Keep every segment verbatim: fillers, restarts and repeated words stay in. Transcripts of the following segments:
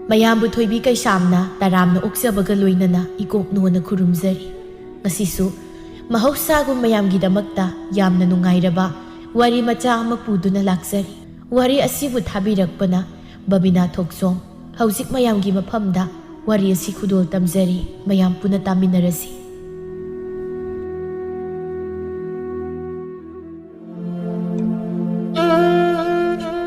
ꯃꯌꯥꯝꯕꯨ ꯊꯣꯏꯕꯤ ꯀꯩꯁꯥꯝꯅ ꯇꯔꯥꯝꯅ ꯑꯣꯛꯆꯕꯒ ꯂꯣꯏꯅꯅ ꯏꯀꯣꯛ ꯅꯣꯟꯅ ꯈꯨꯔꯨꯝꯖꯔꯤ꯫ ꯉꯁꯤꯁꯨ ꯃꯍꯧꯁꯥꯒꯨꯝ ꯃꯌꯥꯝꯒꯤꯗꯃꯛꯇ ꯌꯥꯝꯅ ꯅꯨꯡꯉꯥꯏꯔꯕ ꯋꯥꯔꯤ ꯃꯆꯥ ꯑꯃ ꯄꯨꯗꯨꯅ ꯂꯥꯛꯆꯔꯤ꯫ ꯋꯥꯔꯤ ꯑꯁꯤꯕꯨ ꯊꯥꯕꯤꯔꯛꯄꯅ ꯕꯕꯤꯅꯥ ꯊꯣꯛꯆꯣꯝ꯫ ꯍꯧꯖꯤꯛ ꯃꯌꯥꯝꯒꯤ ꯃꯐꯝꯗ ꯋꯥꯔꯤ ꯑꯁꯤ ꯈꯨꯗꯣꯜ ꯇꯝꯖꯔꯤ, ꯃꯌꯥꯝ ꯄꯨꯟꯅ ꯇꯥꯃꯤꯟꯅꯔꯁꯤ꯫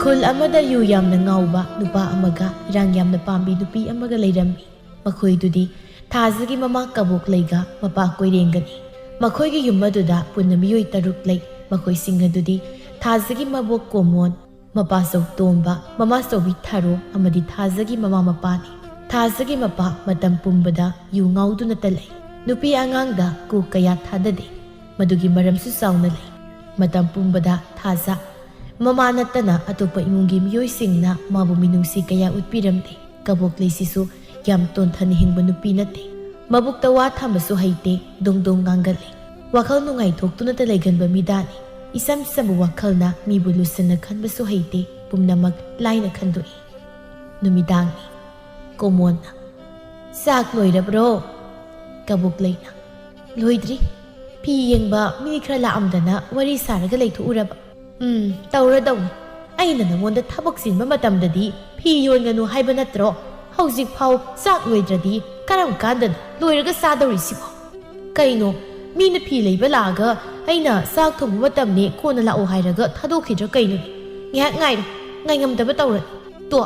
ꯈꯨꯜ ꯑꯃꯗ ꯌꯨ ꯌꯥꯝꯅ ꯉꯥꯎꯕ ꯅꯨꯄꯥ ꯑꯃꯒ ꯏꯔꯥꯡ ꯌꯥꯝꯅ ꯄꯥꯝꯕꯤ ꯅꯨꯄꯤ ꯑꯃꯒ ꯂꯩꯔꯝꯃꯤ꯫ ꯃꯈꯣꯏꯗꯨꯗꯤ ꯊꯥꯖꯒꯤ ꯃꯃꯥ ꯀꯕꯣꯛꯂꯩꯒ ꯃꯄꯥ ꯀꯣꯏꯔꯦꯡꯒꯅꯤ꯫ ꯃꯈꯣꯏꯒꯤ ꯌꯨꯝ ꯑꯗꯨꯗ ꯄꯨꯟꯅ ꯃꯤꯑꯣꯏ ꯇꯔꯨꯛ ꯂꯩ꯫ ꯃꯈꯣꯏꯁꯤꯡ ꯑꯗꯨꯗꯤ ꯊꯥꯖꯒꯤ ꯃꯕꯣꯛ ꯀꯣꯃꯣꯟ, ꯃꯄꯥ ꯆꯧꯇꯣꯝꯕ, ꯃꯃꯥ ꯆꯧꯕꯤ ꯊꯥꯔꯣ ꯑꯃꯗꯤ ꯊꯥꯖꯒꯤ ꯃꯃꯥ ꯃꯄꯥꯅꯤ꯫ ꯊꯥꯖꯒꯤ ꯃꯄꯥ ꯃꯇꯝ ꯄꯨꯝꯕꯗ ꯌꯨ ꯉꯥꯎꯗꯨꯅꯇ ꯂꯩ꯫ ꯅꯨꯄꯤ ꯑꯉꯥꯡꯗ ꯀꯣꯛ ꯀꯌꯥ ꯊꯥꯗꯗꯦ꯫ ꯃꯗꯨꯒꯤ ꯃꯔꯝꯁꯨ ꯆꯥꯎꯅ ꯂꯩ꯫ ꯃꯇꯝ ꯄꯨꯝꯕꯗ ꯊꯥꯖ ꯃꯃꯥ ꯅꯠꯇꯅ ꯑꯇꯣꯞꯄ ꯏꯃꯨꯡꯒꯤ ꯃꯤꯑꯣꯏꯁꯤꯡꯅ ꯃꯥꯕꯨ ꯃꯤꯅꯨꯡꯁꯤ ꯀꯌꯥ ꯎꯠꯄꯤꯔꯝꯗꯦ꯫ ꯀꯕꯣꯛꯂꯩꯁꯤꯁꯨ ꯌꯥꯝ ꯇꯣꯟꯊꯅ ꯍꯤꯡꯕ ꯅꯨꯄꯤ ꯅꯠꯇꯦ꯫ ꯃꯕꯨꯛꯇ ꯋꯥ ꯊꯝꯕꯁꯨ ꯍꯩꯇꯦ, ꯗꯣꯡ ꯗꯣꯡ ꯉꯥꯡꯒꯜꯂꯤ꯫ ꯋꯥꯈꯜ ꯅꯨꯡꯉꯥꯏꯊꯣꯛꯇꯨꯅꯇ ꯂꯩꯒꯟꯕ ꯃꯤꯗꯥꯅꯤ꯫ ꯏꯆꯝ ꯆꯝꯕ ꯋꯥꯈꯜꯅ ꯃꯤꯕꯨ ꯂꯨꯁꯟꯅ ꯈꯟꯕꯁꯨ ꯍꯩꯇꯦ, ꯄꯨꯝꯅꯃꯛ ꯂꯥꯏꯅ ꯈꯟꯗꯣꯛꯏ꯫ ꯅꯨꯃꯤꯗꯥꯡꯅꯤ꯫ ꯀꯣꯃꯣꯟꯅ, "ꯆꯥꯛ ꯂꯣꯏꯔꯕ꯭ꯔꯣ?" ꯀꯕꯣꯛꯂꯩꯅ, "ꯂꯣꯏꯗ꯭ꯔꯤ꯫ ꯐꯤ ꯌꯦꯡꯕ ꯃꯤ ꯈꯔ ꯂꯥꯛꯑꯝꯗꯅ ꯋꯥꯔꯤ ꯁꯥꯔꯒ ꯂꯩꯊꯣꯛꯎꯔꯕ꯫" "ꯎꯝ, ꯇꯧꯔꯗꯧꯅꯤ꯫ ꯑꯩꯅ ꯅꯉꯣꯟꯗ ꯊꯕꯛ ꯆꯤꯟꯕ ꯃꯇꯝꯗꯗꯤ ꯐꯤ ꯌꯣꯟꯒꯅꯨ ꯍꯥꯏꯕ ꯅꯠꯇ꯭ꯔꯣ? ꯍꯧꯖꯤꯛ ꯐꯥꯎ ꯆꯥꯛ ꯂꯣꯏꯗ꯭ꯔꯗꯤ ꯀꯔꯝ ꯀꯥꯟꯗꯅꯣ ꯂꯣꯏꯔꯒ ꯆꯥꯗꯧꯔꯤꯁꯤꯕꯣ? ꯀꯩꯅꯣ, ꯃꯤꯅ ꯐꯤ ꯂꯩꯕ ꯂꯥꯛꯑꯒ ꯑꯩꯅ ꯆꯥꯛ ꯊꯣꯡꯕ ꯃꯇꯝꯅꯦ, ꯀꯣꯟꯅ ꯂꯥꯛꯑꯣ ꯍꯥꯏꯔꯒ ꯊꯥꯗꯣꯛꯈꯤꯗ꯭ꯔꯥ ꯀꯩꯅꯣꯅꯦ? ꯉꯥꯏꯍꯥꯛ ꯉꯥꯏꯔꯣ, ꯉꯥꯏꯉꯝꯗꯕ ꯇꯧꯔꯅꯤ꯫ ꯇꯣ,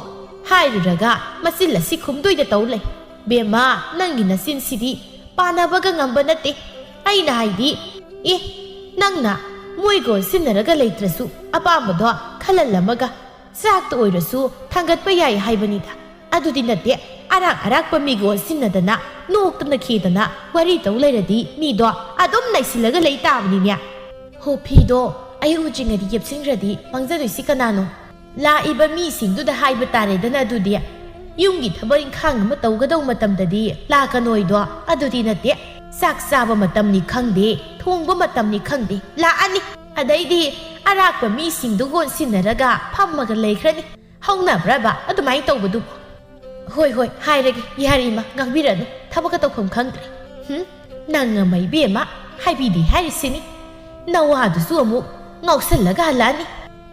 ꯍꯥꯏꯔꯨꯔꯒ ꯃꯆꯤꯜ ꯑꯁꯤ ꯈꯨꯝꯗꯣꯏꯗ ꯇꯧ ꯂꯩ꯫ ꯕꯦꯝꯃ, ꯅꯪꯒꯤ ꯅꯆꯤꯟꯁꯤꯗꯤ ꯄꯥꯟꯅꯕꯒ ꯉꯝꯕ ꯅꯠꯇꯦ꯫ ꯑꯩꯅ ꯍꯥꯏꯗꯤ, ꯑꯦ, ꯅꯪꯅ ꯃꯣꯏꯒ ꯑꯣꯟꯁꯤꯟꯅꯔꯒ ꯂꯩꯇ꯭ꯔꯁꯨ ꯑꯄꯥꯝꯕꯗꯣ ꯈꯜꯍꯜꯂꯝꯃꯒ ꯆꯥꯛꯇ ꯑꯣꯏꯔꯁꯨ ꯊꯥꯡꯒꯠꯄ ꯌꯥꯏ ꯍꯥꯏꯕꯅꯤꯗ꯫ ꯑꯗꯨꯗꯤ ꯅꯠꯇꯦ, ꯑꯔꯥꯛ ꯑꯔꯥꯛꯄ ꯃꯤꯒ ꯑꯣꯟꯁꯤꯟꯅꯗꯅ, ꯅꯣꯛꯇꯅ ꯈꯦꯗꯅ ꯋꯥꯔꯤ ꯇꯧ ꯂꯩꯔꯗꯤ ꯃꯤꯗꯣ ꯑꯗꯨꯝ ꯅꯩꯁꯤꯜꯂꯒ ꯂꯩ ꯇꯥꯕꯅꯤꯅꯦ꯫ ꯍꯣ, ꯐꯤꯗꯣ ꯑꯌꯨꯛ ꯂꯨꯆꯤꯡꯉꯗꯤ ꯌꯦꯞꯁꯤꯟꯈ꯭ꯔꯗꯤ ꯃꯥꯡꯖꯗꯣꯏꯁꯤ ꯀꯅꯥꯅꯣ? ꯂꯥꯛꯏꯕ ꯃꯤꯁꯤꯡꯗꯨꯗ ꯍꯥꯏꯕ ꯇꯥꯔꯦꯗꯅ ꯑꯗꯨꯗꯤ꯫ ꯌꯨꯝꯒꯤ ꯊꯕꯛ ꯏꯪꯈꯥꯡ ꯑꯃ ꯇꯧꯒꯗꯧ ꯃꯇꯝꯗꯗꯤ ꯂꯥꯛꯀꯅꯣꯏꯗꯣ ꯑꯗꯨꯗꯤ ꯅꯠꯇꯦ꯫ ꯆꯥꯛ ꯆꯥꯕ ꯃꯇꯝꯅꯤ ꯈꯪꯗꯦ, ꯊꯣꯡꯕ ꯃꯇꯝꯅꯤ ꯈꯪꯗꯦ, ꯂꯥꯛꯑꯅꯤ꯫ ꯑꯗꯩꯗꯤ ꯑꯔꯥꯛꯄ ꯃꯤꯁꯤꯡꯗꯨ ꯀꯣꯟꯁꯤꯟꯅꯔꯒ ꯐꯝꯃꯒ ꯂꯩꯈ꯭ꯔꯅꯤ꯫ ꯍꯧꯅꯕ꯭ꯔꯕ ꯑꯗꯨꯃꯥꯏꯅ ꯇꯧꯕꯗꯨꯕꯨ? ꯍꯣꯏ, ꯍꯣꯏ, ꯍꯥꯏꯔꯒꯦ, ꯌꯥꯔꯦ ꯏꯃꯥ, ꯉꯥꯡꯕꯤꯔꯅꯨ, ꯊꯕꯛꯀ ꯇꯧꯐꯝ ꯈꯪꯗ꯭ꯔꯦ꯫ ꯍꯨꯝ? ꯅꯪ ꯑꯃ ꯏꯕꯦꯝꯃ, ꯍꯥꯏꯕꯤꯗꯦ ꯍꯥꯏꯔꯤꯁꯤꯅꯤ꯫ ꯅꯋꯥꯗꯨꯁꯨ ꯑꯃꯨꯛ ꯉꯥꯎꯁꯜꯂꯒ ꯍꯜꯂꯛꯑꯅꯤ꯫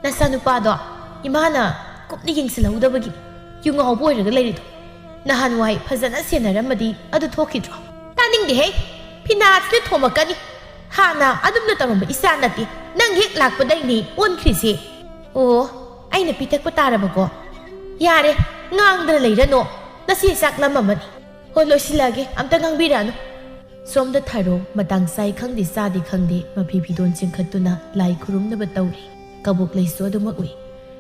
ꯅꯆꯥꯅꯨꯄꯥꯗꯣ ꯏꯃꯥꯅ ꯀꯨꯞꯅ ꯌꯦꯡꯁꯤꯜꯍꯧꯗꯕꯒꯤ ꯌꯨ ꯉꯥꯎꯕ ꯑꯣꯏꯔꯒ ꯂꯩꯔꯤꯗꯣ꯫ ꯅꯍꯥꯟꯋꯥꯏ ꯐꯖꯅ ꯁꯦꯟꯅꯔꯝꯃꯗꯤ ꯑꯗꯨ ꯊꯣꯛꯈꯤꯗ꯭ꯔꯣ? ꯇꯥꯅꯤꯡꯗꯦꯍꯦ! ꯐꯤꯅꯥꯁꯤꯗ ꯊꯣꯝꯃꯛꯀꯅꯤ꯫ ꯍꯥꯟꯅ ꯑꯗꯨꯝꯅ ꯇꯧꯔꯝꯕ ꯏꯆꯥ ꯅꯠꯇꯦ, ꯅꯪ ꯍꯦꯛ ꯂꯥꯛꯄꯗꯩꯅꯦ ꯑꯣꯟꯈ꯭ꯔꯤꯁꯦ꯫ ꯑꯣ, ꯑꯩꯅ ꯄꯤꯊꯛꯄ ꯇꯥꯔꯕꯀꯣ? ꯌꯥꯔꯦ, ꯉꯥꯡꯗꯅ ꯂꯩꯔꯅꯣ, ꯅꯆꯦ ꯆꯥꯛ ꯂꯥꯝꯃꯝꯃꯅꯤ꯫ ꯍꯣ, ꯂꯣꯏꯁꯤꯜꯂꯛꯑꯒꯦ, ꯑꯝꯇ ꯉꯥꯡꯕꯤꯔꯛꯑꯅꯨ꯫ ꯁꯣꯝꯗ ꯊꯔꯣ ꯃꯇꯥꯡ ꯆꯥꯏ ꯈꯪꯗꯦ ꯆꯥꯗꯦ ꯈꯪꯗꯦ ꯃꯐꯤ ꯐꯤꯗꯣꯟ ꯆꯤꯡꯈꯠꯇꯨꯅ ꯂꯥꯏ ꯈꯨꯔꯨꯝꯅꯕ ꯇꯧꯔꯤ꯫ ꯀꯕꯣꯛ ꯂꯩꯁꯨ ꯑꯗꯨꯃꯛ ꯎꯏ꯫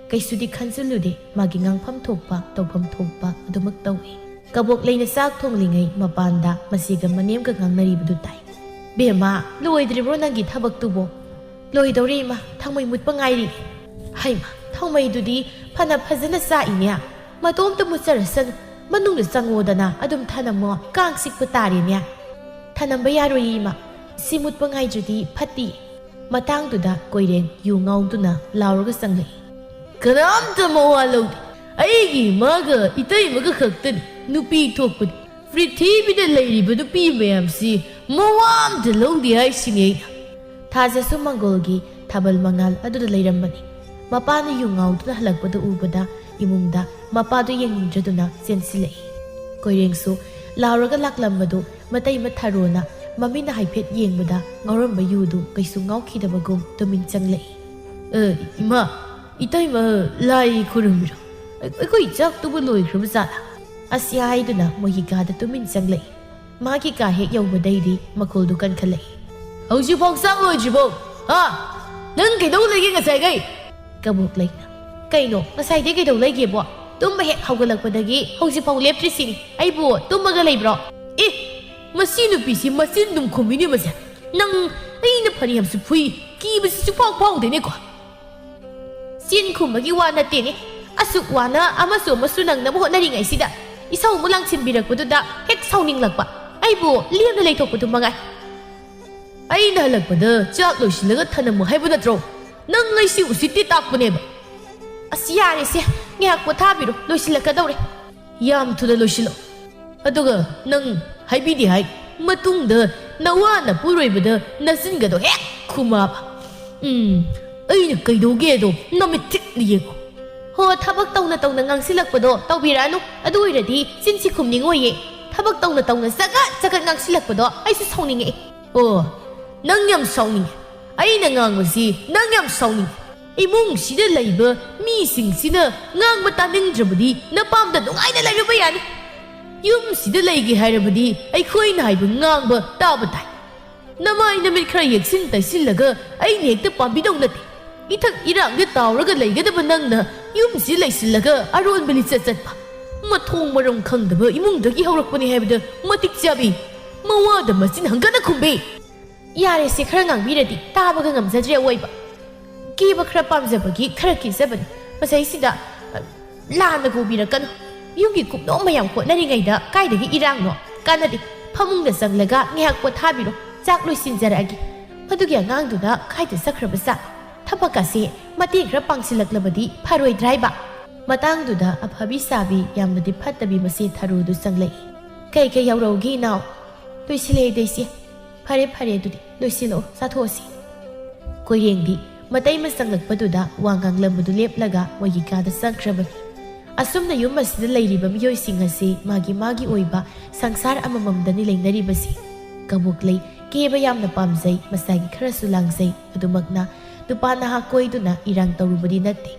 ꯀꯩꯁꯨꯗꯤ ꯈꯟꯖꯤꯜꯂꯨꯗꯦ, ꯃꯥꯒꯤ ꯉꯥꯡꯐꯝ ꯊꯣꯛꯄ ꯇꯧꯐꯝ ꯊꯣꯛꯄ ꯑꯗꯨꯃꯛ ꯇꯧꯏ꯫ ꯀꯕꯣꯛ ꯂꯩꯅ ꯆꯥꯛ ꯊꯣꯡꯂꯤꯉꯩ ꯃꯄꯥꯟꯗ ꯃꯁꯤꯒ ꯃꯅꯦꯝꯒ ꯉꯥꯡꯅꯔꯤꯕꯗꯨ ꯇꯥꯏ꯫ "ꯕꯦꯝꯃ, ꯂꯣꯏꯗ꯭ꯔꯤꯕ꯭ꯔꯣ ꯅꯪꯒꯤ ꯊꯕꯛꯇꯨꯕꯣ?" "ꯂꯣꯏꯗꯧꯔꯦ ꯏꯃꯥ, ꯊꯥꯡꯃꯩ ꯃꯨꯠꯄ ꯉꯥꯏꯔꯤ꯫" "ꯍꯩꯃ, ꯊꯥꯡꯃꯩꯗꯨꯗꯤ ꯐꯅ ꯐꯖꯅ ꯆꯥꯛꯏꯅꯦ꯫ ꯃꯇꯣꯝꯇ ꯃꯨꯠꯆꯔꯁꯅꯨ, ꯃꯅꯨꯡꯗ ꯆꯪꯉꯣꯗꯅ ꯑꯗꯨꯝ ꯊꯅꯝꯃꯣ, ꯀꯥꯡ ꯆꯤꯛꯄ ꯇꯥꯔꯦꯅꯦ꯫" "ꯊꯅꯝꯕ ꯌꯥꯔꯣꯏ ꯏꯃꯥ, ꯁꯤ ꯃꯨꯠꯄ ꯉꯥꯏꯗ꯭ꯔꯗꯤ ꯐꯠꯇꯦ꯫" ꯃꯇꯥꯡꯗꯨꯗ ꯀꯣꯏꯔꯦꯡ ꯌꯨ ꯉꯥꯎꯗꯨꯅ ꯂꯥꯎꯔꯒ ꯆꯪꯂꯛꯏ꯫ "ꯀꯅꯥꯝꯇ ꯃꯋꯥ ꯂꯧꯗꯦ꯫ ꯑꯩꯒꯤ ꯏꯃꯥꯒ ꯏꯇꯩꯃꯒ ꯈꯛꯇꯅꯤ ꯅꯨꯄꯤ ꯊꯣꯛꯄꯅꯤ꯫ ꯄ꯭ꯔꯤꯊꯤꯕꯤꯗ ꯂꯩꯔꯤꯕ ꯅꯨꯄꯤ ꯃꯌꯥꯝꯁꯤ ꯃꯋꯥ ꯑꯝꯇ ꯂꯧꯗꯦ ꯍꯥꯏꯁꯤꯅꯤ ꯑꯩꯅ꯫" ꯊꯥꯖꯁꯨ ꯃꯪꯒꯣꯜꯒꯤ ꯊꯥꯕꯜ ꯃꯉꯥꯜ ꯑꯗꯨꯗ ꯂꯩꯔꯝꯕꯅꯤ꯫ ꯃꯄꯥꯅ ꯌꯨ ꯉꯥꯎꯗꯨꯅ ꯍꯜꯂꯛꯄꯗꯨ ꯎꯕꯗ ꯏꯃꯨꯡꯗ ꯃꯄꯥꯗꯨ ꯌꯦꯡꯅꯤꯡꯗ꯭ꯔꯗꯨꯅ ꯆꯦꯟꯁꯤꯜꯂꯛꯏ꯫ ꯀꯣꯏꯔꯦꯡꯁꯨ ꯂꯥꯎꯔꯒ ꯂꯥꯛꯂꯝꯕꯗꯨ ꯃꯇꯩ ꯃꯊꯥꯔꯣꯅ ꯃꯃꯤꯠꯅ ꯍꯥꯏꯐꯦꯠ ꯌꯦꯡꯕꯗ ꯉꯥꯎꯔꯝꯕ ꯌꯨꯗꯨ ꯀꯩꯁꯨ ꯉꯥꯎꯈꯤꯗꯕꯒꯨꯝ ꯇꯨꯃꯤꯟ ꯆꯪꯂꯛꯏ꯫ "ꯑ, ꯏꯃꯥ, ꯏꯇꯩꯃ ꯂꯥꯏ ꯈꯨꯔꯨꯝꯃꯤꯔꯣ? ꯑꯩ-, ꯑꯩꯈꯣꯏ ꯆꯥꯛꯇꯨꯕꯨ ꯂꯣꯏꯈ꯭ꯔꯕ ꯖꯥꯠꯂꯥ?" ꯑꯁꯤ ꯍꯥꯏꯗꯨꯅ ꯃꯣꯏꯒꯤ ꯀꯥꯗ ꯇꯨꯃꯤꯟ ꯆꯪꯂꯛꯏ꯫ ꯃꯥꯒꯤ ꯀꯥ ꯍꯦꯛ ꯌꯧꯕꯗꯩꯗꯤ ꯃꯈꯣꯜꯗꯨ ꯀꯟꯈꯠꯂꯛꯏ꯫ "ꯍꯧꯖꯤꯛꯐꯥꯎ ꯆꯥꯛ ꯂꯣꯏꯗ꯭ꯔꯤꯕꯣ? ꯍꯥ? ꯅꯪ ꯀꯩꯗꯧ ꯂꯩꯒꯦ ꯉꯁꯥꯏꯈꯩ?" ꯀꯕꯣꯛ ꯂꯩꯅ, "ꯀꯩꯅꯣ, ꯉꯁꯥꯏꯗꯩ ꯀꯩꯗꯧ ꯂꯩꯒꯦꯕꯣ? ꯇꯨꯝꯕ ꯍꯦꯛ ꯍꯧꯒꯠꯂꯛꯄꯗꯒꯤ ꯍꯧꯖꯤꯛꯐꯥꯎ ꯂꯦꯞꯇ꯭ꯔꯤꯁꯤꯅꯤ꯫ ꯑꯩꯕꯨ ꯇꯨꯝꯃꯒ ꯂꯩꯕ꯭ꯔꯣ?" "ꯑꯦ, ꯃꯁꯤ ꯅꯨꯄꯤꯁꯤ ꯃꯆꯤꯟ ꯑꯗꯨꯝ ꯈꯨꯝꯃꯤꯅꯦ ꯃꯁꯦ꯫ ꯅꯪ, ꯑꯩꯅ ꯐꯅꯌꯥꯝꯁꯨ ꯐꯨꯏ, ꯀꯤꯕꯁꯤꯁꯨ ꯐꯥꯎ ꯐꯥꯎꯗꯦꯅꯦꯀꯣ꯫" "ꯆꯤꯟ ꯈꯨꯝꯕꯒꯤ ꯋꯥ ꯅꯠꯇꯦꯅꯦ, ꯑꯁꯨꯛ ꯋꯥꯅ ꯑꯃꯁꯨ ꯑꯃꯁꯨ ꯅꯪꯅꯕ ꯍꯣꯠꯅꯔꯤꯉꯩꯁꯤꯗ ꯏꯁꯧ ꯑꯃꯨꯛ ꯂꯥꯡꯁꯤꯟꯕꯤꯔꯛꯄꯗꯨꯗ ꯍꯦꯛ ꯁꯥꯎꯅꯤꯡꯂꯛꯄ꯫ ꯑꯩꯕꯨ ꯂꯦꯝꯅ ꯂꯩꯊꯣꯛꯄꯗꯨ ꯃꯉꯥꯏ꯫ ꯑꯩꯅ ꯍꯜꯂꯛꯄꯗ ꯆꯥꯛ ꯂꯣꯏꯁꯤꯜꯂꯒ ꯊꯅꯝꯃꯨ ꯍꯥꯏꯕ ꯅꯠꯇ꯭ꯔꯣ? ꯅꯪ ꯑꯩꯁꯤ ꯎꯁꯤꯠꯇꯦ ꯇꯥꯛꯄꯅꯦꯕ꯫ ꯑꯁ, ꯌꯥꯔꯦꯁꯦ, ꯉꯥꯏꯍꯥꯛ ꯄꯣꯊꯥꯕꯤꯔꯣ, ꯂꯣꯏꯁꯤꯜꯂꯛꯀꯗꯧꯔꯦ꯫ ꯌꯥꯝ ꯊꯨꯅ ꯂꯣꯏꯁꯤꯜꯂꯣ꯫ ꯑꯗꯨꯒ ꯅꯪ ꯍꯥꯏꯕꯤꯗꯦ ꯍꯥꯏ, ꯃꯇꯨꯡꯗ ꯅꯋꯥ ꯅꯄꯨꯔꯣꯏꯕꯗ ꯅꯆꯤꯟꯒꯗꯣ ꯍꯦꯛ ꯈꯨꯝꯃꯕ꯫ ꯎꯝ, ꯑꯩꯅ ꯀꯩꯗꯧꯒꯦꯗꯣ ꯅꯃꯤꯠ ꯊꯤꯛꯅ ꯌꯦꯡꯉꯣ꯫ ꯍꯣ, ꯊꯕꯛ ꯇꯧꯅ ꯇꯧꯅ ꯉꯥꯡꯁꯤꯜꯂꯛꯄꯗꯣ ꯇꯧꯕꯤꯔꯛꯑꯅꯨ꯫ ꯑꯗꯨ ꯑꯣꯏꯔꯗꯤ ꯆꯤꯟꯁꯤ ꯈꯨꯝꯅꯤꯡꯉꯣꯏꯌꯦ꯫ ꯊꯕꯛ ꯇꯧꯅ ꯇꯧꯅ ꯆꯒꯠ ꯆꯒꯠ ꯉꯥꯡꯁꯤꯜꯂꯛꯄꯗꯣ ꯑꯩꯁꯨ ꯁꯥꯎꯅꯤꯡꯉꯛꯑꯦ꯫ ꯑꯣ, ꯅꯪ ꯌꯥꯝ ꯁꯥꯎꯅꯤꯡꯉꯦ꯫ ꯑꯩꯅ ꯉꯥꯡꯕꯁꯤ ꯅꯪ ꯌꯥꯝ ꯁꯥꯎꯅꯤꯡꯉꯦ꯫ ꯏꯃꯨꯡꯁꯤꯗ ꯂꯩꯕ ꯃꯤꯁꯤꯡꯁꯤꯅ ꯉꯥꯡꯕ ꯇꯥꯅꯤꯡꯗ꯭ꯔꯕꯗꯤ ꯅꯄꯥꯝꯗ ꯅꯨꯡꯉꯥꯏꯅ ꯂꯩꯔꯨꯕ ꯌꯥꯅꯤ꯫ ꯌꯨꯝꯁꯤꯗ ꯂꯩꯒꯦ ꯍꯥꯏꯔꯕꯗꯤ ꯑꯩꯈꯣꯏꯅ ꯍꯥꯏꯕ ꯉꯥꯡꯕ ꯇꯥꯕ ꯇꯥꯏ꯫ ꯅꯃꯥꯏ ꯅꯃꯤꯠ ꯈꯔ ꯌꯦꯛꯁꯤꯟ ꯇꯩꯁꯤꯜꯂꯒ ꯑꯩꯅ ꯍꯦꯛꯇ ꯄꯥꯝꯕꯤꯗꯧ ꯅꯠꯇꯦ꯫ ꯏꯊꯛ ꯏꯔꯥꯡꯗ ꯇꯥꯎꯔꯒ ꯂꯩꯒꯗꯕ ꯅꯪꯅ ꯌꯨꯝꯁꯤ ꯂꯩꯁꯤꯜꯂꯒ ꯑꯔꯣꯟꯕ ꯂꯤꯆꯠ ꯆꯠꯄ꯫ ꯃꯊꯣꯡ ꯃꯔꯝ ꯈꯪꯗꯕ ꯏꯃꯨꯡꯗꯒꯤ ꯍꯧꯔꯛꯄꯅꯤ ꯍꯥꯏꯕꯗ ꯃꯇꯤꯛ ꯆꯥꯕꯤ꯫ ꯃꯋꯥꯗ ꯃꯆꯤꯟ ꯍꯪꯒꯠꯅ ꯈꯨꯝꯕꯤ꯫ ꯌꯥꯔꯦꯁꯦ, ꯈꯔ ꯉꯥꯡꯕꯤꯔꯗꯤ ꯇꯥꯕꯒ ꯉꯝꯖꯗ꯭ꯔꯦ ꯑꯋꯣꯏꯕ꯫ ꯀꯦꯕ ꯈꯔ ꯄꯥꯝꯖꯕꯒꯤ ꯈꯔ ꯀꯦꯖꯕꯅꯤ꯫ ꯃꯁꯩꯁꯤꯗ, ꯑ, ꯂꯥꯟꯅ ꯀꯧꯕꯤꯔꯛꯀꯅꯨ꯫ ꯌꯨꯝꯒꯤ ꯀꯨꯞꯅꯣꯝ ꯃꯌꯥꯝ ꯍꯣꯠꯅꯔꯤꯉꯩꯗ ꯀꯥꯏꯗꯒꯤ ꯏꯔꯥꯡꯅꯣ? ꯀꯥꯟꯅꯗꯦ꯫ ꯐꯃꯨꯡꯗ ꯆꯪꯂꯒ ꯉꯥꯏꯍꯥꯛ ꯄꯣꯊꯥꯕꯤꯔꯣ꯫ ꯆꯥꯛ ꯂꯣꯏꯁꯤꯟꯖꯔꯛꯑꯒꯦ꯫ ꯃꯗꯨꯒꯤ ꯑꯉꯥꯡꯗꯨꯅ ꯀꯥꯏꯗ ꯆꯠꯈ꯭ꯔꯕ ꯖꯥꯠ? ꯊꯕꯛ ꯑꯁꯦ ꯃꯇꯦꯡ ꯈꯔ ꯄꯥꯡꯁꯤꯜꯂꯛꯂꯕꯗꯤ ꯐꯔꯣꯏꯗ꯭ꯔꯥ ꯍꯥꯏꯕ? ꯃꯇꯥꯡꯗꯨꯗ ꯑꯐꯕꯤ ꯁꯥꯕꯤ ꯌꯥꯝꯅꯗꯤ ꯐꯠꯇꯕꯤ ꯃꯆꯦ ꯊꯔꯣꯗꯨ ꯆꯪꯂꯛꯏ꯫ "ꯀꯩ ꯀꯩ ꯌꯥꯎꯔꯛꯎꯒꯦ ꯏꯅꯥꯎ?" "ꯂꯣꯏꯁꯤꯜꯂꯛꯑꯦꯗ ꯏꯆꯦ꯫" "ꯐꯔꯦ ꯐꯔꯦ, ꯑꯗꯨꯗꯤ ꯂꯣꯏꯁꯤꯜꯂꯛꯑꯣ, ꯆꯥꯊꯣꯛꯑꯁꯤ꯫" ꯀꯣꯏꯔꯦꯡꯗꯤ ꯃꯇꯩ ꯑꯃ ꯆꯪꯂꯛꯄꯗꯨꯗ ꯋꯥ ꯉꯥꯡꯂꯝꯕꯗꯨ ꯂꯦꯞꯂꯒ ꯃꯣꯏꯒꯤ ꯀꯥꯗ ꯆꯪꯈ꯭ꯔꯕꯅꯤ꯫ ꯑꯁꯨꯝꯅ ꯌꯨꯝ ꯑꯁꯤꯗ ꯂꯩꯔꯤꯕ ꯃꯤꯑꯣꯏꯁꯤꯡ ꯑꯁꯤ ꯃꯥꯒꯤ ꯃꯥꯒꯤ ꯑꯣꯏꯕ ꯁꯪꯁꯥꯔ ꯑꯃꯃꯝꯗꯅꯤ ꯂꯩꯅꯔꯤꯕꯁꯤ꯫ ꯀꯕꯣꯛꯂꯩ ꯀꯦꯕ ꯌꯥꯝꯅ ꯄꯥꯝꯖꯩ, ꯃꯁꯥꯒꯤ ꯈꯔꯁꯨ ꯂꯥꯡꯖꯩ꯫ ꯑꯗꯨꯃꯛꯅ ꯅꯨꯄꯥ ꯅꯍꯥ ꯀꯣꯏꯗꯨꯅ ꯏꯔꯥꯡ ꯇꯧꯔꯨꯕꯗꯤ ꯅꯠꯇꯦ꯫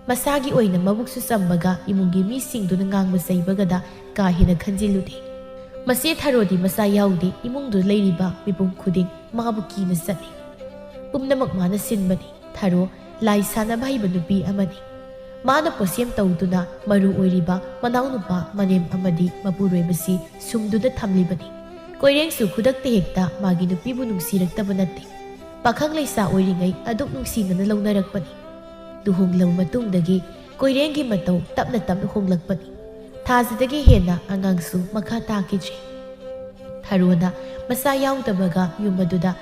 ꯃꯁꯥꯒꯤ ꯑꯣꯏꯅ ꯃꯕꯨꯛꯁꯨ ꯆꯝꯕꯒ ꯏꯃꯨꯡꯒꯤ ꯃꯤꯁꯤꯡꯗꯨꯅ ꯉꯥꯡꯕ ꯆꯩꯕꯒꯗ ꯀꯥ ꯍꯦꯟꯅ ꯈꯟꯖꯤꯜꯂꯨꯗꯦ꯫ ꯃꯆꯦ ꯊꯔꯣꯗꯤ ꯃꯆꯥ ꯌꯥꯎꯗꯦ, ꯏꯃꯨꯡꯗꯨ ꯂꯩꯔꯤꯕ ꯃꯤꯄꯨꯝ ꯈꯨꯗꯤꯡ ꯃꯥꯕꯨ ꯀꯤꯅ ꯆꯠꯂꯤ꯫ ꯄꯨꯝꯅꯃꯛ ꯃꯥꯅ ꯁꯤꯟꯕꯅꯤ꯫ ꯊꯔꯣ ꯂꯥꯏ ꯁꯥꯟꯅꯕ ꯍꯩꯕ ꯅꯨꯄꯤ ꯑꯃꯅꯤ꯫ ꯃꯥꯅ ꯄꯣꯠꯁꯦꯝ ꯇꯧꯗꯨꯅ ꯃꯔꯨ ꯑꯣꯏꯔꯤꯕ ꯃꯅꯥꯎꯅꯨꯄꯥ ꯃꯅꯦꯝ ꯑꯃꯗꯤ ꯃꯄꯨꯔꯣꯏꯕꯁꯤ ꯁꯨꯝꯗꯨꯅ ꯊꯝꯂꯤꯕꯅꯤ꯫ ꯀꯣꯏꯔꯦꯡꯁꯨ ꯈꯨꯗꯛꯇ ꯍꯦꯛꯇ ꯃꯥꯒꯤ ꯅꯨꯄꯤꯕꯨ ꯅꯨꯡꯁꯤꯔꯛꯇꯕ ꯅꯠꯇꯦ꯫ ꯄꯥꯈꯪ ꯂꯩꯁꯥ ꯑꯣꯏꯔꯤꯉꯩ ꯑꯗꯨꯛ ꯅꯨꯡꯁꯤꯅꯅ ꯂꯧꯅꯔꯛꯄꯅꯤ꯫ ꯂꯨꯍꯣꯡꯂꯕ ꯃꯇꯨꯡꯗꯒꯤ ꯀꯣꯏꯔꯦꯡꯒꯤ ꯃꯇꯧ ꯇꯞꯅ ꯇꯞꯅ ꯍꯣꯡꯂꯛꯄꯅꯤ꯫ ꯊꯥꯖꯗꯒꯤ ꯍꯦꯟꯅ ꯑꯉꯥꯡꯁꯨ ꯃꯈꯥ ꯇꯥꯈꯤꯗ꯭ꯔꯦ꯫ ꯊꯔꯣꯅ ꯃꯆꯥ ꯌꯥꯎꯗꯕꯒ ꯌꯨꯝ ꯑꯗꯨꯗ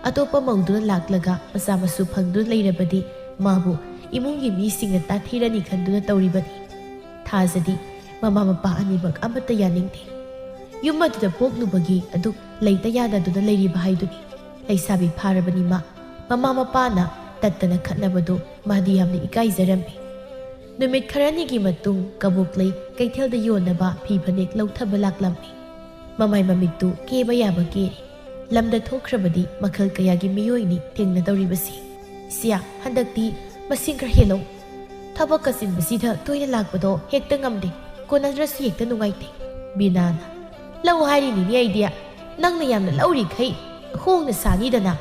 ꯑꯇꯣꯞꯄ ꯃꯧꯗꯨꯅ ꯂꯥꯛꯂꯒ ꯃꯆꯥ ꯃꯁꯨ ꯐꯪꯗꯨꯅ ꯂꯩꯔꯕꯗꯤ ꯃꯥꯕꯨ ꯏꯃꯨꯡꯒꯤ ꯃꯤꯁꯤꯡꯅ ꯇꯥꯊꯤꯔꯅꯤ ꯈꯟꯗꯨꯅ ꯇꯧꯔꯤꯕꯅꯤ꯫ ꯊꯥꯖꯗꯤ ꯃꯃꯥ ꯃꯄꯥ ꯑꯅꯤꯃꯛ ꯑꯃꯠꯇ ꯌꯥꯅꯤꯡꯗꯦ꯫ ꯌꯨꯝ ꯑꯗꯨꯗ ꯄꯣꯛꯂꯨꯕꯒꯤ ꯑꯗꯨꯛ ꯂꯩꯇ ꯌꯥꯗꯗꯨꯅ ꯂꯩꯔꯤꯕ ꯍꯥꯏꯗꯨꯅꯤ꯫ ꯂꯩꯁꯥꯕꯤ ꯐꯥꯔꯕꯅꯤ ꯃꯥ꯫ ꯃꯃꯥ ꯃꯄꯥꯅ ꯇꯠꯇꯅ ꯈꯠꯅꯕꯗꯨ ꯃꯥꯗꯤ ꯌꯥꯝꯅ ꯏꯀꯥꯏꯖꯔꯝꯃꯤ꯫ ꯅꯨꯃꯤꯠ ꯈꯔꯅꯤꯒꯤ ꯃꯇꯨꯡ ꯀꯕꯣꯛꯂꯩ ꯀꯩꯊꯦꯜꯗ ꯌꯣꯟꯅꯕ ꯐꯤ ꯐꯅꯦꯛ ꯂꯧꯊꯕ ꯂꯥꯛꯂꯝꯃꯤ꯫ ꯃꯃꯥꯏ ꯃꯃꯤꯠꯇꯨ ꯀꯦꯕ ꯌꯥꯕ ꯀꯦꯔꯦ꯫ ꯂꯝꯗ ꯊꯣꯛꯈ꯭ꯔꯕꯗꯤ ꯃꯈꯜ ꯀꯌꯥꯒꯤ ꯃꯤꯑꯣꯏꯅꯤ ꯊꯦꯡꯅꯗꯧꯔꯤꯕꯁꯤ꯫ "ꯁꯤꯌꯥ, ꯍꯟꯗꯛꯇꯤ ꯃꯁꯤꯡ ꯈꯔ ꯍꯦꯜꯂꯧ꯫ ꯊꯕꯛ ꯀꯆꯤꯟꯕꯁꯤꯗ ꯇꯣꯏꯅ ꯂꯥꯛꯄꯗꯣ ꯍꯦꯛꯇ ꯉꯝꯗꯦ, ꯀꯣꯟꯅꯗ꯭ꯔꯁꯨ ꯍꯦꯛꯇ ꯅꯨꯡꯉꯥꯏꯇꯦ꯫" ꯕꯤꯅꯥꯅ꯫ "ꯂꯧ ꯍꯥꯏꯔꯤꯅꯤꯅꯦ ꯑꯩꯗꯤ꯫ ꯅꯪꯅ ꯌꯥꯝꯅ ꯂꯧꯔꯤꯈꯩ ꯍꯣꯡꯅ ꯁꯥꯅꯤꯗꯅ꯫"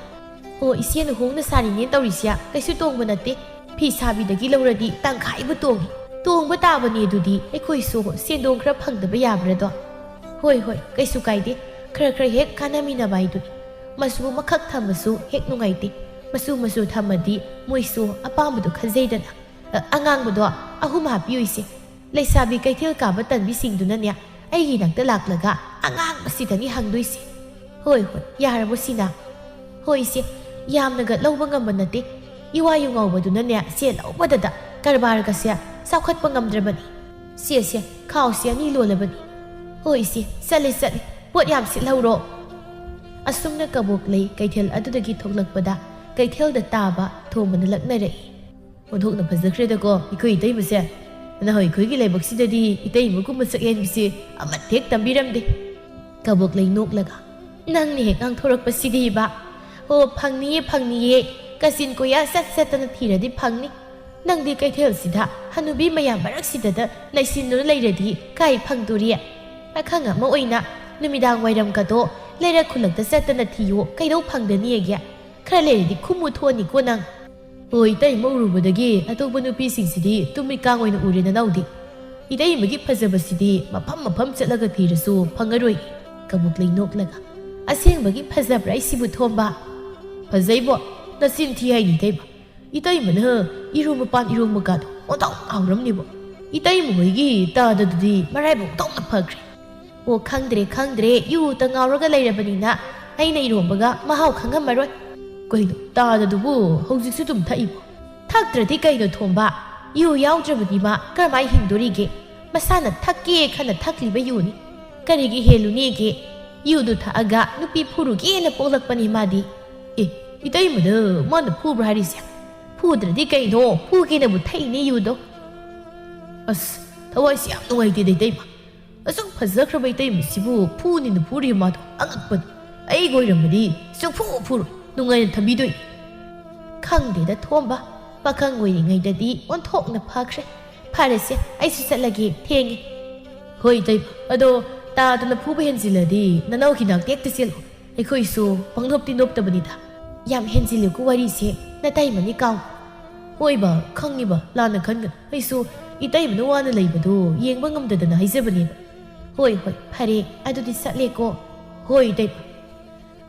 "ꯑꯣ ꯏꯆꯦꯅ ꯍꯣꯡꯅ ꯁꯥꯔꯤꯅꯦꯅ ꯇꯧꯔꯤꯁꯦ ꯀꯩꯁꯨ ꯇꯣꯡꯕ ꯅꯠꯇꯦ꯫ ꯐꯤ ꯁꯥꯕꯤꯗꯒꯤ ꯂꯧꯔꯗꯤ ꯇꯪꯈꯥꯏꯕꯨ ꯇꯣꯡꯉꯤ꯫ ꯇꯣꯡꯕ ꯇꯥꯕꯅꯤ ꯑꯗꯨꯗꯤ, ꯑꯩꯈꯣꯏꯁꯨ ꯁꯦꯟꯗꯣꯡ ꯈꯔ ꯐꯪꯗꯕ ꯌꯥꯕ꯭ꯔꯥꯗꯣ?" "ꯍꯣꯏ ꯍꯣꯏ, ꯀꯩꯁꯨ ꯀꯥꯏꯗꯦ꯫ ꯈꯔ ꯈꯔ ꯍꯦꯛ ꯀꯥꯟꯅꯃꯤꯟꯅꯕ ꯍꯥꯏꯗꯨꯅꯤ꯫ ꯃꯆꯨ ꯑꯃꯈꯛ ꯊꯝꯕꯁꯨ ꯍꯦꯛ ꯅꯨꯡꯉꯥꯏꯇꯦ꯫ ꯃꯆꯨ ꯃꯆꯨ ꯊꯝꯃꯗꯤ ꯃꯣꯏꯁꯨ ꯑꯄꯥꯝꯕꯗꯣ ꯈꯟꯖꯩꯗꯅ꯫ ꯑ, ꯑꯉꯥꯡꯕꯗꯣ ꯑꯍꯨꯝ ꯍꯥꯞꯄꯤꯌꯨ ꯏꯆꯦ꯫ ꯂꯩꯁꯥꯕꯤ ꯀꯩꯊꯦꯜ ꯀꯥꯕ ꯇꯟꯕꯤꯁꯤꯡꯗꯨꯅꯅꯦ ꯑꯩꯒꯤ ꯏꯅꯥꯛꯇ ꯂꯥꯛꯂꯒ ꯑꯉꯥꯡꯕꯁꯤꯗꯅꯤ ꯍꯪꯗꯣꯏꯁꯦ꯫" "ꯍꯣꯏ ꯍꯣꯏ, ꯌꯥꯔꯕꯣ ꯁꯤꯅ?" "ꯍꯣꯏ ꯏꯆꯦ, ꯌꯥꯝꯅꯒ ꯂꯧꯕ ꯉꯝꯕ ꯅꯠꯇꯦ꯫ ꯏꯋꯥ ꯌꯨꯉꯥꯎꯕꯗꯨꯅꯅꯦ ꯁꯦ ꯂꯧꯕꯗꯗ ꯀꯔꯕꯥꯔꯒꯁꯦ ꯆꯥꯎꯈꯠꯄ ꯉꯝꯗ꯭ꯔꯕꯅꯤ꯫ ꯁꯦ ꯁꯦ, ꯈꯥꯎꯁꯦ ꯑꯅꯤ ꯂꯣꯜꯂꯕꯅꯤ꯫" "ꯍꯣꯏ ꯏꯆꯦ, ꯆꯠꯂꯦ ꯆꯠꯂꯦ, ꯄꯣꯠ ꯌꯥꯝ ꯁꯤꯠꯍꯧꯔꯣ꯫" ꯑꯁꯨꯝꯅ ꯀꯕꯣꯛꯂꯩ ꯀꯩꯊꯦꯜ ꯑꯗꯨꯗꯒꯤ ꯊꯣꯛꯂꯛꯄꯗ ꯀꯩꯊꯦꯜꯗ ꯇꯥꯕ ꯊꯣꯝꯕꯅ ꯂꯛꯅꯔꯛꯏ꯫ "ꯑꯣꯟꯊꯣꯛꯅ ꯐꯖꯈ꯭ꯔꯦꯗꯀꯣ ꯑꯩꯈꯣꯏ ꯏꯇꯩꯃꯁꯦ꯫ ꯅꯍꯣꯏ ꯑꯩꯈꯣꯏꯒꯤ ꯂꯥꯏꯕꯛꯁꯤꯗꯗꯤ ꯏꯇꯩꯃꯒꯨꯝꯕ ꯁꯛꯍꯦꯟꯕꯤꯁꯦ ꯑꯃꯠꯇ ꯍꯦꯛ ꯇꯝꯕꯤꯔꯝꯗꯦ꯫" ꯀꯕꯣꯛꯂꯩ ꯅꯣꯛꯂꯒ, "ꯅꯪꯅ ꯍꯦꯛ ꯉꯥꯡꯊꯣꯔꯛꯄꯁꯤꯗꯤꯕ꯫ ꯑꯣ, ꯐꯪꯅꯤꯌꯦ, ꯐꯪꯅꯤꯌꯦ꯫ ꯀꯆꯤꯟ ꯀꯣꯏꯌꯥ ꯆꯠ ꯆꯠꯇꯅ ꯊꯤꯔꯗꯤ ꯐꯪꯅꯤ꯫ ꯅꯪꯗꯤ ꯀꯩꯊꯦꯜꯁꯤꯗ ꯍꯅꯨꯕꯤ ꯃꯌꯥꯝ ꯃꯔꯛꯁꯤꯗꯗ ꯅꯩꯁꯤꯟꯗꯨꯅ ꯂꯩꯔꯗꯤ ꯀꯥꯏ ꯐꯪꯗꯣꯔꯤ? ꯑꯈꯪ ꯑꯃ ꯑꯣꯏꯅ ꯅꯨꯃꯤꯗꯥꯡ ꯋꯥꯏꯔꯝꯒꯗꯣ ꯂꯩꯔꯛ ꯈꯨꯜꯂꯛꯇ ꯆꯠꯇꯅ ꯊꯤꯌꯣ, ꯀꯩꯗꯧ ꯐꯪꯗꯅꯤꯒꯦ? ꯈꯔ ꯂꯩꯔꯗꯤ ꯈꯨꯃꯨ ꯊꯣꯛꯑꯅꯤꯀꯣ ꯅꯪ꯫" "ꯍꯣꯏ, ꯏꯇꯩꯃ ꯎꯔꯨꯕꯗꯒꯤ ꯑꯇꯣꯞꯄ ꯅꯨꯄꯤꯁꯤꯡꯁꯤꯗꯤ ꯇꯨꯝꯃꯤ ꯀꯥꯡ ꯑꯣꯏꯅ ꯎꯔꯦ ꯅꯅꯥꯎꯗꯤ꯫ ꯏꯇꯩꯃꯒꯤ ꯐꯖꯕꯁꯤꯗꯤ ꯃꯐꯝ ꯃꯐꯝ ꯆꯠꯂꯒ ꯊꯤꯔꯁꯨ ꯐꯪꯉꯔꯣꯏ꯫" ꯀꯕꯣꯛꯂꯩ ꯅꯣꯛꯂꯒ, "ꯑꯁꯦꯡꯕꯒꯤ ꯐꯖꯕ꯭ꯔꯥ ꯑꯩꯁꯤꯕꯨ ꯊꯣꯝꯕ?" "ꯐꯖꯩꯕꯣ, ꯅꯆꯤꯟ ꯊꯤ ꯍꯥꯏꯅꯤ ꯏꯇꯩꯃ꯫ ꯏꯇꯩꯃꯅ ꯏꯔꯣꯝꯕ ꯄꯥꯟ ꯏꯔꯣꯝꯕꯒꯗꯣ ꯑꯣꯟꯊꯣꯛ ꯍꯥꯎꯔꯝꯅꯤꯕꯣ꯫ ꯏꯇꯩꯃ ꯍꯣꯏꯒꯤ ꯇꯥꯗꯗꯨꯗꯤ ꯃꯔꯥꯏꯕꯛ ꯑꯣꯟꯊꯣꯛꯅ ꯐꯈ꯭ꯔꯦ꯫ ꯑꯣ, ꯈꯪꯗ꯭ꯔꯦ, ꯈꯪꯗ꯭ꯔꯦ, ꯌꯨꯇ ꯉꯥꯎꯔꯒ ꯂꯩꯔꯕꯅꯤꯅ ꯑꯩꯅ ꯏꯔꯣꯝꯕꯒ ꯃꯍꯥꯎ ꯈꯪꯉꯝꯃꯔꯣꯏ꯫ ꯀꯩꯅꯣ, ꯇꯥꯗꯗꯨꯕꯨ ꯍꯧꯖꯤꯛꯁꯨ ꯑꯗꯨꯝ ꯊꯛꯏꯕꯣ? ꯊꯛꯇ꯭ꯔꯗꯤ ꯀꯩꯅꯣ ꯊꯣꯝꯕ? ꯌꯨ ꯌꯥꯎꯗ꯭ꯔꯕꯗꯤ ꯃꯥ ꯀꯔꯝꯍꯥꯏ ꯍꯤꯡꯗꯣꯔꯤꯒꯦ? ꯃꯁꯥꯅ ꯊꯛꯀꯦ ꯈꯟꯅ ꯊꯛꯂꯤꯕ ꯌꯨꯅꯤ꯫ ꯀꯔꯤꯒꯤ ꯍꯦꯜꯂꯨꯅꯦꯒꯦ? ꯌꯨꯗꯨ ꯊꯛꯑꯒ ꯅꯨꯄꯤ ꯐꯨꯔꯨꯒꯦꯅ ꯄꯣꯛꯂꯛꯄꯅꯤ ꯃꯥꯗꯤ꯫ ꯑꯦ, ꯏꯇꯩꯃꯗ ꯃꯥꯅ ꯐꯨꯕ꯭ꯔꯥ ꯍꯥꯏꯔꯤꯁꯦ? ꯐꯨꯗ꯭ꯔꯗꯤ ꯀꯩꯅꯣ, ꯐꯨꯒꯦꯅꯕꯨ ꯊꯛꯏꯅꯦ ꯌꯨꯗꯣ꯫ ꯑꯁ, ꯊꯋꯥꯏꯁꯤ ꯌꯥꯝ ꯅꯨꯡꯉꯥꯏꯇꯦꯗ ꯏꯇꯩꯃ꯫ ꯑꯁꯨꯛ ꯐꯖꯈ꯭ꯔꯕ ꯏꯇꯩꯃꯁꯤꯕꯨ ꯐꯨꯅꯤꯅ ꯐꯨꯔꯤ ꯃꯥꯗꯣ, ꯑꯉꯛꯄꯅꯤ꯫ ꯑꯩꯒ ꯑꯣꯏꯔꯝꯃꯗꯤ ꯁꯨꯛꯐꯨ ꯐꯨꯔꯣꯏ, ꯅꯨꯡꯉꯥꯏꯅ ꯊꯝꯕꯤꯗꯣꯏꯅꯤ꯫ ꯈꯪꯗꯦꯗ ꯊꯣꯝꯕ, ꯄꯥꯈꯪ ꯑꯣꯏꯔꯤꯉꯩꯗꯗꯤ ꯑꯣꯟꯊꯣꯛꯅ ꯐꯈ꯭ꯔꯦ꯫ ꯐꯔꯦꯁꯦ, ꯑꯩꯁꯨ ꯆꯠꯂꯒꯦ, ꯊꯦꯡꯉꯦ꯫ ꯍꯣꯏ ꯏꯇꯩꯃ, ꯑꯗꯣ ꯇꯥꯗꯅ ꯐꯨꯕ ꯍꯦꯟꯖꯤꯜꯂꯗꯤ ꯅꯅꯥꯎ ꯍꯤꯗꯥꯛꯇ ꯍꯦꯛꯇ ꯆꯦꯜꯂꯨ꯫ ꯑꯩꯈꯣꯏꯁꯨ ꯄꯪꯅꯣꯞꯇꯤ ꯅꯣꯞꯇꯕꯅꯤꯗ꯫ ꯌꯥꯝ ꯍꯦꯟꯖꯤꯜꯂꯦꯀꯣ ꯋꯥꯔꯤꯁꯦ, ꯅꯇꯩꯃꯅꯤ ꯀꯥꯎ꯫ ꯍꯣꯏꯕ, ꯈꯪꯉꯤꯕ, ꯂꯥꯟꯅ ꯈꯟꯒꯅꯨ꯫ ꯑꯩꯁꯨ ꯏꯇꯩꯃꯅ ꯋꯥꯅ ꯂꯩꯕꯗꯣ ꯌꯦꯡꯕ ꯉꯝꯗꯗꯅ ꯍꯥꯏꯖꯕꯅꯦꯕ꯫ ꯍꯣꯏ, ꯍꯣꯏ, ꯐꯔꯦ, ꯑꯗꯨꯗꯤ ꯆꯠꯂꯦꯀꯣ꯫ ꯍꯣꯏ ꯏꯇꯩꯃ꯫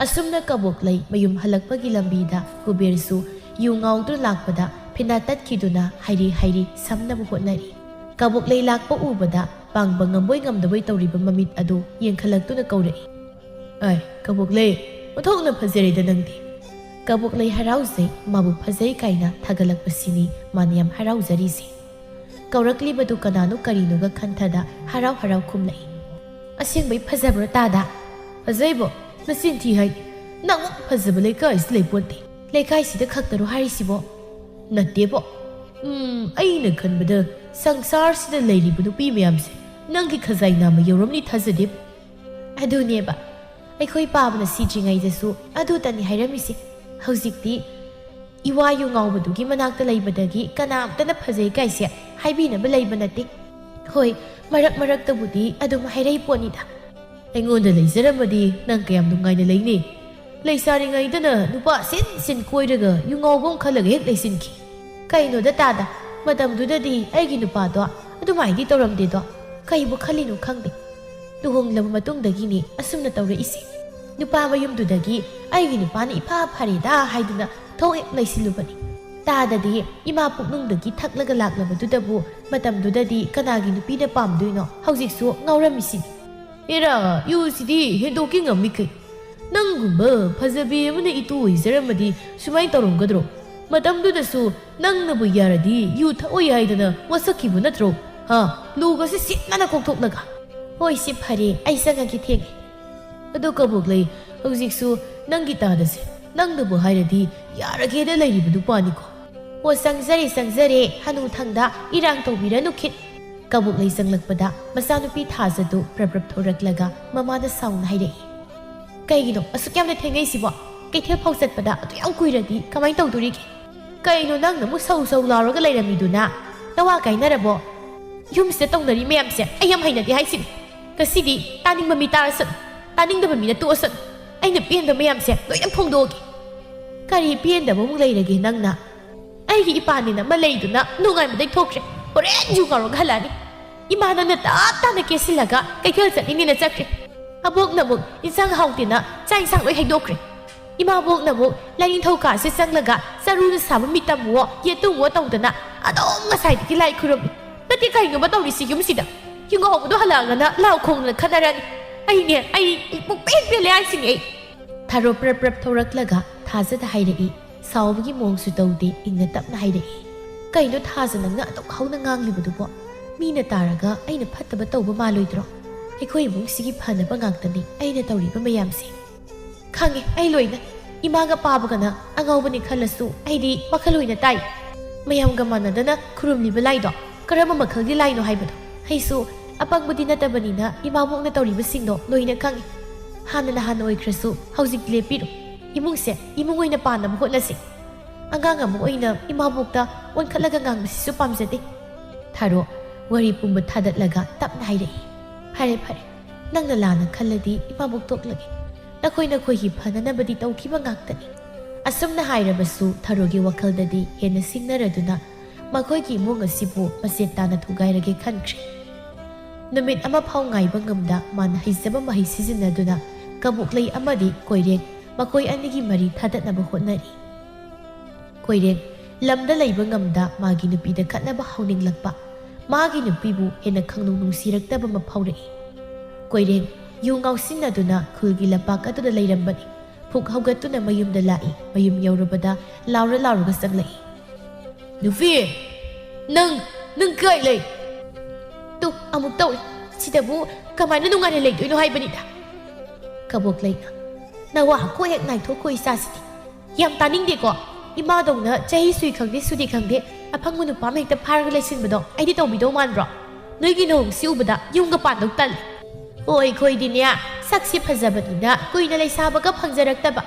ꯑꯁꯨꯝꯅ ꯀꯕꯣꯛꯂꯩ ꯃꯌꯨꯝ ꯍꯜꯂꯛꯄꯒꯤ ꯂꯝꯕꯤꯗ ꯀꯨꯕꯦꯔꯁꯨ ꯌꯨ ꯉꯥꯎꯗꯨꯅ ꯂꯥꯛꯄꯗ ꯐꯤꯅꯥ ꯇꯠꯈꯤꯗꯨꯅ ꯍꯥꯏꯔꯤ ꯍꯥꯏꯔꯤ ꯁꯝꯅꯕ ꯍꯣꯠꯅꯔꯤ꯫ ꯀꯕꯣꯛꯂꯩ ꯂꯥꯛꯄ ꯎꯕꯗ ꯄꯥꯡꯕ ꯉꯝꯕꯣꯏ ꯉꯝꯗꯕꯣꯏ ꯇꯧꯔꯤꯕ ꯃꯃꯤꯠ ꯑꯗꯨ ꯌꯦꯡꯈꯠꯂꯛꯇꯨꯅ ꯀꯧꯔꯛꯏ꯫ ꯑꯥꯏ, ꯀꯕꯣꯛꯂꯩ, ꯑꯣꯟꯊꯣꯛꯅ ꯐꯖꯔꯦꯗ ꯅꯪꯗꯤ꯫ ꯀꯕꯣꯛꯂꯩ ꯍꯔꯥꯎꯖꯩ, ꯃꯥꯕꯨ ꯐꯖꯩ ꯀꯥꯏꯅ ꯊꯥꯒꯠꯂꯛꯄꯁꯤꯅꯤ ꯃꯥꯅ ꯌꯥꯝ ꯍꯔꯥꯎꯖꯔꯤꯁꯦ꯫ ꯀꯧꯔꯛꯂꯤꯕꯗꯨ ꯀꯅꯥꯅꯣ ꯀꯔꯤꯅꯣꯒ ꯈꯟꯊꯗ ꯍꯔꯥꯎ ꯍꯔꯥꯎ ꯈꯨꯝꯂꯛꯏ꯫ ꯑꯁꯦꯡꯕꯩ ꯐꯖꯕ꯭ꯔꯣ ꯇꯥꯗ? ꯐꯖꯩꯕꯣ, ꯅꯆꯤꯟ ꯊꯤ ꯍꯥꯏ꯫ ꯅꯪꯃꯨꯛ ꯐꯖꯕ ꯂꯩꯀꯥꯏꯁꯤꯗ ꯂꯩꯄꯣꯟꯇꯦ꯫ ꯂꯩꯀꯥꯏꯁꯤꯗ ꯈꯛꯇꯔꯣ ꯍꯥꯏꯔꯤꯁꯤꯕꯣ? ꯅꯠꯇꯦꯕꯣ꯫ ꯎꯝ, ꯑꯩꯅ ꯈꯟꯕꯗ ꯁꯪꯁꯥꯔꯁꯤꯗ ꯂꯩꯔꯤꯕ ꯅꯨꯄꯤ ꯃꯌꯥꯝꯁꯦ ꯅꯪꯒꯤ ꯈꯖꯥꯏ ꯅꯥꯝꯃ ꯌꯧꯔꯝꯅꯤ ꯊꯥꯖꯗꯦꯕꯣ꯫ ꯑꯗꯨꯅꯦꯕ, ꯑꯩꯈꯣꯏ ꯄꯥꯕꯅ ꯁꯤꯗ꯭ꯔꯤꯉꯩꯗꯁꯨ ꯑꯗꯨꯇꯅꯤ ꯍꯥꯏꯔꯝꯃꯤꯁꯦ꯫ ꯍꯧꯖꯤꯛꯇꯤ ꯏꯋꯥ ꯌꯨ ꯉꯥꯎꯕꯗꯨꯒꯤ ꯃꯅꯥꯛꯇ ꯂꯩꯕꯗꯒꯤ ꯀꯅꯥꯝꯇꯅ ꯐꯖꯩ ꯀꯥꯏꯁꯦ ꯍꯥꯏꯕꯤꯅꯕ ꯂꯩꯕ ꯅꯠꯇꯦ꯫ ꯍꯣꯏ, ꯃꯔꯛ ꯃꯔꯛꯇꯕꯨꯗꯤ ꯑꯗꯨꯝ ꯍꯥꯏꯔꯛꯏ ꯄꯣꯠꯅꯤꯗ꯫ ꯑꯩꯉꯣꯟꯗ ꯂꯩꯖꯔꯝꯃꯗꯤ ꯅꯪ ꯀꯌꯥꯝ ꯅꯨꯡꯉꯥꯏꯅ ꯂꯩꯅꯤ? ꯂꯩꯁꯥꯔꯤꯉꯩꯗꯅ ꯅꯨꯄꯥ ꯁꯤꯟ ꯁꯤꯟ ꯀꯣꯏꯔꯒ ꯌꯨ ꯉꯥꯎꯕ ꯑꯃ ꯈꯜꯂꯒ ꯍꯦꯛ ꯂꯩꯁꯤꯟꯈꯤ꯫ ꯀꯩꯅꯣꯗ ꯇꯥꯗ, ꯃꯇꯝꯗꯨꯗꯗꯤ ꯑꯩꯒꯤ ꯅꯨꯄꯥꯗꯣ ꯑꯗꯨꯃꯥꯏꯗꯤ ꯇꯧꯔꯝꯗꯦꯗꯣ꯫ ꯀꯩꯕꯨ ꯈꯜꯂꯤꯅꯣ ꯈꯪꯗꯦ꯫ ꯂꯨꯍꯣꯡꯂꯕ ꯃꯇꯨꯡꯗꯒꯤꯅꯤ ꯑꯁꯨꯝꯅ ꯇꯧꯔꯛꯏꯁꯦ꯫ ꯅꯨꯄꯥ ꯃꯌꯨꯝꯗꯨꯗꯒꯤ ꯑꯩꯒꯤ ꯅꯨꯄꯥꯅ ꯏꯐꯥ ꯐꯔꯦꯗ ꯍꯥꯏꯗꯨꯅ ꯊꯣꯛ ꯍꯦꯛ ꯂꯩꯁꯤꯜꯂꯨꯕꯅꯤ꯫ ꯇꯥꯗꯗꯤ ꯏꯃꯥ ꯄꯨꯛꯅꯨꯡꯗꯒꯤ ꯊꯛꯂꯒ ꯂꯥꯛꯂꯕꯗꯨꯗꯕꯨ ꯃꯇꯝꯗꯨꯗꯗꯤ ꯀꯅꯥꯒꯤ ꯅꯨꯄꯤꯅ ꯄꯥꯝꯗꯣꯏꯅꯣ? ꯍꯧꯖꯤꯛꯁꯨ ꯉꯥꯎꯔꯝꯃꯤꯁꯤꯅꯤ꯫ "ꯏꯔꯥ, ꯌꯨꯁꯤꯗꯤ ꯍꯦꯟꯗꯣꯛꯀꯤ ꯉꯝꯃꯤ ꯀꯩ? ꯅꯪꯒꯨꯝꯕ ꯐꯖꯕꯤ ꯑꯃꯅ ꯏꯇꯨ ꯑꯣꯏꯖꯔꯝꯃꯗꯤ ꯁꯨꯃꯥꯏꯅ ꯇꯧꯔꯝꯒꯗ꯭ꯔꯣ? ꯃꯇꯝꯗꯨꯗꯁꯨ ꯅꯪꯅꯕꯨ ꯌꯥꯔꯗꯤ ꯌꯨ ꯊꯛꯑꯣꯏ ꯍꯥꯏꯗꯅ ꯋꯥꯁꯛꯈꯤꯕ ꯅꯠꯇ꯭ꯔꯣ? ꯍꯥ? ꯂꯨꯒꯁꯤ ꯁꯤꯠ ꯅꯥꯟꯅ ꯀꯣꯛꯊꯣꯛꯂꯒ꯫ ꯍꯣꯏ, ꯁꯤ ꯐꯔꯦ, ꯑꯩ ꯆꯪꯉꯒꯦ, ꯊꯦꯡꯉꯦ꯫ ꯑꯗꯣ ꯀꯕꯣꯛꯂꯩ, ꯍꯧꯖꯤꯛꯁꯨ ꯅꯪꯒꯤ ꯇꯥꯗꯁꯦ ꯅꯪꯅꯕꯨ ꯍꯥꯏꯔꯗꯤ ꯌꯥꯔꯒꯦꯗ ꯂꯩꯔꯤꯕ ꯅꯨꯄꯥꯅꯤꯀꯣ?" "ꯑꯣ, ꯆꯪꯖꯔꯦ, ꯆꯪꯖꯔꯦ, ꯍꯅꯨ ꯊꯪꯗ ꯏꯔꯥꯡ ꯇꯧꯕꯤꯔꯅꯨ ꯈꯤꯠ꯫" ꯀꯕꯣꯛꯂꯩ ꯆꯪꯂꯛꯄꯗ ꯃꯆꯥꯅꯨꯄꯤ ꯊꯥꯖꯗꯨ ꯄ꯭ꯔꯞ ꯄ꯭ꯔꯞ ꯊꯣꯔꯛꯂꯒ ꯃꯃꯥꯗ ꯁꯥꯎꯅ ꯍꯥꯏꯔꯛꯏ꯫ "ꯀꯩꯒꯤꯅꯣ ꯑꯁꯨꯛ ꯌꯥꯝꯅ ꯊꯦꯡꯉꯩꯁꯤꯕꯣ? ꯀꯩꯊꯦꯜ ꯐꯥꯎ ꯆꯠꯄꯗ ꯑꯗꯨ ꯌꯥꯝ ꯀꯨꯏꯔꯗꯤ ꯀꯃꯥꯏꯅ ꯇꯧꯗꯣꯔꯤꯒꯦ? ꯀꯩꯅꯣ ꯅꯪꯅ ꯑꯃꯨꯛ ꯁꯧ ꯁꯧ ꯂꯥꯎꯔꯒ ꯂꯩꯔꯝꯃꯤꯗꯨꯅ? ꯅꯋꯥ ꯀꯥꯏꯅꯔꯕꯣ? ꯌꯨꯝꯁꯤꯗ ꯇꯧꯅꯔꯤ ꯃꯌꯥꯝꯁꯦ ꯑꯩ ꯌꯥꯝ ꯍꯩꯅꯗꯦ ꯍꯥꯏꯁꯤꯅꯤ꯫ ꯉꯁꯤꯗꯤ ꯇꯥꯅꯤꯡꯕ ꯃꯤ ꯇꯥꯔꯁꯅꯨ, ꯇꯥꯅꯤꯡꯗꯕ ꯃꯤꯅ ꯇꯣꯛꯑꯁꯅꯨ꯫ ꯑꯩꯅ ꯄꯦꯟꯗꯕ ꯃꯌꯥꯝꯁꯦ ꯂꯣꯏꯅ ꯐꯣꯡꯗꯣꯛꯑꯒꯦ꯫" "ꯀꯔꯤ ꯄꯦꯟꯗꯕ ꯑꯃꯨꯛ ꯂꯩꯔꯒꯦ ꯅꯪꯅ? ꯑꯩꯒꯤ ꯏꯄꯥꯅꯦꯅ ꯑꯃ ꯂꯩꯗꯨꯅ ꯅꯨꯡꯉꯥꯏꯕꯗꯩ ꯊꯣꯛꯈ꯭ꯔꯦ꯫ ꯍꯣꯔꯦꯟ ꯌꯨ ꯉꯥꯎꯔꯒ ꯍꯜꯂꯛꯑꯅꯤ꯫ ꯏꯃꯥ ꯅꯪꯅ ꯇꯞ ꯇꯥꯅ ꯀꯦꯁꯤꯜꯂꯒ ꯀꯩꯊꯦꯜ ꯆꯠꯅꯤꯡꯉꯦꯅ ꯆꯠꯈ꯭ꯔꯦ꯫ ꯑꯕꯣꯛꯅ ꯑꯃꯨꯛ ꯏꯟꯁꯥꯡ ꯍꯥꯎꯇꯦꯅ ꯆꯥꯛ ꯏꯟꯁꯥꯡ ꯂꯣꯏ ꯍꯩꯗꯣꯛꯈ꯭ꯔꯦ꯫ ꯏꯃꯥꯕꯣꯛꯅ ꯑꯃꯨꯛ ꯂꯥꯏꯅꯤꯡꯊꯧ ꯀꯥꯁꯦ ꯆꯪꯂꯒ ꯆꯔꯨꯅ ꯁꯥꯕ ꯃꯤꯇꯝꯋꯣ, ꯌꯦꯇꯨꯝꯋꯣ ꯇꯧꯗꯅ ꯑꯗꯨꯝ ꯉꯁꯥꯏꯗꯒꯤ ꯂꯥꯏ ꯈꯨꯔꯨꯝꯃꯤ꯫ ꯅꯠꯇꯦ, ꯀꯩꯅꯣꯕ ꯇꯧꯔꯤꯁꯤ ꯌꯨꯝꯁꯤꯗ? ꯌꯨ ꯉꯥꯎꯕꯗꯣ ꯍꯜꯂꯛꯑꯒꯅ ꯂꯥꯎ ꯈꯣꯡꯗꯅ ꯈꯠꯅꯔꯅꯤ꯫ ꯑꯩꯅꯦ, ꯑꯩ ꯄꯨꯡꯄꯦꯟ ꯄꯦꯜꯂꯦ ꯍꯥꯏꯁꯤꯅꯦ ꯑꯩ꯫" ꯊꯥꯔꯣ ꯄ꯭ꯔꯞ ꯄ꯭ꯔꯞ ꯊꯧꯔꯛꯂꯒ ꯊꯥꯖꯗ ꯍꯥꯏꯔꯛꯏ꯫ ꯁꯥꯎꯕꯒꯤ ꯃꯑꯣꯡꯁꯨ ꯇꯧꯗꯦ, ꯏꯪꯅ ꯇꯞꯅ ꯍꯥꯏꯔꯛꯏ꯫ "ꯀꯩꯅꯣ ꯊꯥꯖ, ꯅꯪꯅ ꯑꯗꯨꯛ ꯍꯧꯅ ꯉꯥꯡꯂꯤꯕꯗꯨꯕꯣ? ꯃꯤꯅ ꯇꯥꯔꯒ ꯑꯩꯅ ꯐꯠꯇꯕ ꯇꯧꯕ ꯃꯥꯜꯂꯣꯏꯗ꯭ꯔꯣ? ꯑꯩꯈꯣꯏ ꯏꯃꯨꯡꯁꯤꯒꯤ ꯐꯅꯕ ꯉꯥꯛꯇꯅꯤ ꯑꯩꯅ ꯇꯧꯔꯤꯕ ꯃꯌꯥꯝꯁꯦ꯫ ꯈꯪꯉꯦ ꯑꯩ ꯂꯣꯏꯅ꯫ ꯏꯃꯥꯒ ꯄꯥꯕꯒꯅ ꯑꯉꯥꯎꯕꯅꯤ ꯈꯜꯂꯁꯨ ꯑꯩꯗꯤ ꯋꯥꯈꯜ ꯑꯣꯏꯅ ꯇꯥꯏ꯫ ꯃꯌꯥꯝꯒ ꯃꯥꯟꯅꯗꯅ ꯈꯨꯔꯨꯝꯂꯤꯕ ꯂꯥꯏꯗꯣ ꯀꯔꯝꯕ ꯃꯈꯜꯒꯤ ꯂꯥꯏꯅꯣ ꯍꯥꯏꯕꯗꯣ ꯑꯩꯁꯨ ꯑꯄꯪꯕꯗꯤ ꯅꯠꯇꯕꯅꯤꯅ ꯏꯃꯥꯕꯣꯛꯅ ꯇꯧꯔꯤꯕꯁꯤꯡꯗꯣ ꯂꯣꯏꯅ ꯈꯪꯉꯤ꯫ ꯍꯥꯟꯅ ꯅꯍꯥꯟ ꯑꯣꯏꯈ꯭ꯔꯁꯨ ꯍꯧꯖꯤꯛꯇꯤ ꯂꯦꯞꯄꯤꯔꯣ꯫ ꯏꯃꯨꯡꯁꯦ ꯏꯃꯨꯡ ꯑꯣꯏꯅ ꯄꯥꯟꯅꯕ ꯍꯣꯠꯅꯁꯤ꯫ ꯑꯉꯥꯡ ꯑꯃ ꯑꯣꯏꯅ ꯏꯃꯥꯕꯣꯛꯇ ꯑꯣꯟꯈꯠꯂꯒ ꯉꯥꯡꯕꯁꯤꯁꯨ ꯄꯥꯝꯖꯗꯦ꯫" ꯊꯥꯔꯣ ꯋꯥꯔꯤ ꯄꯨꯝꯕ ꯊꯥꯗꯠꯂꯒ ꯇꯞꯅ ꯍꯥꯏꯔꯛꯏ꯫ "ꯐꯔꯦ, ꯐꯔꯦ, ꯅꯪꯅ ꯂꯥꯟꯅ ꯈꯜꯂꯗꯤ ꯏꯃꯥꯕꯣꯛ ꯇꯣꯛꯂꯒꯦ꯫ ꯅꯈꯣꯏ ꯅꯈꯣꯏꯒꯤ ꯐꯅꯅꯕꯗꯤ ꯇꯧꯈꯤꯕ ꯉꯥꯛꯇꯅꯤ꯫" ꯑꯁꯨꯝꯅ ꯍꯥꯏꯔꯕꯁꯨ ꯊꯥꯔꯣꯒꯤ ꯋꯥꯈꯜꯗꯗꯤ ꯍꯦꯟꯅ ꯁꯤꯡꯅꯔꯗꯨꯅ ꯃꯈꯣꯏꯒꯤ ꯏꯃꯨꯡ ꯑꯁꯤꯕꯨ ꯃꯆꯦꯠ ꯇꯥꯅ ꯊꯨꯒꯥꯏꯔꯒꯦ ꯈꯟꯈ꯭ꯔꯦ꯫ ꯅꯨꯃꯤꯠ ꯑꯃ ꯐꯥꯎ ꯉꯥꯏꯕ ꯉꯝꯗ ꯃꯥꯅ ꯍꯩꯖꯕ ꯃꯍꯩ ꯁꯤꯖꯤꯟꯅꯗꯨꯅ ꯀꯕꯣꯛꯂꯩ ꯑꯃꯗꯤ ꯀꯣꯏꯔꯦꯡ ꯃꯈꯣꯏ ꯑꯅꯤꯒꯤ ꯃꯔꯤ ꯊꯥꯗꯠꯅꯕ ꯍꯣꯠꯅꯔꯤ꯫ ꯀꯣꯏꯔꯦꯡ ꯂꯝꯗ ꯂꯩꯕ ꯉꯝꯗ ꯃꯥꯒꯤ ꯅꯨꯄꯤꯗ ꯈꯠꯅꯕ ꯍꯧꯅꯤꯡꯂꯛꯄ, ꯃꯥꯒꯤ ꯅꯨꯄꯤꯕꯨ ꯍꯦꯟꯅ ꯈꯪꯅꯨꯡ ꯅꯨꯡꯁꯤꯔꯛꯇꯕ ꯑꯃ ꯐꯥꯎꯔꯛꯏ꯫ ꯀꯣꯏꯔꯦꯡ ꯌꯨ ꯉꯥꯎꯁꯤꯟꯅꯗꯨꯅ ꯈꯨꯜꯒꯤ ꯂꯝꯄꯥꯛ ꯑꯗꯨꯗ ꯂꯩꯔꯝꯕꯅꯤ꯫ ꯐꯨꯛ ꯍꯧꯒꯠꯇꯨꯅ ꯃꯌꯨꯝꯗ ꯂꯥꯛꯏ꯫ ꯃꯌꯨꯝ ꯌꯧꯔꯕꯗ ꯂꯥꯎꯔ ꯂꯥꯎꯔꯒ ꯆꯪꯂꯛꯏ꯫ "ꯅꯨꯄꯤ, ꯅꯪ, ꯅꯪ ꯀꯥꯏ ꯂꯩ?" "ꯇꯨ, ꯑꯃꯨꯛ ꯇꯧꯔꯦ꯫ ꯁꯤꯗꯕꯨ ꯀꯃꯥꯏꯅ ꯅꯨꯡꯉꯥꯏꯅ ꯂꯩꯗꯣꯏꯅꯣ ꯍꯥꯏꯕꯅꯤꯗ?" ꯀꯕꯣꯛꯂꯩꯅ, "ꯅꯋꯥ ꯀꯣꯛ ꯍꯦꯛ ꯅꯥꯏꯊꯣꯛꯈꯣ ꯏꯆꯥꯁꯤꯗꯤ꯫ ꯌꯥꯝ ꯇꯥꯅꯤꯡꯗꯦꯀꯣ꯫ ꯏꯃꯥꯗꯧꯅ ꯆꯍꯤ ꯁꯨꯏ ꯈꯪꯗꯦ ꯁꯨꯗꯦ ꯈꯪꯗꯦ ꯑꯐꯪꯕ ꯅꯨꯄꯥ ꯑꯃ ꯍꯦꯛꯇ ꯐꯥꯔꯒ ꯂꯩꯁꯤꯟꯕꯗꯣ ꯑꯩꯗꯤ ꯇꯧꯕꯤꯗꯧ ꯃꯥꯟꯕ꯭ꯔꯣ? ꯅꯣꯏꯒꯤ ꯅꯣꯡꯁꯤ ꯎꯕꯗ ꯌꯨꯝꯒ ꯄꯥꯟꯗꯧ ꯇꯜꯂꯦ꯫ ꯍꯣꯏ, ꯑꯩꯈꯣꯏꯗꯤꯅꯦ, ꯁꯛꯁꯤ ꯐꯖꯕꯅꯤꯅ ꯀꯨꯏꯅ ꯂꯩꯁꯥꯕꯒ ꯐꯪꯖꯔꯛꯇꯕ꯫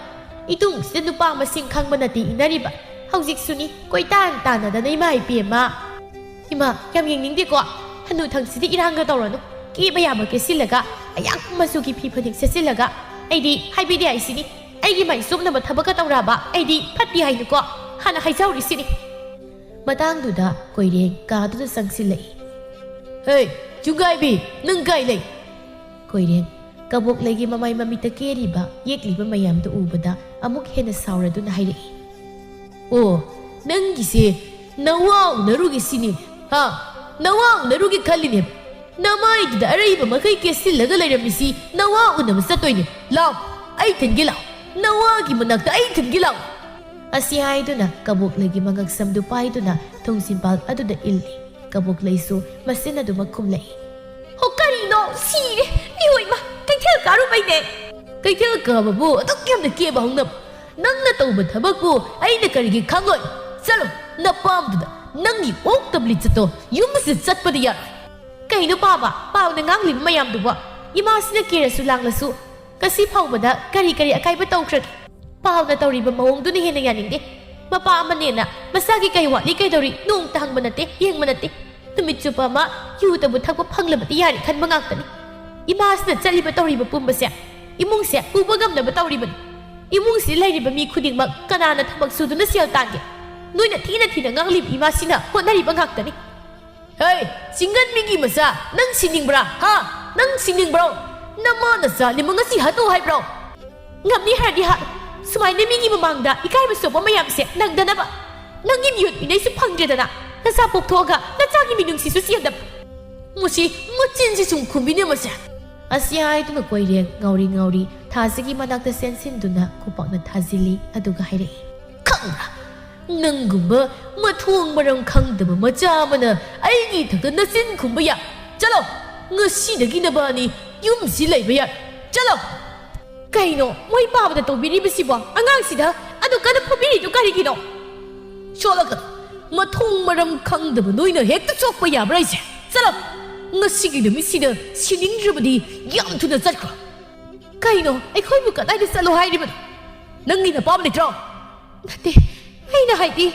ꯏꯇꯨꯡꯁꯤꯗ ꯅꯨꯄꯥ ꯃꯁꯤꯡ ꯈꯪꯕ ꯅꯠꯇꯦ ꯏꯟꯅꯔꯤꯕ꯫ ꯍꯧꯖꯤꯛꯁꯨꯅꯤ ꯀꯣꯏꯇꯥꯟ ꯇꯥꯟꯅꯗꯅ ꯏꯃꯥ ꯏꯄꯦꯝꯃ꯫ ꯏꯃꯥ, ꯌꯥꯝ ꯌꯦꯡꯅꯤꯡꯗꯦꯀꯣ꯫ ꯍꯅꯨꯊꯪꯁꯤꯗꯤ ꯏꯔꯥꯡꯒ ꯇꯧꯔꯅꯨ꯫ ꯀꯦꯕ ꯌꯥꯕ ꯀꯦꯁꯤꯜꯂꯒ, ꯑꯌꯥꯛꯄ ꯃꯆꯨꯒꯤ ꯐꯤ ꯐꯅꯦꯛ ꯁꯦꯠꯆꯤꯜꯂꯒ, ꯑꯩꯗꯤ ꯍꯥꯏꯕꯤꯗꯦ ꯍꯥꯏꯁꯤꯅꯤ꯫ ꯑꯩꯒꯤ ꯃꯥꯏ ꯆꯣꯞꯅꯕ ꯊꯕꯛꯀ ꯇꯧꯔꯛꯑꯕ ꯑꯩꯗꯤ ꯐꯠꯇꯦ ꯍꯥꯏꯅꯨꯀꯣ꯫ ꯍꯥꯟꯅ ꯍꯥꯏꯖꯍꯧꯔꯤꯁꯤꯅꯤ꯫" ꯃꯇꯥꯡꯗꯨꯗ ꯀꯣꯏꯔꯦꯡ ꯀꯥꯗꯨꯗ ꯆꯪꯁꯤꯜꯂꯛꯏ꯫ "ꯍꯦ, ꯆꯨꯡꯒꯥꯏꯕꯤ, ꯅꯪ ꯀꯥꯏ ꯂꯩ?" ꯀꯣꯏꯔꯦꯡ ꯀꯕꯣꯛꯂꯩꯒꯤ ꯃꯃꯥꯏ ꯃꯃꯤꯠꯇ ꯀꯦꯔꯤꯕ, ꯌꯦꯛꯂꯤꯕ ꯃꯌꯥꯝꯗꯨ ꯎꯕꯗ ꯑꯃꯨꯛ ꯍꯦꯟꯅ ꯁꯥꯎꯔꯗꯨꯅ ꯍꯥꯏꯔꯛꯏ꯫ "ꯑꯣ, ꯅꯪꯒꯤꯁꯦ ꯅꯋꯥ ꯎꯅꯔꯨꯒꯦ ꯁꯤꯅꯤ, ꯍꯥ? ꯅꯋꯥ ꯎꯅꯔꯨꯒꯦ ꯈꯜꯂꯤꯅꯦ꯫ ꯅꯃꯥꯏꯗꯨꯗ ꯑꯔꯩꯕ ꯃꯈꯩ ꯀꯦꯁꯤꯜꯂꯒ ꯂꯩꯔꯝꯃꯤꯁꯤ ꯅꯋꯥ ꯎꯅꯕ ꯆꯠꯇꯣꯏꯅꯦ꯫ ꯂꯥꯎ, ꯑꯩ ꯊꯤꯟꯒꯦ ꯂꯥꯎ꯫ ꯅꯋꯥꯒꯤ ꯃꯅꯥꯛꯇ ꯑꯩ ꯊꯤꯟꯒꯦ ꯂꯥꯎ꯫" ꯑꯁꯤ ꯍꯥꯏꯗꯨꯅ ꯀꯕꯣꯛꯂꯩꯒꯤ ꯃꯉꯛꯁꯝꯗꯨ ꯄꯥꯏꯗꯨꯅ ꯊꯣꯡꯖꯤꯟꯄꯥꯜ ꯑꯗꯨꯗ ꯏꯜꯂꯤ꯫ ꯀꯕꯣꯛꯂꯩꯁꯨ ꯃꯆꯤꯟ ꯑꯗꯨꯃꯛ ꯈꯨꯝꯂꯛꯏ꯫ "ꯍꯣ, ꯀꯔꯤꯅꯣ? ꯁꯤꯔꯦ! ꯃꯤꯑꯣꯏꯃ, ꯀꯩꯊꯦꯜ ꯀꯥꯔꯨꯕꯩꯅꯦ!" "ꯀꯩꯊꯦꯜ ꯀꯥꯕꯕꯨ ꯑꯗꯨꯛ ꯌꯥꯝꯅ ꯀꯦꯕ ꯍꯧꯅꯕ? ꯅꯪꯅ ꯇꯧꯕ ꯊꯕꯛꯄꯨ ꯑꯩꯅ ꯀꯔꯤꯒꯤ ꯈꯪꯂꯣꯏ? ꯆꯠꯂꯣ, ꯅꯄꯥꯝꯗꯨꯗ ꯅꯪꯒꯤ ꯑꯣꯛꯇꯕ ꯂꯤꯆꯠꯇꯣ ꯌꯨꯝꯁꯤꯗ ꯆꯠꯄꯗꯤ ꯌꯥꯔꯣꯏ꯫" "ꯀꯩꯅꯣ ꯄꯥꯕ, ꯄꯥꯎꯅ ꯉꯥꯡꯂꯤꯕ ꯃꯌꯥꯝꯗꯨꯕꯣ? ꯏꯃꯥꯁꯤꯅ ꯀꯦꯔꯁꯨ ꯂꯥꯡꯂꯁꯨ ꯉꯁꯤ ꯐꯥꯎꯕꯗ ꯀꯔꯤ ꯀꯔꯤ ꯑꯀꯥꯏꯕ ꯇꯧꯈ꯭ꯔꯒꯦ? ꯄꯥꯎꯅ ꯇꯧꯔꯤꯕ ꯃꯑꯣꯡꯗꯨꯅ ꯍꯦꯟꯅ ꯌꯥꯅꯤꯡꯗꯦ꯫ ꯃꯄꯥ ꯑꯃꯅꯦꯅ ꯃꯆꯥꯒꯤ ꯀꯩ ꯋꯥꯠꯂꯤ ꯀꯩꯗꯧꯔꯤ ꯅꯣꯡꯇ ꯍꯪꯕ ꯅꯠꯇꯦ, ꯌꯦꯡꯕ ꯅꯠꯇꯦ꯫ ꯅꯨꯃꯤꯠ ꯆꯨꯞꯄ ꯑꯃ ꯌꯨꯇꯕꯨ ꯊꯛꯄ ꯐꯪꯂꯕꯗꯤ ꯌꯥꯔꯦ ꯈꯟꯕ ꯉꯥꯛꯇꯅꯤ꯫ ꯏꯃꯥꯁꯤꯅ ꯆꯠꯂꯤꯕ ꯇꯧꯔꯤꯕ ꯄꯨꯝꯕꯁꯦ ꯏꯃꯨꯡꯁꯦ ꯄꯨꯕ ꯉꯝꯅꯕ ꯇꯧꯔꯤꯕꯅꯤ꯫ ꯏꯃꯨꯡꯁꯤꯗ ꯂꯩꯔꯤꯕ ꯃꯤ ꯈꯨꯗꯤꯡꯃꯛ ꯀꯅꯥꯅ ꯊꯕꯛ ꯁꯨꯗꯨꯅ ꯁꯦꯜ ꯇꯥꯟꯒꯦ? ꯅꯣꯏꯅ ꯊꯤꯅ ꯊꯤꯅ ꯉꯥꯡꯂꯤꯕ ꯏꯃꯥꯁꯤꯅ ꯍꯣꯠꯅꯔꯤꯕ ꯉꯥꯛꯇꯅꯤ꯫" "ꯍꯦ, ꯆꯤꯡꯒꯟꯕꯤꯒꯤ ꯃꯆꯥ, ꯅꯪ ꯁꯤꯅꯤꯡꯕ꯭ꯔꯥ? ꯍꯥ? ꯅꯪ ꯁꯤꯅꯤꯡꯕ꯭ꯔꯣ? ꯅꯃꯥ ꯅꯆꯥ ꯑꯅꯤꯃꯛ ꯉꯁꯤ ꯍꯥꯠꯇꯣꯛꯎ ꯍꯥꯏꯕ꯭ꯔꯣ?" "ꯉꯝꯅꯤ ꯍꯥꯏꯔꯗꯤ ꯍꯥꯠꯂꯨ꯫ ꯁꯨꯃꯥꯏꯅ ꯃꯤꯒꯤ ꯃꯃꯥꯡꯗ ꯏꯀꯥꯏꯕ ꯆꯣꯛꯄ ꯃꯌꯥꯝꯁꯦ ꯅꯪꯗꯅꯕ꯫" ꯅꯪꯒꯤ ꯃꯤꯑꯣꯠ ꯃꯤꯅꯩꯁꯨ ꯐꯪꯗ꯭ꯔꯦꯗꯅ, ꯅꯆꯥ ꯄꯣꯛꯊꯣꯛꯑꯒ ꯅꯆꯥꯒꯤ ꯃꯤꯅꯨꯡꯁꯤꯁꯨ ꯆꯦꯟꯗꯕ꯫ ꯃꯁꯤ ꯃꯆꯤꯟꯁꯤ ꯁꯨꯝ ꯈꯨꯝꯕꯤꯅꯦ ꯃꯁꯦ꯫ ꯑꯁꯤ ꯍꯥꯏꯗꯨꯅ ꯀꯣꯏꯔꯦꯡ ꯉꯥꯎꯔꯤ ꯉꯥꯎꯔꯤ ꯊꯥꯖꯒꯤ ꯃꯅꯥꯛꯇ ꯆꯦꯟꯁꯤꯟꯗꯨꯅ ꯈꯨꯄꯥꯛꯅ ꯊꯥꯖꯤꯜꯂꯤ, ꯑꯗꯨꯒ ꯍꯥꯏꯔꯛꯏ, "ꯈꯪꯕ꯭ꯔꯥ? ꯅꯪꯒꯨꯝꯕ ꯃꯊꯣꯡ ꯃꯔꯝ ꯈꯪꯗꯕ ꯃꯆꯥ ꯑꯃꯅ ꯑꯩꯒꯤ ꯏꯊꯛꯇ ꯅꯆꯤꯟ ꯈꯨꯝꯕ ꯌꯥ? ꯆꯠꯂꯣ! ꯉꯁꯤꯗꯒꯤ ꯅꯕꯥꯅꯤ ꯌꯨꯝꯁꯤ ꯂꯩꯕ ꯌꯥꯏ꯫ ꯆꯠꯂꯣ!" ꯀꯩꯅꯣ ꯃꯣꯏ ꯄꯥꯕꯗ ꯇꯧꯕꯤꯔꯤꯕꯁꯤꯕꯣ? ꯑꯉꯥꯡꯁꯤꯗ ꯑꯗꯨ ꯀꯟꯅ ꯐꯨꯕꯤꯔꯤꯗꯨ ꯀꯔꯤꯒꯤꯅꯣ? ꯆꯣꯠꯂꯒ ꯃꯊꯣꯡ ꯃꯔꯝ ꯈꯪꯗꯕ ꯅꯣꯏꯅ ꯍꯦꯛꯇ ꯆꯣꯛꯄ ꯌꯥꯕ꯭ꯔꯥ ꯑꯩꯁꯦ? ꯆꯠꯂꯣ! ꯉꯁꯤꯒꯤ ꯅꯨꯃꯤꯠꯁꯤꯗ ꯁꯤꯅꯤꯡꯗ꯭ꯔꯕꯗꯤ ꯌꯥꯝ ꯊꯨꯅ ꯆꯠꯈ꯭ꯔꯣ꯫ ꯀꯩꯅꯣ, ꯑꯩꯈꯣꯏꯕꯨ ꯀꯗꯥꯏꯗ ꯆꯠꯂꯣ ꯍꯥꯏꯔꯤꯕꯅꯣ? ꯅꯪꯒꯤ ꯅꯄꯥꯝ ꯂꯩꯇ꯭ꯔꯣ? ꯅꯠꯇꯦ, ꯑꯩꯅ ꯍꯥꯏꯗꯤ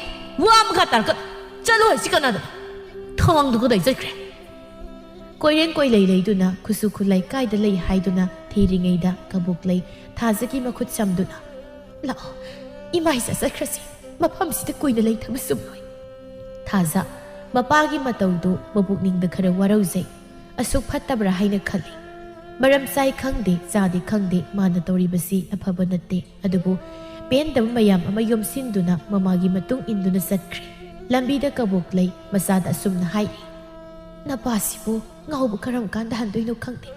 ꯋꯥ ꯃꯈꯥ ꯇꯥꯔꯛꯀ-, ꯆꯠꯂꯣ ꯍꯥꯏꯁꯤ ꯀꯅꯥꯗꯅꯣ? ꯊꯥꯡꯗꯨ ꯀꯗꯥꯏ ꯆꯠꯈ꯭ꯔꯦ? ꯀꯣꯏꯔꯦꯟ ꯀꯣꯏꯂꯩ ꯂꯩꯗꯨꯅ ꯈꯨꯠꯁꯨ ꯈꯨꯠꯂꯥꯏ ꯀꯥꯏꯗ ꯂꯩ ꯍꯥꯏꯗꯨꯅ ꯊꯤꯔꯤꯉꯩꯗ ꯀꯕꯣꯛꯂꯩ ꯊꯥꯖꯒꯤ ꯃꯈꯨꯠ ꯆꯝꯗꯨꯅ, "ꯂꯥꯛꯑꯣ, ꯏꯃꯥ ꯏꯆꯥ ꯆꯠꯈ꯭ꯔꯁꯤ, ꯃꯐꯝꯁꯤꯗ ꯀꯨꯏꯅ ꯂꯩꯊꯕ ꯆꯨꯝꯂꯣꯏ꯫" ꯊꯥꯖ ꯃꯄꯥꯒꯤ ꯃꯇꯧꯗꯨ ꯃꯄꯨꯛꯅꯤꯡꯗ ꯈꯔ ꯋꯥꯔꯧꯖꯩ꯫ ꯑꯁꯨꯛ ꯐꯠꯇꯕ꯭ꯔꯥ ꯍꯥꯏꯅ ꯈꯜꯂꯤ꯫ ꯃꯔꯝ ꯆꯥꯏ ꯈꯪꯗꯦ, ꯆꯥꯗꯦ ꯈꯪꯗꯦ, ꯃꯥꯅ ꯇꯧꯔꯤꯕꯁꯤ ꯑꯐꯕ ꯅꯠꯇꯦ꯫ ꯑꯗꯨꯕꯨ ꯄꯦꯟꯗꯕ ꯃꯌꯥꯝ ꯑꯃ ꯌꯣꯝꯁꯤꯟꯗꯨꯅ ꯃꯃꯥꯒꯤ ꯃꯇꯨꯡ ꯏꯟꯗꯨꯅ ꯆꯠꯈ꯭ꯔꯦ꯫ ꯂꯝꯕꯤꯗ ꯀꯕꯣꯛꯂꯩ ꯃꯆꯥꯗ ꯑꯁꯨꯝꯅ ꯍꯥꯏꯔꯤ, "ꯅꯄꯥꯁꯤꯕꯨ ꯉꯥꯎꯕ ꯀꯔꯝ ꯀꯥꯟꯗ ꯍꯟꯗꯣꯏꯅꯣ ꯈꯪꯗꯦ꯫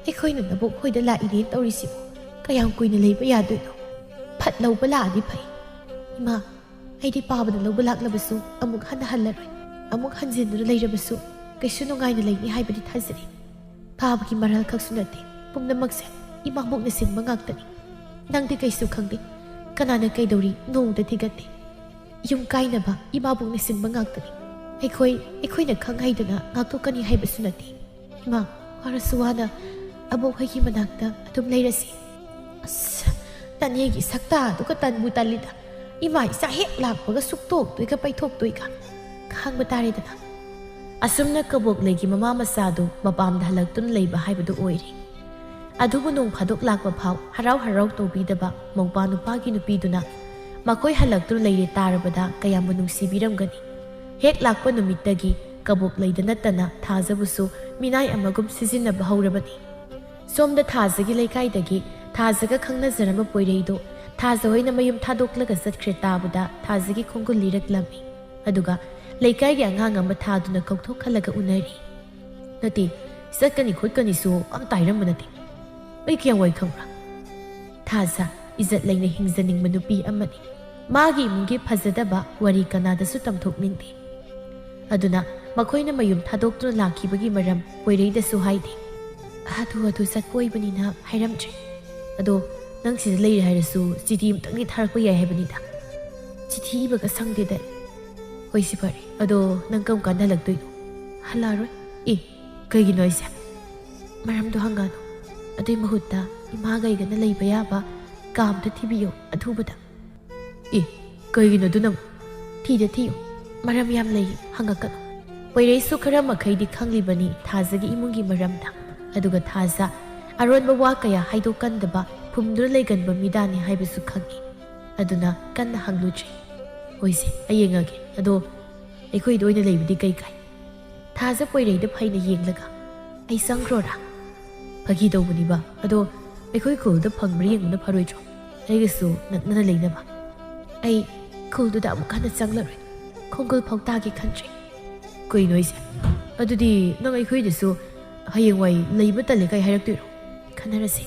ꯑꯩꯈꯣꯏꯅ ꯅꯕꯣꯛ ꯍꯣꯏꯗ ꯂꯥꯛꯏꯅꯦ ꯇꯧꯔꯤꯁꯤꯕꯨ ꯀꯌꯥꯝ ꯀꯨꯏꯅ ꯂꯩꯕ ꯌꯥꯗꯣꯏꯅꯣ? ꯐꯠ ꯂꯧꯕ ꯂꯥꯛꯑꯗꯤ ꯐꯩ꯫ ꯏꯃꯥ, ꯑꯩꯗꯤ ꯄꯥꯕꯅ ꯂꯧꯕ ꯂꯥꯛꯂꯕꯁꯨ ꯑꯃꯨꯛ ꯍꯟꯅ ꯍꯜꯂꯔꯣꯏ꯫ ꯑꯃꯨꯛ ꯍꯟꯖꯤꯟꯗꯨꯅ ꯂꯩꯔꯕꯁꯨ ꯀꯩꯁꯨ ꯅꯨꯡꯉꯥꯏꯅ ꯂꯩꯅꯤ ꯍꯥꯏꯕꯗꯤ ꯊꯥꯖꯔꯤ꯫ ꯄꯥꯕꯒꯤ ꯃꯔꯜ ꯈꯛꯁꯨ ꯅꯠꯇꯦ, ꯄꯨꯝꯅꯃꯛꯁꯦ ꯏꯃꯥꯕꯣꯛꯅ ꯁꯤꯟꯕ ꯉꯥꯛꯇꯅꯤ꯫ ꯅꯪꯗꯤ ꯀꯩꯁꯨ ꯈꯪꯗꯦ꯫ ꯀꯅꯥꯅ ꯀꯩꯗꯧꯔꯤ ꯅꯣꯡꯃꯇ ꯊꯤꯒꯠꯇꯦ꯫ ꯌꯨꯝ ꯀꯥꯏꯅꯕ ꯏꯃꯥꯕꯣꯛꯅ ꯁꯤꯟꯕ ꯉꯥꯛꯇꯅꯤ꯫ ꯑꯩꯈꯣꯏ, ꯑꯩꯈꯣꯏꯅ ꯈꯪ ꯍꯩꯗꯅ ꯉꯥꯛꯊꯣꯛꯀꯅꯤ ꯍꯥꯏꯕꯁꯨ ꯅꯠꯇꯦ꯫ ꯏꯃꯥ, ꯋꯥꯔꯁꯨ ꯋꯥꯅ ꯑꯕꯣꯛ ꯍꯣꯏꯒꯤ ꯃꯅꯥꯛꯇ ꯑꯗꯨꯝ ꯂꯩꯔꯁꯤ꯫" ꯑꯁ, ꯅꯅꯦꯒꯤ ꯁꯛꯇꯥꯗꯨꯒ ꯇꯟꯕꯨ ꯇꯜꯂꯤꯗ꯫ ꯏꯃꯥ ꯏꯆꯥ ꯍꯦꯛ ꯂꯥꯛꯄꯒ ꯁꯨꯛꯇꯣꯛꯇꯣꯏꯒ ꯄꯩꯊꯣꯛꯇꯣꯏꯒ꯫ ꯈꯥꯡꯕ ꯇꯥꯔꯦꯗꯅ꯫ ꯑꯁꯨꯝꯅ ꯀꯕꯣꯛꯂꯩꯒꯤ ꯃꯃꯥ ꯃꯆꯥꯗꯨ ꯃꯄꯥꯝꯗ ꯍꯜꯂꯛꯇꯨꯅ ꯂꯩꯕ ꯍꯥꯏꯕꯗꯨ ꯑꯣꯏꯔꯦ꯫ ꯑꯗꯨꯕꯨ ꯅꯣꯡ ꯐꯥꯗꯣꯛ ꯂꯥꯛꯄ ꯐꯥꯎ ꯍꯔꯥꯎ ꯍꯔꯥꯎ ꯇꯧꯕꯤꯗꯕ ꯃꯧꯄꯥ ꯅꯨꯄꯥꯒꯤ ꯅꯨꯄꯤꯗꯨꯅ ꯃꯈꯣꯏ ꯍꯜꯂꯛꯇꯨꯅ ꯂꯩꯔꯦ ꯇꯥꯔꯕꯗ ꯀꯌꯥꯝꯕꯨ ꯅꯨꯡꯁꯤꯕꯤꯔꯝꯒꯅꯤ꯫ ꯍꯦꯛ ꯂꯥꯛꯄ ꯅꯨꯃꯤꯠꯇꯒꯤ ꯀꯕꯣꯛꯂꯩꯗ ꯅꯠꯇꯅ ꯊꯥꯖꯕꯨꯁꯨ ꯃꯤꯅꯥꯏ ꯑꯃꯒꯨꯝ ꯁꯤꯖꯤꯟꯅꯕ ꯍꯧꯔꯕꯅꯤ꯫ ꯁꯣꯝꯗ ꯊꯥꯖꯒꯤ ꯂꯩꯀꯥꯏꯗꯒꯤ ꯊꯥꯖꯒ ꯈꯪꯅꯖꯔꯝꯕ ꯄꯣꯏꯔꯩꯗꯣ ꯊꯥꯖ ꯍꯣꯏꯅ ꯃꯌꯨꯝ ꯊꯥꯗꯣꯛꯂꯒ ꯆꯠꯈ꯭ꯔꯦ ꯇꯥꯕꯗ ꯊꯥꯖꯒꯤ ꯈꯣꯡꯒꯨꯜ ꯂꯤꯔꯛꯂꯝꯃꯤ꯫ ꯑꯗꯨꯒ ꯂꯩꯀꯥꯏꯒꯤ ꯑꯉꯥꯡ ꯑꯃ ꯊꯥꯗꯨꯅ ꯀꯧꯊꯣꯛꯍꯜꯂꯒ ꯎꯅꯔꯤ꯫ "ꯅꯠꯇꯦ, ꯆꯠꯀꯅꯤ ꯈꯣꯠꯀꯅꯤꯁꯨ ꯑꯝꯇ ꯍꯥꯏꯔꯝꯕ ꯅꯠꯇꯦ꯫ ꯑꯩ ꯀꯌꯥꯝ ꯋꯥꯏ ꯈꯪꯕ꯭ꯔꯥ?" ꯊꯥꯖ ꯏꯖꯠ ꯂꯩꯅ ꯍꯤꯡꯖꯅꯤꯡꯕ ꯅꯨꯄꯤ ꯑꯃꯅꯤ꯫ ꯃꯥꯒꯤ ꯏꯃꯨꯡꯒꯤ ꯐꯖꯗꯕ ꯋꯥꯔꯤ ꯀꯅꯥꯗꯁꯨ ꯇꯝꯊꯣꯛꯅꯤꯡꯗꯦ꯫ ꯑꯗꯨꯅ ꯃꯈꯣꯏꯅ ꯃꯌꯨꯝ ꯊꯥꯗꯣꯛꯇꯨꯅ ꯂꯥꯛꯈꯤꯕꯒꯤ ꯃꯔꯝ ꯄꯣꯏꯔꯩꯗꯁꯨ ꯍꯥꯏꯗꯦ꯫ ꯍꯥꯊꯨ ꯍꯥꯊꯨ ꯆꯠꯄ ꯑꯣꯏꯕꯅꯤꯅ ꯍꯥꯏꯔꯝꯗ꯭ꯔꯦ꯫ "ꯑꯗꯣ ꯅꯪ ꯁꯤꯗ ꯂꯩꯔꯦ ꯍꯥꯏꯔꯁꯨ ꯆꯤꯊꯤ ꯑꯃꯇꯪꯗꯤ ꯊꯥꯔꯛꯄ ꯌꯥꯏ ꯍꯥꯏꯕꯅꯤꯗ꯫ ꯆꯤꯊꯤ ꯏꯕꯒ ꯁꯪꯗꯦꯗ ꯑꯩ꯫ ꯍꯣꯏ, ꯁꯤ ꯐꯔꯦ꯫ ꯑꯗꯣ ꯅꯪ ꯀꯔꯝ ꯀꯥꯟꯗ ꯍꯜꯂꯛꯇꯣꯏꯅꯣ?" "ꯍꯜꯂꯛꯑꯔꯣꯏ꯫" "ꯑꯦ, ꯀꯩꯒꯤꯅꯣ ꯍꯥꯏꯁꯦ?" "ꯃꯔꯝꯗꯣ ꯍꯪꯒꯅꯨ꯫ ꯑꯗꯨꯏ ꯃꯍꯨꯠꯇ ꯏꯃꯥꯒ ꯑꯩꯒꯅ ꯂꯩꯕ ꯌꯥꯕ ꯀꯥ ꯑꯝꯇ ꯊꯤꯕꯤꯌꯣ ꯑꯊꯨꯕꯗ꯫" "ꯑꯦ, ꯀꯩꯒꯤꯅꯣ ꯑꯗꯨꯅ?" "ꯊꯤꯗ ꯊꯤꯌꯨ, ꯃꯔꯝ ꯌꯥꯝ ꯂꯩ, ꯍꯪꯉꯛꯀꯅꯨ꯫" ꯄꯣꯏꯔꯩꯁꯨ ꯈꯔ ꯃꯈꯩꯗꯤ ꯈꯪꯂꯤꯕꯅꯤ ꯊꯥꯖꯒꯤ ꯏꯃꯨꯡꯒꯤ ꯃꯔꯝꯗ꯫ ꯑꯗꯨꯒ ꯊꯥꯖ ꯑꯔꯣꯟꯕ ꯋꯥ ꯀꯌꯥ ꯍꯥꯏꯗꯣꯛꯀꯟꯗꯕ ꯐꯨꯝꯗꯨꯅ ꯂꯩꯒꯟꯕ ꯃꯤꯗꯥꯅꯤ ꯍꯥꯏꯕꯁꯨ ꯈꯪꯉꯤ꯫ ꯑꯗꯨꯅ ꯀꯟꯅ ꯍꯪꯂꯨꯗ꯭ꯔꯦ꯫ "ꯍꯣꯏꯁꯦ, ꯑꯩ ꯌꯦꯡꯉꯒꯦ꯫ ꯑꯗꯣ ꯑꯩꯈꯣꯏꯗ ꯑꯣꯏꯅ ꯂꯩꯕꯗꯤ ꯀꯩ ꯀꯥꯏ?" ꯊꯥꯖ ꯄꯣꯏꯔꯩꯗ ꯐꯩꯅ ꯌꯦꯡꯂꯒ, "ꯑꯩ ꯆꯪꯈ꯭ꯔꯣꯔꯥ?" "ꯐꯥꯒꯤ ꯇꯧꯕꯅꯤꯕ꯫ ꯑꯗꯣ ꯑꯩꯈꯣꯏ ꯈꯨꯜꯗ ꯐꯪꯕ꯭ꯔꯥ ꯌꯦꯡꯕꯅ ꯐꯔꯣꯏꯗ꯭ꯔꯣ? ꯑꯩꯒꯁꯨ ꯅꯛꯅꯅ ꯂꯩꯅꯕ꯫" "ꯑꯩ ꯈꯨꯜꯗꯨꯗ ꯑꯃꯨꯛ ꯍꯟꯅ ꯆꯪꯂꯔꯣꯏ꯫ ꯈꯣꯡꯒꯨꯜ ꯐꯥꯎ ꯇꯥꯒꯦ ꯈꯟꯗ꯭ꯔꯦ꯫" "ꯀꯩꯅꯣ ꯍꯥꯏꯁꯦ? ꯑꯗꯨꯗꯤ ꯅꯪ ꯑꯩꯈꯣꯏꯗꯁꯨ ꯍꯌꯦꯡꯋꯥꯏ ꯂꯩꯕ ꯇꯜꯂꯦ ꯀꯥꯏ ꯍꯥꯏꯔꯛꯇꯣꯏꯔꯣ?" "ꯈꯟꯅꯔꯁꯦ꯫"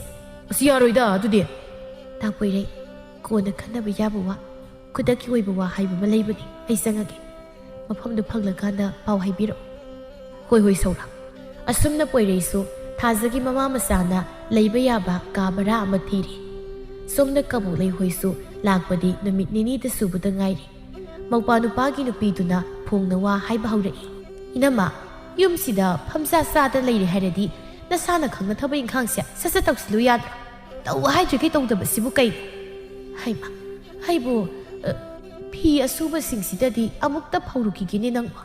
"ꯑꯁ, ꯌꯥꯔꯣꯏꯗ ꯑꯗꯨꯗꯤ꯫" "ꯇꯥ ꯄꯣꯏꯔꯩ, ꯀꯣꯟꯅ ꯈꯟꯅꯕ ꯌꯥꯕ ꯋꯥ, ꯈꯨꯗꯛꯀꯤ ꯑꯣꯏꯕ ꯋꯥ ꯍꯥꯏꯕ ꯑꯃ ꯂꯩꯕꯅꯤ꯫ ꯑꯩ ꯆꯪꯉꯒꯦ꯫ ꯃꯐꯝꯗꯨ ꯐꯪꯂꯀꯥꯟꯗ ꯄꯥꯎ ꯍꯥꯏꯕꯤꯔꯛꯑꯣ꯫" "ꯍꯣꯏ, ꯍꯣꯏ, ꯁꯧꯔꯥ꯫" ꯑꯁꯨꯝꯅ ꯄꯣꯏꯔꯩꯁꯨ ꯊꯥꯖꯒꯤ ꯃꯃꯥ ꯃꯆꯥꯅ ꯂꯩꯕ ꯌꯥꯕ ꯀꯥ ꯚꯔꯥ ꯑꯃ ꯊꯤꯔꯦ꯫ ꯁꯣꯝꯅ ꯀꯕꯣꯛꯂꯩ ꯍꯣꯏꯁꯨ ꯂꯥꯛꯄꯗꯤ ꯅꯨꯃꯤꯠ ꯅꯤꯅꯤꯗ ꯁꯨꯕꯗ ꯉꯥꯏꯔꯤ꯫ ꯃꯧꯄꯥ ꯅꯨꯄꯥꯒꯤ ꯅꯨꯄꯤꯗꯨꯅ ꯐꯣꯡꯅ ꯋꯥ ꯍꯥꯏꯕ ꯍꯧꯔꯛꯏ꯫ "ꯏꯅꯝꯃ, ꯌꯨꯝꯁꯤꯗ ꯐꯝꯖꯥ ꯆꯥꯗ ꯂꯩꯔꯦ ꯍꯥꯏꯔꯗꯤ ꯅꯁꯥꯅ ꯈꯪꯅ ꯊꯕꯛ ꯏꯪꯈꯥꯡꯁꯦ ꯁꯠ ꯁꯠ ꯇꯧꯁꯤꯜꯂꯨ ꯌꯥꯗ꯭ꯔꯣ? ꯇꯧ ꯍꯥꯏꯗ꯭ꯔꯤꯈꯩ ꯇꯧꯗꯕꯁꯤꯕꯨ ꯀꯩꯅꯣ?" "ꯍꯩꯃ, ꯑꯩꯕꯨ, ꯑ, ꯐꯤ ꯑꯁꯨꯕꯁꯤꯡꯁꯤꯗꯗꯤ ꯑꯃꯨꯛꯇ ꯐꯧꯔꯨꯈꯤꯒꯦꯅꯦ ꯅꯪꯕꯨ꯫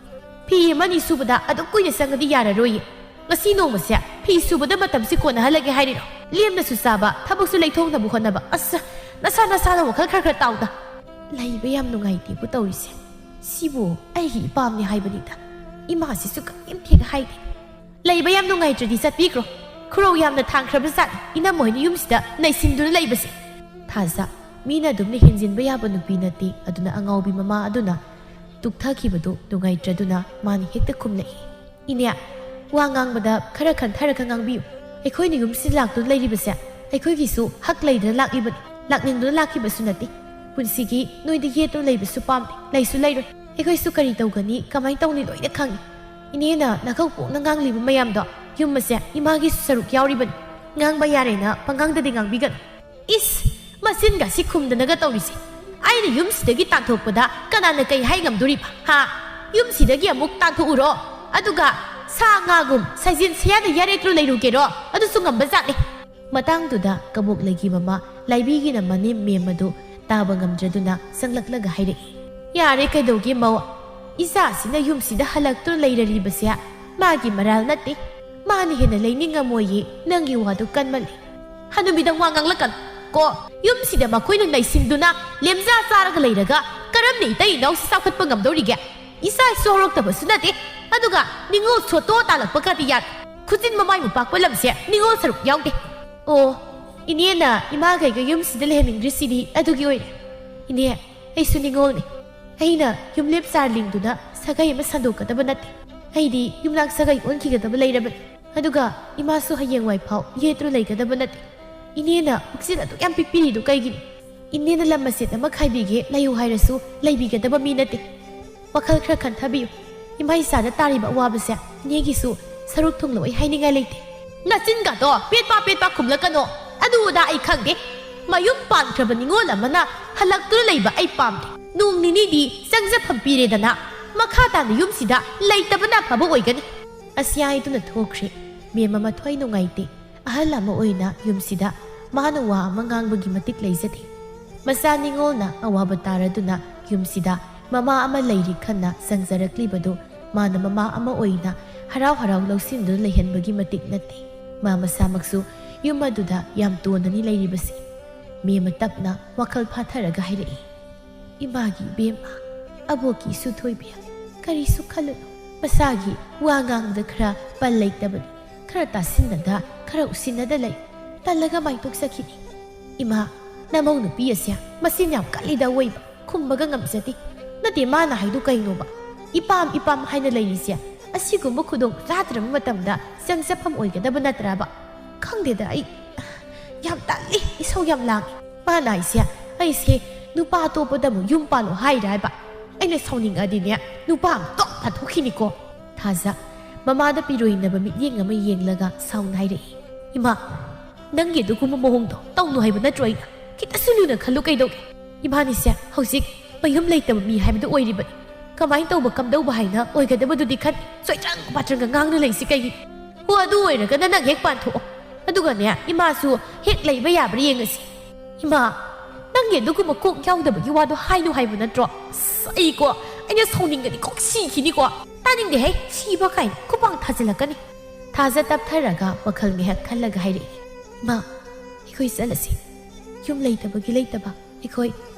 ꯐꯤ ꯑꯃꯅꯤ ꯁꯨꯕꯗ ꯑꯗꯨꯛ ꯀꯨꯏꯅ ꯆꯪꯉꯗꯤ ꯌꯥꯔꯔꯣꯏꯌꯦ꯫ ꯉꯁꯤ ꯅꯣꯡꯃꯁꯦ ꯐꯤ ꯁꯨꯕꯗ ꯃꯇꯝꯁꯤ ꯀꯣꯟꯅꯍꯜꯂꯒꯦ ꯍꯥꯏꯔꯤꯔꯣ? ꯂꯦꯝꯅꯁꯨ ꯆꯥꯕ, ꯊꯕꯛꯁꯨ ꯂꯩꯊꯣꯛꯅꯕ ꯍꯣꯠꯅꯕ꯫ ꯑꯁ, ꯅꯁꯥ ꯅꯁꯥꯅ ꯋꯥꯈꯜ ꯈꯔ ꯈꯔ ꯇꯥꯎꯗ꯫" "ꯂꯩꯕ ꯌꯥꯝ ꯅꯨꯡꯉꯥꯏꯇꯦꯕꯨ ꯇꯧꯔꯤꯁꯦ꯫ ꯁꯤꯕꯨ ꯑꯩꯒꯤ ꯏꯄꯥꯝꯅꯦ ꯍꯥꯏꯕꯅꯤꯗ꯫ ꯏꯃꯥꯁꯤꯁꯨ ꯀꯔꯤꯝꯇ ꯍꯦꯛ ꯍꯥꯏꯗꯦ꯫ ꯂꯩꯕ ꯌꯥꯝ ꯅꯨꯡꯉꯥꯏꯇ꯭ꯔꯗꯤ ꯆꯠꯄꯤꯈ꯭ꯔꯣ꯫ ꯈꯨꯔꯧ ꯌꯥꯝꯅ ꯊꯥꯡꯈ꯭ꯔꯕ ꯖꯥꯠꯅꯤ ꯏꯅꯝꯃ ꯍꯣꯏꯅ ꯌꯨꯝꯁꯤꯗ ꯅꯩꯁꯤꯟꯗꯨꯅ ꯂꯩꯕꯁꯦ꯫" ꯊꯥꯖ ꯃꯤꯅ ꯑꯗꯨꯝꯅ ꯍꯦꯟꯖꯤꯟꯕ ꯌꯥꯕ ꯅꯨꯄꯤ ꯅꯠꯇꯦ꯫ ꯑꯗꯨꯅ ꯑꯉꯥꯎꯕꯤ ꯃꯃꯥ ꯑꯗꯨꯅ ꯇꯨꯛꯊꯈꯤꯕꯗꯨ ꯅꯨꯡꯉꯥꯏꯇ꯭ꯔꯗꯨꯅ ꯃꯥꯅ ꯍꯦꯛꯇ ꯈꯨꯝꯂꯛꯏ, "ꯏꯅꯦ, ꯋꯥ ꯉꯥꯡꯕꯗ ꯈꯔ ꯈꯟꯊꯔꯒ ꯉꯥꯡꯕꯤꯌꯨ꯫ ꯑꯩꯈꯣꯏꯅ ꯌꯨꯝꯁꯤꯗ ꯂꯥꯛꯇꯨꯅ ꯂꯩꯔꯤꯕꯁꯦ ꯑꯩꯈꯣꯏꯒꯤꯁꯨ ꯍꯛ ꯂꯩꯗꯅ ꯂꯥꯛꯂꯤꯕꯅꯤ, ꯂꯥꯛꯅꯤꯡꯗꯨꯅ ꯂꯥꯛꯈꯤꯕꯁꯨ ꯅꯠꯇꯦ꯫ ꯄꯨꯟꯁꯤꯒꯤ ꯅꯣꯏꯗ ꯌꯦꯠꯇꯨꯅ ꯂꯩꯕꯁꯨ ꯄꯥꯝꯗꯦ, ꯂꯩꯁꯨ ꯂꯩꯔꯣꯏ꯫ ꯑꯩꯈꯣꯏꯁꯨ ꯀꯔꯤ ꯇꯧꯒꯅꯤ, ꯀꯃꯥꯏꯅ ꯇꯧꯅꯤ ꯂꯣꯏꯅ ꯈꯪꯉꯤ꯫ ꯏꯅꯦꯅ ꯅꯈꯧ ꯄꯣꯛꯅ ꯉꯥꯡꯂꯤꯕ ꯃꯌꯥꯝꯗꯣ ꯌꯨꯝ ꯑꯁꯦ ꯏꯃꯥꯒꯤꯁꯨ ꯁꯔꯨꯛ ꯌꯥꯎꯔꯤꯕꯅꯤ꯫ ꯉꯥꯡꯕ ꯌꯥꯔꯦꯅ ꯄꯉꯥꯡꯗꯗꯤ ꯉꯥꯡꯕꯤꯒꯅꯨ꯫" "ꯏꯁ! ꯃꯆꯤꯟꯒꯁꯤ ꯈꯨꯝꯗꯅꯒ ꯇꯧꯔꯤꯁꯦ꯫ ꯑꯩꯅ ꯌꯨꯝꯁꯤꯗꯒꯤ ꯇꯥꯟꯊꯣꯛꯄꯗ ꯀꯅꯥꯅ ꯀꯩ ꯍꯥꯏ ꯉꯝꯗꯣꯔꯤꯕ? ꯍꯥ? ꯌꯨꯝꯁꯤꯗꯒꯤ ꯑꯃꯨꯛ ꯇꯥꯟꯊꯣꯛꯎꯔꯣ? ꯑꯗꯨꯒ ꯁꯥ ꯉꯥꯒꯨꯝ ꯁꯖꯤꯟ ꯁꯌꯥꯗ ꯌꯥꯔꯦꯛꯂꯨ ꯂꯩꯔꯨꯒꯦꯔꯣ? ꯑꯗꯨꯁꯨ ꯉꯝꯕ ꯖꯥꯠꯅꯤ꯫" ꯃꯇꯥꯡꯗꯨꯗ ꯀꯕꯣꯛꯂꯩꯒꯤ ꯃꯃꯥ ꯂꯥꯏꯕꯤꯒꯤꯅ ꯃꯅꯦꯝ ꯃꯦꯝ ꯑꯗꯨ ꯇꯥꯕ ꯉꯝꯗ꯭ꯔꯗꯨꯅ ꯆꯪꯂꯛꯂꯒ ꯍꯥꯏꯔꯛꯏ, "ꯌꯥꯔꯦ, ꯀꯩꯗꯧꯒꯦ ꯃꯧ? ꯏꯆꯥꯁꯤꯅ ꯌꯨꯝꯁꯤꯗ ꯍꯜꯂꯛꯇꯨꯅ ꯂꯩꯔꯔꯤꯕꯁꯦ ꯃꯥꯒꯤ ꯃꯔꯥꯜ ꯅꯠꯇꯦ꯫ ꯃꯥꯅ ꯍꯦꯟꯅ ꯂꯩꯅꯤꯡꯉꯝꯃꯣꯏꯌꯦ, ꯅꯪꯒꯤ ꯋꯥꯗꯨ ꯀꯟꯃꯜꯂꯤ꯫ ꯍꯅꯨꯕꯤꯗ ꯋꯥ ꯉꯥꯡꯂꯛꯀꯅꯨ ꯀꯣ꯫ ꯌꯨꯝꯁꯤꯗ ꯃꯈꯣꯏꯅ ꯅꯩꯁꯤꯟꯗꯨꯅ ꯂꯦꯝꯖꯥ ꯆꯥꯔꯒ ꯂꯩꯔꯒ ꯀꯔꯝꯅ ꯏꯇꯩ ꯏꯅꯥꯎꯁꯤ ꯆꯥꯎꯈꯠꯄ ꯉꯝꯗꯧꯔꯤꯒꯦ? ꯏꯆꯥ ꯏꯁꯨ ꯍꯧꯔꯛꯇꯕꯁꯨ ꯅꯠꯇꯦ, ꯑꯗꯨꯒ ꯅꯤꯉꯣꯜ ꯁꯣꯠꯇꯣ ꯇꯥꯜꯂꯛꯄꯒꯗꯤ ꯌꯥꯔꯦ꯫ ꯈꯨꯖꯤꯟ ꯃꯃꯥꯏꯕꯨ ꯄꯥꯛꯄ ꯂꯝꯁꯦ ꯅꯤꯉꯣꯜ ꯁꯔꯨꯛ ꯌꯥꯎꯗꯦ꯫" "ꯑꯣ, ꯏꯅꯦꯅ ꯏꯃꯥꯈꯩꯒ ꯌꯨꯝꯁꯤꯗ ꯂꯩꯍꯟꯅꯤꯡꯗ꯭ꯔꯤꯁꯤꯗꯤ ꯑꯗꯨꯒꯤ ꯑꯣꯏꯔꯦ꯫ ꯏꯅꯦ, ꯑꯩꯁꯨ ꯅꯤꯉꯣꯜꯅꯤ꯫ ꯑꯩꯅ ꯌꯨꯝꯂꯦꯞ ꯆꯥꯔ ꯂꯤꯡꯗꯨꯅ ꯁꯥꯒꯩ ꯑꯃ ꯁꯟꯗꯣꯛꯀꯗꯕ ꯅꯠꯇꯦ꯫ ꯑꯩꯗꯤ ꯌꯨꯝꯅꯥꯛ ꯁꯥꯒꯩ ꯑꯣꯟꯈꯤꯒꯗꯕ ꯂꯩꯔꯕꯅꯤ꯫ ꯑꯗꯨꯒ ꯏꯃꯥꯁꯨ ꯍꯌꯦꯡꯋꯥꯏ ꯐꯥꯎ ꯌꯦꯠꯇꯨꯅ ꯂꯩꯒꯗꯕ ꯅꯠꯇꯦ꯫ ꯏꯅꯦꯅ ꯄꯨꯛꯆꯦꯜ ꯑꯗꯨꯛ ꯌꯥꯝ ꯄꯤꯛꯄꯤꯔꯤꯗꯨ ꯀꯩꯒꯤꯅꯣ? ꯏꯅꯦꯅ ꯂꯝ ꯃꯆꯦꯠ ꯑꯃ ꯈꯥꯏꯕꯤꯒꯦ ꯂꯩꯌꯨ ꯍꯥꯏꯔꯁꯨ ꯂꯩꯕꯤꯒꯗꯕ ꯃꯤ ꯅꯠꯇꯦ꯫ ꯋꯥꯈꯜ ꯈꯔ ꯈꯟꯊꯕꯤꯌꯨ꯫ ꯏꯃꯥ ꯏꯆꯥꯗ ꯇꯥꯔꯤꯕ ꯑꯋꯥꯕꯁꯦ ꯏꯅꯦꯒꯤꯁꯨ ꯁꯔꯨꯛ ꯊꯨꯡꯂꯣꯏ ꯍꯥꯏꯅꯤꯡꯉꯥꯏ ꯂꯩꯇꯦ꯫" "ꯅꯆꯤꯟꯒꯗꯣ ꯄꯦꯠꯄꯥ ꯄꯦꯠꯄꯥ ꯈꯨꯝꯂꯛꯀꯅꯣ꯫ ꯑꯗꯨ ꯑꯗꯥ ꯑꯩ ꯈꯪꯗꯦ꯫ ꯃꯌꯨꯝ ꯄꯥꯟꯈ꯭ꯔꯕ ꯅꯤꯉꯣꯜ ꯑꯃꯅ ꯍꯜꯂꯛꯇꯨꯅ ꯂꯩꯕ ꯑꯩ ꯄꯥꯝꯗꯦ꯫ ꯅꯣꯡ ꯅꯤꯅꯤꯗꯤ ꯆꯪꯖꯐꯝ ꯄꯤꯔꯦꯗꯅ, ꯃꯈꯥ ꯇꯥꯅ ꯌꯨꯝꯁꯤꯗ ꯂꯩꯇꯕꯅ ꯑꯐꯕ ꯑꯣꯏꯒꯅꯤ꯫" ꯑꯁꯤ ꯍꯥꯏꯗꯨꯅ ꯊꯣꯛꯈ꯭ꯔꯦ꯫ ꯃꯦꯝ ꯑꯃ ꯊꯣꯏ ꯅꯨꯡꯉꯥꯏꯇꯦ꯫ ꯑꯍꯜ ꯑꯃ ꯑꯣꯏꯅ ꯌꯨꯝꯁꯤꯗ ꯃꯥꯅ ꯋꯥ ꯑꯃ ꯉꯥꯡꯕꯒꯤ ꯃꯇꯤꯛ ꯂꯩꯖꯗꯦ꯫ ꯃꯆꯥ ꯅꯤꯉꯣꯜꯅ ꯑꯋꯥꯕ ꯇꯥꯔꯗꯨꯅ ꯌꯨꯝꯁꯤꯗ ꯃꯃꯥ ꯑꯃ ꯂꯩꯔꯤ ꯈꯟꯅ ꯆꯪꯖꯔꯛꯂꯤꯕꯗꯨ ꯃꯥꯅ ꯃꯃꯥ ꯑꯃ ꯑꯣꯏꯅ ꯍꯔꯥꯎ ꯍꯔꯥꯎ ꯂꯧꯁꯤꯟꯗꯨꯅ ꯂꯩꯍꯟꯕꯒꯤ ꯃꯇꯤꯛ ꯅꯠꯇꯦ꯫ ꯃꯥ ꯃꯁꯥꯃꯛꯁꯨ ꯌꯨꯝ ꯑꯗꯨꯗ ꯌꯥꯝ ꯇꯣꯟꯅꯅꯤ ꯂꯩꯔꯤꯕꯁꯤ꯫ ꯃꯦꯝ ꯑꯃ ꯇꯞꯅ ꯋꯥꯈꯜ ꯐꯥꯊꯔꯒ ꯍꯥꯏꯔꯛꯏ, "ꯏꯃꯥꯒꯤ ꯏꯕꯦꯝꯃ, ꯑꯕꯣꯛꯀꯤ ꯏꯁꯨ ꯊꯣꯏꯕꯤ, ꯀꯔꯤꯁꯨ ꯈꯜꯂꯨꯅꯨ꯫ ꯃꯁꯥꯒꯤ ꯋꯥ ꯉꯥꯡꯕꯗ ꯈꯔ ꯄꯜ ꯂꯩꯇꯕꯅꯤ꯫ ꯈꯔ ꯇꯥꯁꯤꯟꯅꯗ, ꯈꯔ ꯎꯁꯤꯟꯅꯗ ꯂꯩ꯫ ꯇꯜꯂꯒ ꯃꯥꯏꯇꯣꯛꯆꯈꯤꯅꯤ꯫ ꯏꯃꯥ, "ꯅꯃꯧ ꯅꯨꯄꯤ ꯑꯁꯦ ꯃꯁꯤꯡ ꯌꯥꯝ ꯀꯜꯂꯤꯗ ꯑꯋꯣꯏꯕ, ꯈꯨꯝꯕꯒ ꯉꯝꯖꯗꯦ꯫ ꯅꯠꯇꯦ, ꯃꯥꯅ ꯍꯥꯏꯗꯨ ꯀꯩꯅꯣꯕ? ꯏꯄꯥꯝ ꯏꯄꯥꯝ ꯍꯥꯏꯅ ꯂꯩꯔꯤꯁꯦ ꯑꯁꯤꯒꯨꯝꯕ ꯈꯨꯗꯣꯡ ꯆꯥꯗ꯭ꯔꯕ ꯃꯇꯝꯗ ꯆꯪꯖꯐꯝ ꯑꯣꯏꯒꯗꯕ ꯅꯠꯇ꯭ꯔꯕ? ꯈꯪꯗꯦꯗ, ꯑꯩ ꯌꯥꯝ ꯇꯜꯂꯤ, ꯏꯁꯧ ꯌꯥꯝ ꯂꯥꯡꯉꯤ꯫ ꯃꯥꯅ ꯍꯥꯏꯁꯦ ꯑꯩꯁꯦ ꯅꯨꯄꯥ ꯑꯇꯣꯞꯄꯗ ꯑꯃꯨꯛ ꯌꯨꯝ ꯄꯥꯜꯂꯣ ꯍꯥꯏꯔ ꯍꯥꯏꯕ꯫ ꯑꯩꯅ ꯁꯥꯎꯅꯤꯡꯉꯛꯑꯗꯤꯅꯦ, ꯅꯨꯄꯥ ꯑꯃ ꯇꯣꯛ ꯇꯥꯟꯊꯣꯛꯈꯤꯅꯤꯀꯣ"꯫ ꯊꯥꯖ ꯃꯃꯥꯗ ꯄꯤꯔꯣꯏꯅꯕ ꯃꯤꯠꯌꯦꯡ ꯑꯃ ꯌꯦꯡꯂꯒ ꯁꯥꯎꯅ ꯍꯥꯏꯔꯛꯏ, "ꯏꯃꯥ, ꯅꯪꯒꯤ ꯑꯗꯨꯒꯨꯝꯕ ꯃꯑꯣꯡꯗꯣ ꯇꯧꯅꯨ ꯍꯥꯏꯕ ꯅꯠꯇ꯭ꯔꯣ ꯑꯩꯅ? ꯈꯤꯇꯁꯨ ꯂꯨꯅ ꯈꯜꯂꯨ ꯀꯩꯗꯧꯒꯦ? ꯏꯕꯥꯅꯤꯁꯦ ꯍꯧꯖꯤꯛ ꯃꯌꯨꯝ ꯂꯩꯇꯕ ꯃꯤ ꯍꯥꯏꯕꯗꯨ ꯑꯣꯏꯔꯤꯕꯅꯤ꯫ ꯀꯃꯥꯏꯅ ꯇꯧꯕ ꯀꯝꯗꯧꯕ ꯍꯥꯏꯅ ꯑꯣꯏꯒꯗꯕꯗꯨꯗꯤ ꯈꯟ ꯆꯣꯏꯇ꯭ꯔꯪ ꯄꯥꯇ꯭ꯔꯪꯒ ꯉꯥꯡꯅ ꯂꯩꯁꯤ ꯀꯩꯒꯤ? ꯍꯣ, ꯑꯗꯨ ꯑꯣꯏꯔꯒꯅ ꯅꯪ ꯍꯦꯛ ꯄꯥꯟꯊꯣꯛꯑꯣ꯫ ꯑꯗꯨꯒꯅꯦ, ꯏꯃꯥꯁꯨ ꯍꯦꯛ ꯂꯩꯕ ꯌꯥꯕ꯭ꯔꯥ ꯌꯦꯡꯉꯁꯤ"꯫ "ꯏꯃꯥ, ꯅꯪꯒꯤ ꯑꯗꯨꯒꯨꯝꯕ ꯀꯣꯛ ꯌꯥꯎꯗꯕꯒꯤ ꯋꯥꯗꯣ ꯍꯥꯏꯅꯨ ꯍꯥꯏꯕ ꯅꯠꯇ꯭ꯔꯣ? ꯑꯁ, ꯑꯩꯀꯣ, ꯑꯩꯅ ꯁꯥꯎꯅꯤꯡꯒꯅꯤ, ꯀꯣꯛ ꯁꯤꯈꯤꯅꯤꯀꯣ꯫ ꯇꯥꯅꯤꯡꯗꯦꯍꯦ, ꯁꯤꯕ ꯀꯥꯏꯅ ꯈꯨꯄꯥꯡ ꯊꯥꯖꯤꯜꯂꯛꯀꯅꯤ"꯫ ꯊꯥꯖ ꯇꯞꯊꯔꯒ ꯋꯥꯈꯜ ꯉꯥꯏꯍꯥꯛ ꯈꯜꯂꯒ ꯍꯥꯏꯔꯛꯏ, "ꯏꯃꯥ, ꯑꯩꯈꯣꯏ ꯆꯠꯂꯁꯤ꯫ ꯌꯨꯝ ꯂꯩꯇꯕꯒꯤ ꯂꯩꯇꯕ ꯑꯩꯈꯣꯏ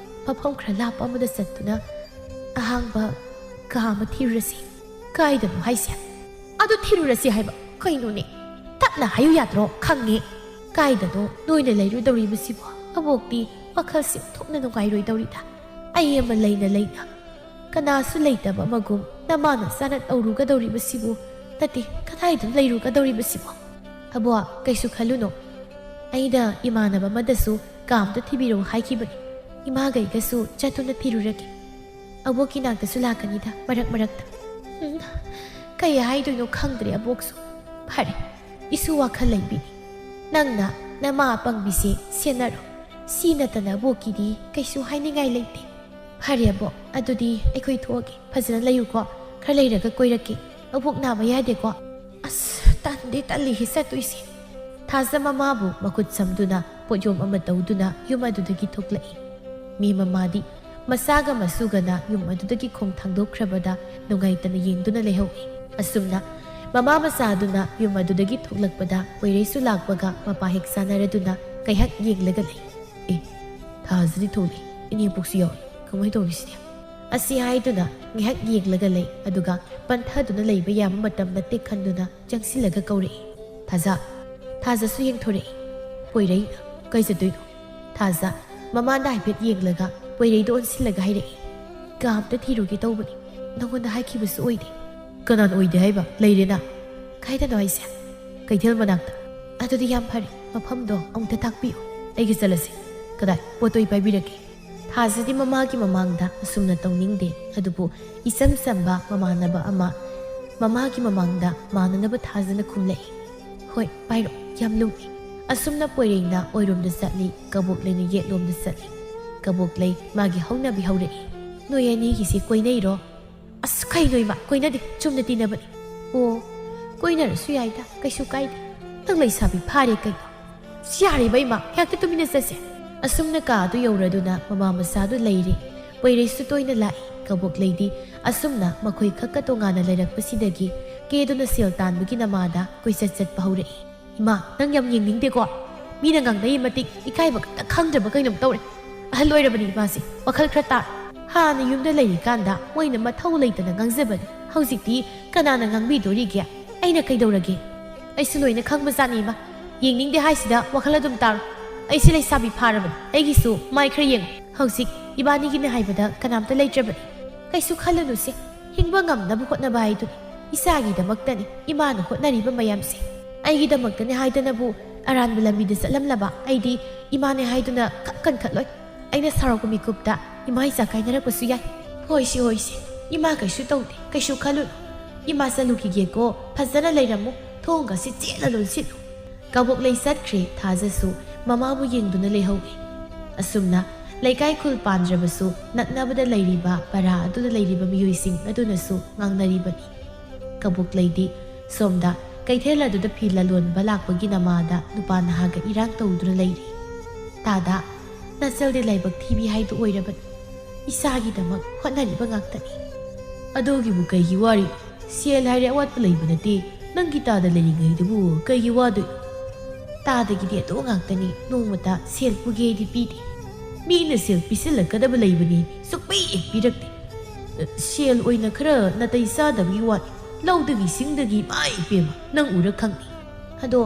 ꯃꯐꯝ ꯈꯔ ꯂꯥꯞꯄ ꯑꯃꯗ ꯆꯠꯇꯨꯅ ꯑꯍꯥꯡꯕ ꯀꯥ ꯑꯃ ꯊꯤꯔꯨꯔꯁꯤ"꯫ "ꯀꯥꯏꯗꯅꯣ ꯍꯥꯏꯁꯦ? ꯑꯗꯨ ꯊꯤꯔꯨꯔꯁꯤ ꯍꯥꯏꯕ ꯀꯩꯅꯣꯅꯦ? ꯇꯞꯅ ꯍꯥꯏꯌꯨ ꯌꯥꯗ꯭ꯔꯣ? ꯈꯪꯉꯦ꯫ ꯀꯥꯏꯗꯅꯣ ꯅꯣꯏꯅ ꯂꯩꯔꯨꯗꯧꯔꯤꯕꯁꯤꯕꯣ? ꯑꯕꯣꯛꯇꯤ ꯋꯥꯈꯜꯁꯦ ꯑꯣꯟꯊꯣꯛꯅ ꯅꯨꯡꯉꯥꯏꯔꯣꯏꯗꯧꯔꯤꯗ꯫ ꯑꯩ ꯑꯃ ꯂꯩꯅ ꯂꯩꯅ ꯀꯅꯥꯁꯨ ꯂꯩꯇꯕ ꯑꯃꯒꯨꯝ ꯅꯃꯥꯅ ꯆꯥꯅ ꯇꯧꯔꯨꯒꯗꯧꯔꯤꯕꯁꯤꯕꯨ? ꯅꯠꯇꯦ, ꯀꯗꯥꯏꯗ ꯂꯩꯔꯨꯒꯗꯧꯔꯤꯕꯁꯤꯕꯣ?" "ꯑꯕꯣꯛ, ꯀꯩꯁꯨ ꯈꯜꯂꯨꯅꯨ꯫ ꯑꯩꯅ ꯏꯃꯥꯟꯅꯕ ꯑꯃꯗꯁꯨ ꯀꯥ ꯑꯝꯇ ꯊꯤꯕꯤꯔꯛꯎ ꯍꯥꯏꯈꯤꯕꯅꯤ꯫ ꯏꯃꯥꯒ ꯑꯩꯒꯁꯨ ꯆꯠꯇꯨꯅ ꯊꯤꯔꯨꯔꯒꯦ꯫ ꯑꯕꯣꯛꯀꯤ ꯅꯥꯛꯇꯁꯨ ꯂꯥꯛꯀꯅꯤꯗ ꯃꯔꯛ ꯃꯔꯛꯇ"꯫ ꯎꯝ, ꯀꯩ ꯍꯥꯏꯗꯣꯏꯅꯣ ꯈꯪꯗ꯭ꯔꯦ ꯑꯕꯣꯛꯁꯨ꯫ "ꯐꯔꯦ, ꯏꯁꯨ ꯋꯥꯈꯜ ꯂꯩꯕꯤꯅꯤ꯫ ꯅꯪꯅ ꯅꯃꯥ ꯑꯄꯪꯕꯤꯁꯦ ꯁꯦꯟꯅꯔꯣ꯫ ꯁꯤ ꯅꯠꯇꯅ ꯑꯕꯣꯛꯀꯤꯗꯤ ꯀꯩꯁꯨ ꯍꯥꯏꯅꯤꯡꯉꯥꯏ ꯂꯩꯇꯦ"꯫ "ꯐꯔꯦ ꯑꯕꯣꯛ, ꯑꯗꯨꯗꯤ ꯑꯩꯈꯣꯏ ꯊꯣꯛꯑꯒꯦ꯫ ꯐꯖꯅ ꯂꯩꯌꯨꯀꯣ꯫ ꯈꯔ ꯂꯩꯔꯒ ꯀꯣꯏꯔꯛꯀꯦ꯫ ꯑꯕꯣꯛ ꯅꯥꯕ ꯌꯥꯗꯦꯀꯣ"꯫ "ꯑꯁ, ꯇꯟꯗꯤ ꯇꯜꯂꯤꯍꯦ ꯆꯠꯇꯣꯏꯁꯦ"꯫ ꯊꯥꯖ ꯃꯃꯥꯕꯨ ꯃꯈꯨꯠ ꯁꯝꯗꯨꯅ ꯄꯣꯠꯌꯣꯝ ꯑꯃ ꯇꯧꯗꯨꯅ ꯌꯨꯝ ꯑꯗꯨꯗꯒꯤ ꯊꯣꯛꯂꯛꯏ꯫ ꯃꯤ ꯃꯃꯥꯗꯤ ꯃꯆꯥꯒ ꯃꯁꯨꯒꯅ ꯌꯨꯝ ꯑꯗꯨꯗꯒꯤ ꯈꯣꯡ ꯊꯥꯡꯗꯣꯛꯈ꯭ꯔꯕꯗ ꯅꯨꯡꯉꯥꯏꯇꯅ ꯌꯦꯡꯗꯨꯅ ꯂꯩꯍꯧꯏ꯫ ꯑꯁꯨꯝꯅ ꯃꯃꯥ ꯃꯆꯥ ꯑꯗꯨꯅ ꯌꯨꯝ ꯑꯗꯨꯗꯒꯤ ꯊꯣꯛꯂꯛꯄꯗ ꯄꯣꯏꯔꯩꯁꯨ ꯂꯥꯛꯄꯒ ꯃꯄꯥ ꯍꯦꯛ ꯆꯥꯟꯅꯔꯗꯨꯅ ꯉꯥꯏꯍꯥꯛ ꯌꯦꯡꯂꯒ ꯂꯩ꯫ "ꯑꯦ, ꯊꯥꯖꯗꯤ ꯊꯣꯛꯂꯛꯏ, ꯏꯅꯦꯄꯣꯛꯁꯨ ꯌꯥꯎꯏ, ꯀꯃꯥꯏꯅ ꯇꯧꯔꯤꯁꯤꯗꯤ?" ꯑꯁꯤ ꯍꯥꯏꯗꯨꯅ ꯉꯥꯏꯍꯥꯛ ꯌꯦꯡꯂꯒ ꯂꯩ, ꯑꯗꯨꯒ ꯄꯟꯊꯗꯨꯅ ꯂꯩꯕ ꯌꯥꯕ ꯃꯇꯝ ꯅꯠꯇꯦ ꯈꯟꯗꯨꯅ ꯆꯪꯁꯤꯜꯂꯒ ꯀꯧꯔꯛꯏ꯫ "ꯊꯥꯖ"꯫ ꯊꯥꯖꯁꯨ ꯌꯦꯡꯊꯣꯔꯛꯏ꯫ "ꯄꯣꯏꯔꯩ, ꯀꯩ ꯆꯠꯇꯣꯏꯅꯣ?" ꯊꯥꯖ ꯃꯃꯥꯟꯗ ꯍꯥꯏꯐꯦꯠ ꯌꯦꯡꯂꯒ ꯄꯣꯏꯔꯩꯗ ꯑꯣꯟꯁꯤꯜꯂꯒ ꯍꯥꯏꯔꯛꯏ, "ꯀꯥ ꯑꯝꯇ ꯊꯤꯔꯨꯒꯦ ꯇꯧꯕꯅꯤ, ꯅꯉꯣꯟꯗ ꯍꯥꯏꯈꯤꯕꯁꯨ ꯑꯣꯏꯗꯦ꯫" "ꯀꯅꯥꯅ ꯑꯣꯏꯗꯦ ꯍꯥꯏꯕ? ꯂꯩꯔꯦꯅ?" "ꯀꯥꯏꯗꯅꯣ ꯍꯥꯏꯁꯦ?" "ꯀꯩꯊꯦꯜ ꯃꯅꯥꯛꯇ꯫" "ꯑꯗꯨꯗꯤ ꯌꯥꯝ ꯐꯔꯦ, ꯃꯐꯝꯗꯣ ꯑꯃꯨꯛꯇ ꯇꯥꯛꯄꯤꯌꯨ, ꯑꯩꯒ ꯆꯠꯂꯁꯤ꯫" "ꯀꯗꯥꯏ? ꯄꯣꯠꯇꯣ ꯑꯩ ꯄꯥꯏꯕꯤꯔꯛꯀꯦ꯫" ꯊꯥꯖꯗꯤ ꯃꯃꯥꯒꯤ ꯃꯃꯥꯡꯗ ꯑꯁꯨꯝꯅ ꯇꯧꯅꯤꯡꯗꯦ, ꯑꯗꯨꯕꯨ ꯏꯆꯝ ꯆꯝꯕ ꯃꯃꯥꯟꯅꯕ ꯑꯃ ꯃꯃꯥꯒꯤ ꯃꯃꯥꯡꯗ ꯃꯥꯟꯅꯅꯕ ꯊꯥꯖꯅ ꯈꯨꯝꯂꯛꯏ, "ꯍꯣꯏ, ꯄꯥꯏꯔꯣ, ꯌꯥꯝ ꯂꯨꯝꯃꯤ꯫" ꯑꯁꯨꯝꯅ ꯄꯣꯏꯔꯩꯅ ꯑꯣꯏꯔꯣꯝꯗ ꯆꯠꯂꯤ, ꯀꯕꯣꯛꯂꯩꯅ ꯌꯦꯠꯂꯣꯝꯗ ꯆꯠꯂꯤ꯫ ꯀꯕꯣꯛꯂꯩ ꯃꯥꯒꯤ ꯍꯧꯅꯕꯤ ꯍꯧꯔꯛꯏ, "ꯅꯣꯏ ꯑꯅꯤꯒꯤꯁꯤ ꯀꯣꯏꯅꯩꯔꯣ?" "ꯑꯁ, ꯀꯩꯅꯣ ꯏꯃꯥ, ꯀꯣꯏꯅꯗꯦ, ꯆꯨꯝꯅ ꯇꯤꯟꯅꯕꯅꯤ꯫" "ꯑꯣ, ꯀꯣꯏꯅꯔꯁꯨ ꯌꯥꯏꯗ, ꯀꯩꯁꯨ ꯀꯥꯏꯗꯦ꯫ ꯅꯪ ꯂꯩꯁꯥꯕꯤ ꯐꯥꯔꯦ ꯀꯩꯅꯣ꯫" "ꯁꯤ ꯌꯥꯔꯤꯕ ꯏꯃꯥ, ꯍꯦꯛꯇ ꯇꯨꯃꯤꯟꯅ ꯆꯠꯁꯦ꯫" ꯑꯁꯨꯝꯅ ꯀꯥ ꯑꯗꯨ ꯌꯧꯔꯗꯨꯅ ꯃꯃꯥ ꯃꯆꯥꯗꯨ ꯂꯩꯔꯤ꯫ ꯄꯣꯏꯔꯩꯁꯨ ꯇꯣꯏꯅ ꯂꯥꯛꯏ꯫ ꯀꯕꯣꯛꯂꯩꯗꯤ ꯑꯁꯨꯝꯅ ꯃꯈꯣꯏ ꯈꯛꯀ ꯇꯣꯉꯥꯟꯅ ꯂꯩꯔꯛꯄꯁꯤꯗꯒꯤ ꯀꯦꯗꯨꯅ ꯁꯦꯜ ꯇꯥꯟꯕꯒꯤ ꯅꯃꯥꯗ ꯀꯣꯏꯆꯠ ꯆꯠꯄ ꯍꯧꯔꯛꯏ꯫ "ꯏꯃꯥ, ꯅꯪ ꯌꯥꯝ ꯌꯦꯡꯅꯤꯡꯗꯦꯀꯣ? ꯃꯤꯅ ꯉꯥꯡꯅꯩ ꯃꯇꯤꯛ ꯏꯀꯥꯏꯕ ꯈꯛꯇ ꯈꯪꯗ꯭ꯔꯕ ꯀꯩꯅꯣꯝ ꯇꯧꯔꯦ꯫ ꯑꯍꯜ ꯑꯣꯏꯔꯕꯅꯤ ꯏꯃꯥꯁꯦ, ꯋꯥꯈꯜ ꯈꯔ ꯇꯥꯔꯣ꯫ ꯍꯥꯟꯅ ꯌꯨꯝꯗ ꯂꯩꯔꯤꯀꯥꯟꯗ ꯃꯣꯏꯅ ꯃꯊꯧ ꯂꯩꯇꯅ ꯉꯥꯡꯖꯕꯅꯤ, ꯍꯧꯖꯤꯛꯇꯤ ꯀꯅꯥꯅ ꯉꯥꯡꯕꯤꯗꯣꯔꯤꯒꯦ? ꯑꯩꯅ ꯀꯩꯗꯧꯔꯒꯦ?" "ꯑꯩꯁꯨ ꯂꯣꯏꯅ ꯈꯪꯕꯖꯥꯠꯅꯤ ꯏꯃꯥ, ꯌꯦꯡꯅꯤꯡꯗꯦ ꯍꯥꯏꯁꯤꯗ ꯋꯥꯈꯜ ꯑꯗꯨꯝ ꯇꯥꯔꯣ꯫ ꯑꯩꯁꯦ ꯂꯩꯁꯥꯕꯤ ꯐꯥꯔꯕꯅꯤ, ꯑꯩꯒꯤꯁꯨ ꯃꯥꯏ ꯈꯔ ꯌꯦꯡꯉꯨ꯫ ꯍꯧꯖꯤꯛ ꯏꯕꯥꯅꯤꯒꯤꯅꯦ ꯍꯥꯏꯕꯗ ꯀꯅꯥꯝꯇ ꯂꯩꯇ꯭ꯔꯕꯅꯤ꯫ ꯀꯩꯁꯨ ꯈꯜꯂꯨꯅꯨꯁꯦ, ꯍꯤꯡꯕ ꯉꯝꯅꯕ ꯍꯣꯠꯅꯕ ꯍꯥꯏꯗꯨꯅꯤ꯫ ꯏꯆꯥꯒꯤꯗꯃꯛꯇꯅꯤ ꯏꯃꯥꯅ ꯍꯣꯠꯅꯔꯤꯕ ꯃꯌꯥꯝꯁꯦ꯫ ꯑꯩꯒꯤꯗꯃꯛꯇꯅꯤ ꯍꯥꯏꯗꯅꯕꯨ ꯑꯔꯥꯟꯕ ꯂꯝꯕꯤꯗ ꯆꯠꯂꯝꯂꯕ ꯑꯩꯗꯤ ꯏꯃꯥꯅꯦ ꯍꯥꯏꯗꯨꯅ ꯈꯛ ꯀꯟꯈꯠꯂꯣꯏ꯫ ꯑꯩꯅ ꯁꯥꯎꯔꯛꯄ ꯃꯤꯀꯨꯞꯇ ꯏꯃꯥ ꯏꯆꯥ ꯀꯥꯏꯅꯔꯛꯄꯁꯨ ꯌꯥꯏ꯫" "ꯍꯣꯏꯁꯦ, ꯍꯣꯏꯁꯦ, ꯏꯃꯥ ꯀꯩꯁꯨ ꯇꯧꯗꯦ, ꯀꯩꯁꯨ ꯈꯜꯂꯨꯅꯨ꯫ ꯏꯃꯥ ꯆꯠꯂꯨꯈꯤꯒꯦꯀꯣ, ꯐꯖꯅ ꯂꯩꯔꯝꯃꯨ, ꯊꯣꯡꯒꯁꯤ ꯆꯦꯠꯅ ꯂꯣꯟꯁꯤꯜꯂꯨ꯫" ꯀꯕꯣꯛꯂꯩ ꯆꯠꯈ꯭ꯔꯦ, ꯊꯥꯖꯁꯨ ꯃꯃꯥꯕꯨ ꯌꯦꯡꯗꯨꯅ ꯂꯩꯍꯧꯏ꯫ ꯑꯁꯨꯝꯅ ꯂꯩꯀꯥꯏ ꯈꯨꯜ ꯄꯥꯟꯗ꯭ꯔꯕꯁꯨ ꯅꯛꯅꯕꯗ ꯂꯩꯔꯤꯕ ꯄꯔꯥ ꯑꯗꯨꯗ ꯂꯩꯔꯤꯕ ꯃꯤꯑꯣꯏꯁꯤꯡ ꯑꯗꯨꯅꯁꯨ ꯉꯥꯡꯅꯔꯤꯕꯅꯤ꯫ ꯀꯕꯣꯛꯂꯩꯗꯤ ꯁꯣꯝꯗ ꯀꯩꯊꯦꯜ ꯑꯗꯨꯗ ꯐꯤ ꯂꯂꯣꯟꯕ ꯂꯥꯛꯄꯒꯤ ꯅꯃꯥꯗ ꯅꯨꯄꯥ ꯅꯍꯥꯒ ꯏꯔꯥꯡ ꯇꯧꯗꯨꯅ ꯂꯩꯔꯤ꯫ "ꯇꯥꯗ, ꯅꯆꯜꯗꯤ ꯂꯥꯏꯕꯛ ꯊꯤꯕꯤ ꯍꯥꯏꯗꯨ ꯑꯣꯏꯔꯕꯅꯤ꯫ ꯏꯆꯥꯒꯤꯗꯃꯛ ꯍꯣꯠꯅꯔꯤꯕ ꯉꯥꯛꯇꯅꯤ꯫" "ꯑꯗꯨꯒꯤꯕꯨ ꯀꯩꯒꯤ ꯋꯥꯔꯤ? ꯁꯦꯜ ꯍꯥꯏꯔꯦ ꯑꯋꯥꯠꯄ ꯂꯩꯕ ꯅꯠꯇꯦ꯫ ꯅꯪꯒꯤ ꯇꯥꯗ ꯂꯩꯔꯤꯉꯩꯗꯨꯕꯨ ꯀꯩꯒꯤ ꯋꯥꯗꯣꯏꯅꯣ?" "ꯇꯥꯗꯒꯤꯗꯤ ꯑꯗꯨ ꯉꯥꯛꯇꯅꯤ, ꯅꯣꯡꯃꯇ ꯁꯦꯜ ꯄꯨꯒꯦꯗꯤ ꯄꯤꯗꯦ꯫ ꯃꯤꯅ ꯁꯦꯜ ꯄꯤꯁꯤꯜꯂꯛꯀꯗꯕ ꯂꯩꯕꯅꯤ, ꯁꯨꯛꯄꯤ ꯍꯦꯛ ꯄꯤꯔꯛꯇꯦ꯫ ꯁꯦꯜ ꯑꯣꯏꯅ ꯈꯔ ꯅꯥꯇꯩ ꯆꯥꯗꯕꯒꯤ ꯋꯥꯅꯤ, ꯂꯧꯗꯒꯤ ꯁꯤꯡꯗꯒꯤ ꯏꯃꯥꯏ ꯏꯄꯦꯝꯃ, ꯅꯪ ꯎꯔ ꯈꯪꯅꯤ꯫ ꯑꯗꯣ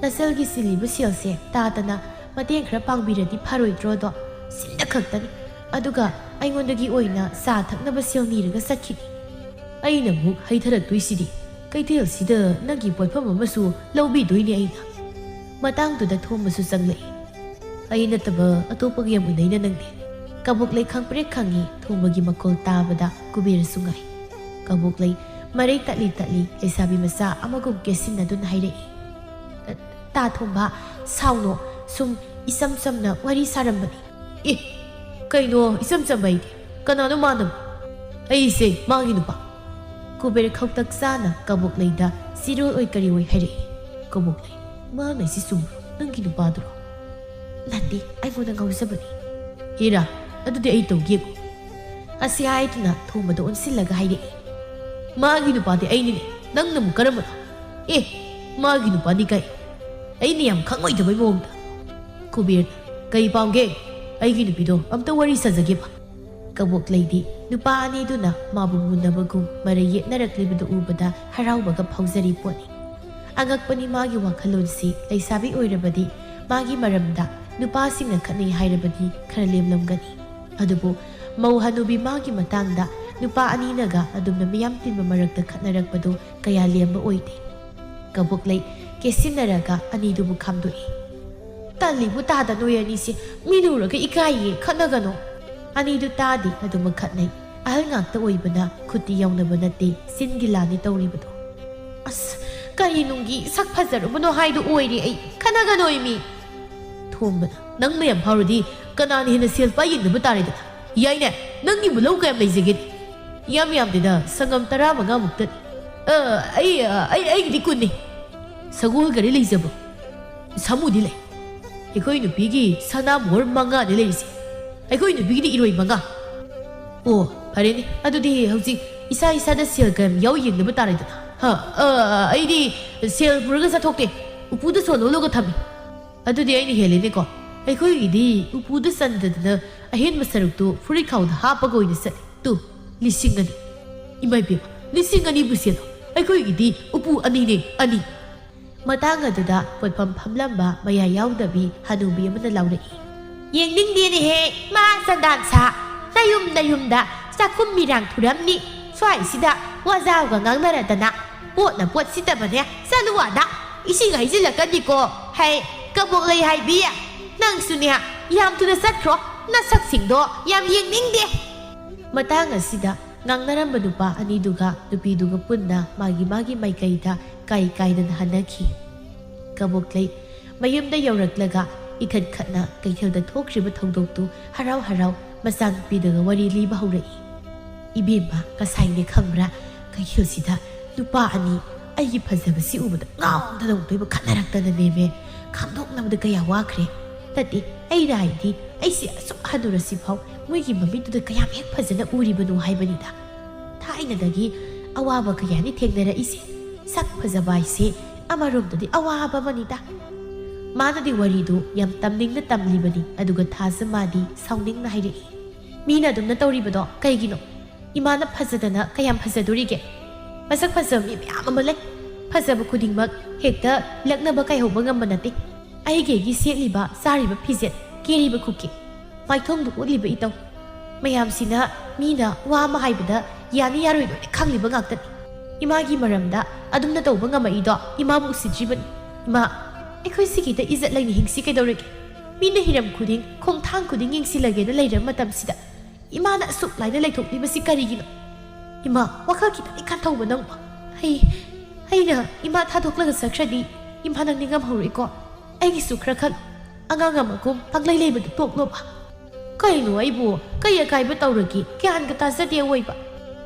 ꯅꯆꯜꯒꯤ ꯆꯤꯜꯂꯤꯕ ꯁꯦꯜꯁꯦ ꯇꯥꯗꯅ ꯃꯇꯦꯡ ꯈꯔ ꯄꯥꯡꯕꯤꯔꯗꯤ ꯐꯔꯣꯏꯗ꯭ꯔꯣꯗꯣ?" ꯁꯤꯟꯗ ꯈꯛꯇꯅꯤ꯫ ꯑꯗꯨꯒ ꯑꯩꯉꯣꯟꯗꯒꯤ ꯑꯣꯏꯅ ꯆꯥ ꯊꯛꯅꯕ ꯁꯦꯜ ꯅꯤꯔꯒ ꯆꯠꯈꯤꯅꯤ꯫ ꯑꯩꯅ ꯑꯃꯨꯛ ꯍꯩꯊꯔꯛꯇꯣꯏꯁꯤꯗꯤ꯫ ꯀꯩꯊꯦꯜꯁꯤꯗ ꯅꯪꯒꯤ ꯄꯣꯠꯐꯝ ꯑꯃꯁꯨ ꯂꯧꯕꯤꯗꯣꯏꯅꯦ ꯑꯩꯅ꯫ ꯃꯇꯥꯡꯗꯨꯗ ꯊꯣꯝꯕꯁꯨ ꯆꯪꯂꯛꯏ꯫ ꯑꯩ ꯅꯠꯇꯕ ꯑꯇꯣꯞꯄꯒ ꯌꯥꯝ ꯎꯅꯩꯅ ꯅꯪꯗꯤ꯫ ꯀꯕꯣꯛꯂꯩ ꯈꯪꯄ꯭ꯔꯦꯛ ꯈꯪꯉꯤ ꯊꯣꯝꯕꯒꯤ ꯃꯈꯣꯜ ꯇꯥꯕꯗ ꯀꯨꯕꯦꯔꯁꯨ ꯉꯥꯏ꯫ ꯀꯕꯣꯛꯂꯩ ꯃꯔꯩ ꯇꯠꯂꯤ ꯇꯠꯂꯤ ꯂꯩꯁꯥꯕꯤ ꯃꯆꯥ ꯑꯃꯒꯨꯝ ꯀꯦꯁꯤꯟꯅꯗꯨꯅ ꯍꯥꯏꯔꯛꯏ꯫ "ꯇꯥ ꯊꯣꯝꯕ, ꯁꯥꯎꯅꯣ, ꯁꯨꯝ ꯏꯆꯝ ꯆꯝꯅ ꯋꯥꯔꯤ ꯁꯥꯔꯝꯕꯅꯤ"꯫ "ꯑꯦ, ꯀꯩꯅꯣ ꯏꯆꯝ ꯆꯝꯕ ꯍꯥꯏꯗꯤ? ꯀꯅꯥꯅꯣ ꯃꯥꯅꯕꯨ?" "ꯑꯩꯁꯦ ꯃꯥꯒꯤ ꯅꯨꯄꯥ"꯫ ꯀꯨꯕꯦꯔ ꯈꯧꯇꯛ ꯆꯥꯅ ꯀꯕꯣꯛꯂꯩꯗ ꯆꯤꯔꯣꯜ ꯑꯣꯏ ꯀꯔꯤ ꯑꯣꯏ ꯍꯥꯏꯔꯛꯏ꯫ ꯀꯕꯣꯛꯂꯩ, "ꯃꯥꯅ ꯍꯥꯏꯁꯤ ꯆꯨꯝꯕ꯭ꯔꯣ? ꯅꯪꯒꯤ ꯅꯨꯄꯥꯗꯨꯔꯣ?" "ꯅꯠꯇꯦ, ꯑꯩꯉꯣꯟꯗ ꯉꯥꯎꯖꯕꯅꯤ"꯫ "ꯍꯦꯔꯥ, ꯑꯗꯨꯗꯤ ꯑꯩ ꯇꯧꯒꯦꯀꯣ"꯫ ꯑꯁꯤ ꯍꯥꯏꯗꯨꯅ ꯊꯣꯝꯕꯗ ꯑꯣꯟꯁꯤꯜꯂꯒ ꯍꯥꯏꯔꯛꯏ꯫ "ꯃꯥꯒꯤ ꯅꯨꯄꯥꯗꯤ ꯑꯩꯅꯤꯅꯦ, ꯅꯪꯅ ꯑꯃꯨꯛ ꯀꯔꯝꯕꯅꯣ?" "ꯑꯦ, ꯃꯥꯒꯤ ꯅꯨꯄꯥꯅꯤ ꯀꯥꯏ? ꯑꯩꯅ ꯌꯥꯝ ꯈꯪꯉꯣꯏꯗꯕꯩ ꯃꯑꯣꯡꯗ"꯫ ꯀꯨꯕꯦꯔꯅ, "ꯀꯩ ꯄꯥꯝꯒꯦ? ꯑꯩꯒꯤ ꯅꯨꯄꯤꯗꯣ ꯑꯝꯇ ꯋꯥꯔꯤ ꯁꯥꯖꯒꯦꯕ"꯫ ꯀꯕꯣꯛꯂꯩꯗꯤ ꯅꯨꯄꯥ ꯑꯅꯤꯗꯨꯅ ꯃꯥꯕꯨ ꯃꯨꯟꯅꯕꯒꯨꯝ ꯃꯔꯩ ꯌꯦꯠꯅꯔꯛꯂꯤꯕꯗꯨ ꯎꯕꯗ ꯍꯔꯥꯎꯕꯒ ꯐꯥꯎꯖꯔꯤ ꯄꯣꯠꯅꯤ꯫ ꯑꯉꯛꯄꯅꯤ ꯃꯥꯒꯤ ꯋꯥꯈꯜꯂꯣꯟꯁꯤ꯫ ꯂꯩꯁꯥꯕꯤ ꯑꯣꯏꯔꯕꯗꯤ ꯃꯥꯒꯤ ꯃꯔꯝꯗ ꯅꯨꯄꯥꯁꯤꯡꯅ ꯈꯠꯅꯩ ꯍꯥꯏꯔꯕꯗꯤ ꯈꯔ ꯂꯦꯝꯂꯝꯒꯅꯤ꯫ ꯑꯗꯨꯕꯨ ꯃꯧ ꯍꯅꯨꯕꯤ ꯃꯥꯒꯤ ꯃꯇꯥꯡꯗ ꯅꯨꯄꯥ ꯑꯅꯤꯅꯒ ꯑꯗꯨꯝꯅ ꯃꯤꯌꯥꯝ ꯇꯤꯟꯕ ꯃꯔꯛꯇ ꯈꯠꯅꯔꯛꯄꯗꯨ ꯀꯌꯥ ꯂꯦꯝꯕ ꯑꯣꯏꯗꯦ꯫ ꯀꯕꯣꯛꯂꯩ ꯀꯦꯁꯤꯟꯅꯔꯒ ꯑꯅꯤꯗꯨꯕꯨ ꯈꯥꯝꯗꯣꯛꯏ꯫ "ꯇꯜꯂꯤꯕꯨ ꯇꯥꯗ ꯅꯣꯏ ꯑꯅꯤꯁꯦ, ꯃꯤꯅ ꯎꯔꯒ ꯏꯀꯥꯏꯌꯦ, ꯈꯠꯅꯒꯅꯣ"꯫ ꯑꯅꯤꯗꯨ ꯇꯥꯗꯦ, ꯑꯗꯨꯃꯛ ꯈꯠꯅꯩ꯫ ꯑꯍꯜ ꯉꯥꯛꯇ ꯑꯣꯏꯕꯅ ꯈꯨꯠꯇꯤ ꯌꯥꯎꯅꯕ ꯅꯠꯇꯦ, ꯆꯤꯟꯒꯤ ꯂꯥꯟꯅꯤ ꯇꯧꯔꯤꯕꯗꯣ꯫ "ꯑꯁ, ꯀꯔꯤ ꯅꯨꯡꯒꯤ ꯁꯛ ꯐꯖꯔꯨꯕꯅꯣ ꯍꯥꯏꯗꯣ ꯑꯣꯏꯔꯦ ꯑꯩ, ꯈꯠꯅꯒꯅꯣꯏ ꯃꯤ"꯫ ꯊꯣꯝꯕꯅ, "ꯅꯪꯅ ꯌꯥꯝ ꯐꯥꯎꯔꯗꯤ ꯀꯅꯥꯅ ꯍꯦꯟꯅ ꯁꯦꯜ ꯄꯥꯏ ꯌꯦꯡꯅꯕ ꯇꯥꯔꯦꯗꯅ꯫ ꯌꯥꯏꯅꯦ, ꯅꯪꯒꯤꯕꯨ ꯂꯧ ꯀꯌꯥꯝ ꯂꯩꯖꯒꯦ?" "ꯌꯥꯝ ꯌꯥꯝꯗꯦꯗ, ꯁꯪꯒꯝ ꯇꯔꯥꯃꯉꯥ ꯃꯨꯛꯇꯅꯤ"꯫ "ꯑ, ꯑꯩ, ꯑ, ꯑꯩ, ꯑꯩꯒꯤꯗꯤ ꯀꯨꯟꯅꯤ"꯫ "ꯁꯒꯣꯜ ꯒꯥꯔꯤ ꯂꯩꯖꯕ꯭ꯔꯣ?" "ꯁꯥꯃꯨꯗꯤ ꯂꯩ꯫ ꯑꯩꯈꯣꯏ ꯅꯨꯄꯤꯒꯤ ꯁꯅꯥ ꯃꯣꯍꯣꯔ ꯃꯉꯥꯅꯤ ꯂꯩꯔꯤꯁꯦ꯫ ꯑꯩꯈꯣꯏ ꯅꯨꯄꯤꯒꯤꯗꯤ ꯏꯔꯣꯏ ꯃꯉꯥ"꯫ "ꯑꯣ, ꯐꯔꯦꯅꯦ, ꯑꯗꯨꯗꯤ ꯍꯧꯖꯤꯛ ꯏꯁꯥ ꯏꯁꯥꯗ ꯁꯦꯜ ꯀꯌꯥꯝ ꯌꯥꯎ ꯌꯦꯡꯅꯕ ꯇꯥꯔꯦꯗꯅ꯫ ꯍ, ꯑ, ꯑꯩꯗꯤ ꯁꯦꯜ ꯄꯨꯔꯒ ꯆꯠꯊꯣꯛꯇꯦ, ꯎꯄꯨꯗ ꯁꯣꯜꯂꯣꯜꯂꯒ ꯊꯝꯃꯤ"꯫ "ꯑꯗꯨꯗꯤ ꯑꯩꯅ ꯍꯦꯜꯂꯦꯅꯦꯀꯣ꯫ ꯑꯩꯈꯣꯏꯒꯤꯗꯤ ꯎꯄꯨꯗ ꯆꯟꯗꯗꯅ ꯑꯍꯦꯟꯕ ꯁꯔꯨꯛꯇꯨ ꯐꯨꯔꯤꯠ ꯈꯥꯎꯗ ꯍꯥꯞꯄꯒ ꯑꯣꯏꯅ ꯆꯠꯂꯤ꯫ ꯇꯨ, ꯂꯤꯁꯤꯡ ꯑꯅꯤ"꯫ "ꯏꯃꯥ ꯏꯕꯦꯝꯃ, ꯂꯤꯁꯤꯡ ꯑꯅꯤꯕꯨ ꯁꯦꯜꯂꯣ? ꯑꯩꯈꯣꯏꯒꯤꯗꯤ ꯎꯄꯨ ꯑꯅꯤꯅꯦ, ꯑꯅꯤ"꯫ ꯃꯇꯥꯡ ꯑꯗꯨꯗ ꯄꯣꯠꯐꯝ ꯐꯝꯂꯝꯕ ꯃꯌꯥ ꯌꯥꯎꯗꯕꯤ ꯍꯅꯨꯕꯤ ꯑꯃꯅ ꯂꯥꯎꯔꯛꯏ꯫ "ꯌꯦꯡꯅꯤꯡꯗꯦꯅꯦꯍꯦ, ꯃꯥ ꯆꯟꯗꯥꯟ ꯁꯥ꯫ ꯅꯌꯨꯝ ꯅꯌꯨꯝꯗ ꯆꯥꯛꯈꯨꯝ ꯃꯤꯔꯥꯡ ꯊꯨꯔꯝꯅꯤ꯫ ꯁ꯭ꯋꯥꯏꯁꯤꯗ ꯋꯥꯖꯥꯎꯒ ꯉꯥꯡꯅꯔꯗꯅ꯫ ꯄꯣꯠꯅ ꯄꯣꯠ ꯁꯤꯠꯇꯕꯅꯦ, ꯆꯠꯂꯨ ꯑꯥꯗ꯫ ꯏꯁꯤꯡ ꯍꯩꯖꯤꯜꯂꯛꯀꯅꯤꯀꯣ꯫ ꯍꯩ, ꯀꯕꯣꯛ ꯂꯩ ꯍꯥꯏꯕꯤ, ꯅꯪꯁꯨꯅꯦ, ꯌꯥꯝ ꯊꯨꯅ ꯆꯠꯈ꯭ꯔꯣ꯫ ꯅꯁꯛꯁꯤꯡꯗꯣ ꯌꯥꯝ ꯌꯦꯡꯅꯤꯡꯗꯦ"꯫ ꯃꯇꯥꯡ ꯑꯁꯤꯗ ꯉꯥꯡꯅꯔꯝꯕ ꯅꯨꯄꯥ ꯑꯅꯤꯗꯨꯒ ꯅꯨꯄꯤꯗꯨꯒ ꯄꯨꯟꯅ ꯃꯥꯒꯤ ꯃꯥꯒꯤ ꯃꯥꯏꯀꯩꯗ ꯀꯥꯏ ꯀꯥꯏꯗꯅ ꯍꯟꯅꯈꯤ꯫ ꯀꯕꯣꯛꯂꯩ ꯃꯌꯨꯝꯗ ꯌꯧꯔꯛꯂꯒ ꯏꯈꯠ ꯈꯠꯅ ꯀꯩꯊꯦꯜꯗ ꯊꯣꯛꯈ꯭ꯔꯤꯕ ꯊꯧꯗꯣꯛꯇꯨ ꯍꯔꯥꯎ ꯍꯔꯥꯎ ꯃꯆꯥꯅꯨꯄꯤꯗꯨꯒ ꯋꯥꯔꯤ ꯂꯤꯕ ꯍꯧꯔꯛꯏ꯫ "ꯏꯕꯦꯝꯃ, ꯉꯁꯥꯏꯅꯦ ꯈꯪꯕ꯭ꯔꯥ, ꯀꯩꯊꯦꯜꯁꯤꯗ ꯅꯨꯄꯥ ꯑꯅꯤ ꯑꯩꯒꯤ ꯐꯖꯕꯁꯤ ꯎꯕꯗ ꯉꯥꯎꯗꯅ ꯑꯃꯨꯛꯇꯣꯏꯕ ꯈꯠꯅꯔꯛꯇꯅꯅꯦꯃꯦ꯫ ꯈꯪꯗꯣꯛꯅꯕꯗ ꯀꯌꯥ ꯋꯥꯈ꯭ꯔꯦ꯫ ꯅꯠꯇꯦ, ꯑꯩꯅ ꯍꯥꯏꯗꯤ ꯑꯩꯁꯦ ꯑꯁꯨꯛ ꯍꯟꯅꯨꯔꯁꯤꯐꯥꯎ ꯃꯣꯏꯒꯤ ꯃꯃꯤꯠꯇꯨꯗ ꯀꯌꯥꯝ ꯍꯦꯛ ꯐꯖꯅ ꯎꯔꯤꯕꯅꯣ ꯍꯥꯏꯕꯅꯤꯗ꯫ ꯊꯥꯏꯅꯗꯒꯤ ꯑꯋꯥꯕ ꯀꯌꯥꯅꯤ ꯊꯦꯡꯅꯔꯛꯏꯁꯦ꯫ ꯁꯛ ꯐꯖꯕ ꯍꯥꯏꯁꯦ ꯑꯃꯔꯣꯝꯗꯗꯤ ꯑꯋꯥꯕ ꯑꯃꯅꯤꯗ"꯫ ꯃꯥꯅꯗꯤ ꯋꯥꯔꯤꯗꯨ ꯌꯥꯝ ꯇꯝꯅꯤꯡꯅ ꯇꯝꯂꯤꯕꯅꯤ, ꯑꯗꯨꯒ ꯊꯥꯖ ꯃꯥꯗꯤ ꯁꯥꯎꯅꯤꯡꯅ ꯍꯥꯏꯔꯛꯏ꯫ "ꯃꯤꯅ ꯑꯗꯨꯝꯅ ꯇꯧꯔꯤꯕꯗꯣ ꯀꯩꯒꯤꯅꯣ? ꯏꯃꯥꯅ ꯐꯖꯗꯅ ꯀꯌꯥꯝ ꯐꯖꯗꯣꯔꯤꯒꯦ? ꯃꯁꯛ ꯐꯖꯕ ꯃꯤ ꯃꯌꯥꯝ ꯑꯃ ꯂꯩ꯫ ꯐꯖꯕ ꯈꯨꯗꯤꯡꯃꯛ ꯍꯦꯛꯇ ꯂꯛꯅꯕ ꯀꯥꯏꯍꯧꯕ ꯉꯝꯕ ꯅꯠꯇꯦ꯫ ꯑꯩꯒꯤ ꯑꯩꯒꯤ ꯁꯦꯠꯂꯤꯕ, ꯆꯥꯔꯤꯕ ꯐꯤꯖꯦꯠ, ꯀꯦꯔꯤꯕ ꯈꯨꯀꯦ, ꯃꯥꯏꯊꯣꯡꯗ ꯎꯠꯂꯤꯕ ꯏꯇꯧ ꯃꯌꯥꯝꯁꯤꯅ ꯃꯤꯅ ꯋꯥ ꯑꯃ ꯍꯥꯏꯕꯗ ꯌꯥꯅꯤ ꯌꯥꯔꯣꯏ ꯂꯣꯏꯅ ꯈꯪꯂꯤꯕ ꯉꯥꯛꯇꯅꯤ꯫ ꯏꯃꯥꯒꯤ ꯃꯔꯝꯗ ꯑꯗꯨꯝꯅ ꯇꯧꯕ ꯉꯝꯃꯛꯏꯗꯣ ꯏꯃꯥꯕꯨ ꯎꯁꯤꯠꯇ꯭ꯔꯤꯕꯅꯤ꯫ ꯏꯃꯥ, ꯑꯩꯈꯣꯏ ꯁꯤꯒꯤꯗ ꯏꯖꯠ ꯂꯩꯅ ꯍꯤꯡꯁꯤ ꯀꯩꯗꯧꯔꯒꯦ? ꯃꯤꯅ ꯍꯤꯔꯝ ꯈꯨꯗꯤꯡ, ꯈꯣꯡꯊꯥꯡ ꯈꯨꯗꯤꯡ ꯌꯦꯡꯁꯤꯜꯂꯒꯦꯅ ꯂꯩꯔꯕ ꯃꯇꯝꯁꯤꯗ ꯏꯃꯥꯅ ꯑꯁꯨꯛ ꯂꯥꯏꯅ ꯂꯩꯊꯣꯛꯂꯤꯕꯁꯤ ꯀꯔꯤꯒꯤꯅꯣ? ꯏꯃꯥ, ꯋꯥꯈꯜ ꯈꯤꯇꯪꯗꯤ ꯈꯟꯊꯧꯕ ꯅꯪꯕꯣ꯫ ꯑꯩ, ꯑꯩꯅ ꯏꯃꯥ ꯊꯥꯗꯣꯛꯂꯒ ꯆꯠꯈ꯭ꯔꯗꯤ ꯏꯃꯥ ꯅꯪ ꯅꯤꯡꯉꯝꯍꯧꯔꯣꯏꯀꯣ꯫ ꯑꯩꯒꯤꯁꯨ ꯈꯔ ꯈꯜꯂꯨ꯫ ꯑꯉꯥꯡ ꯑꯃꯒꯨꯝ ꯄꯪꯂꯩ ꯂꯩꯕꯗꯨ ꯇꯣꯛꯂꯣꯕ"꯫ "ꯀꯩꯅꯣ ꯑꯩꯕꯨ? ꯀꯩ ꯑꯀꯥꯏꯕ ꯇꯧꯔꯒꯦ? ꯒ꯭ꯌꯥꯟꯒ ꯇꯥꯖꯗꯦ ꯑꯋꯣꯏꯕ"꯫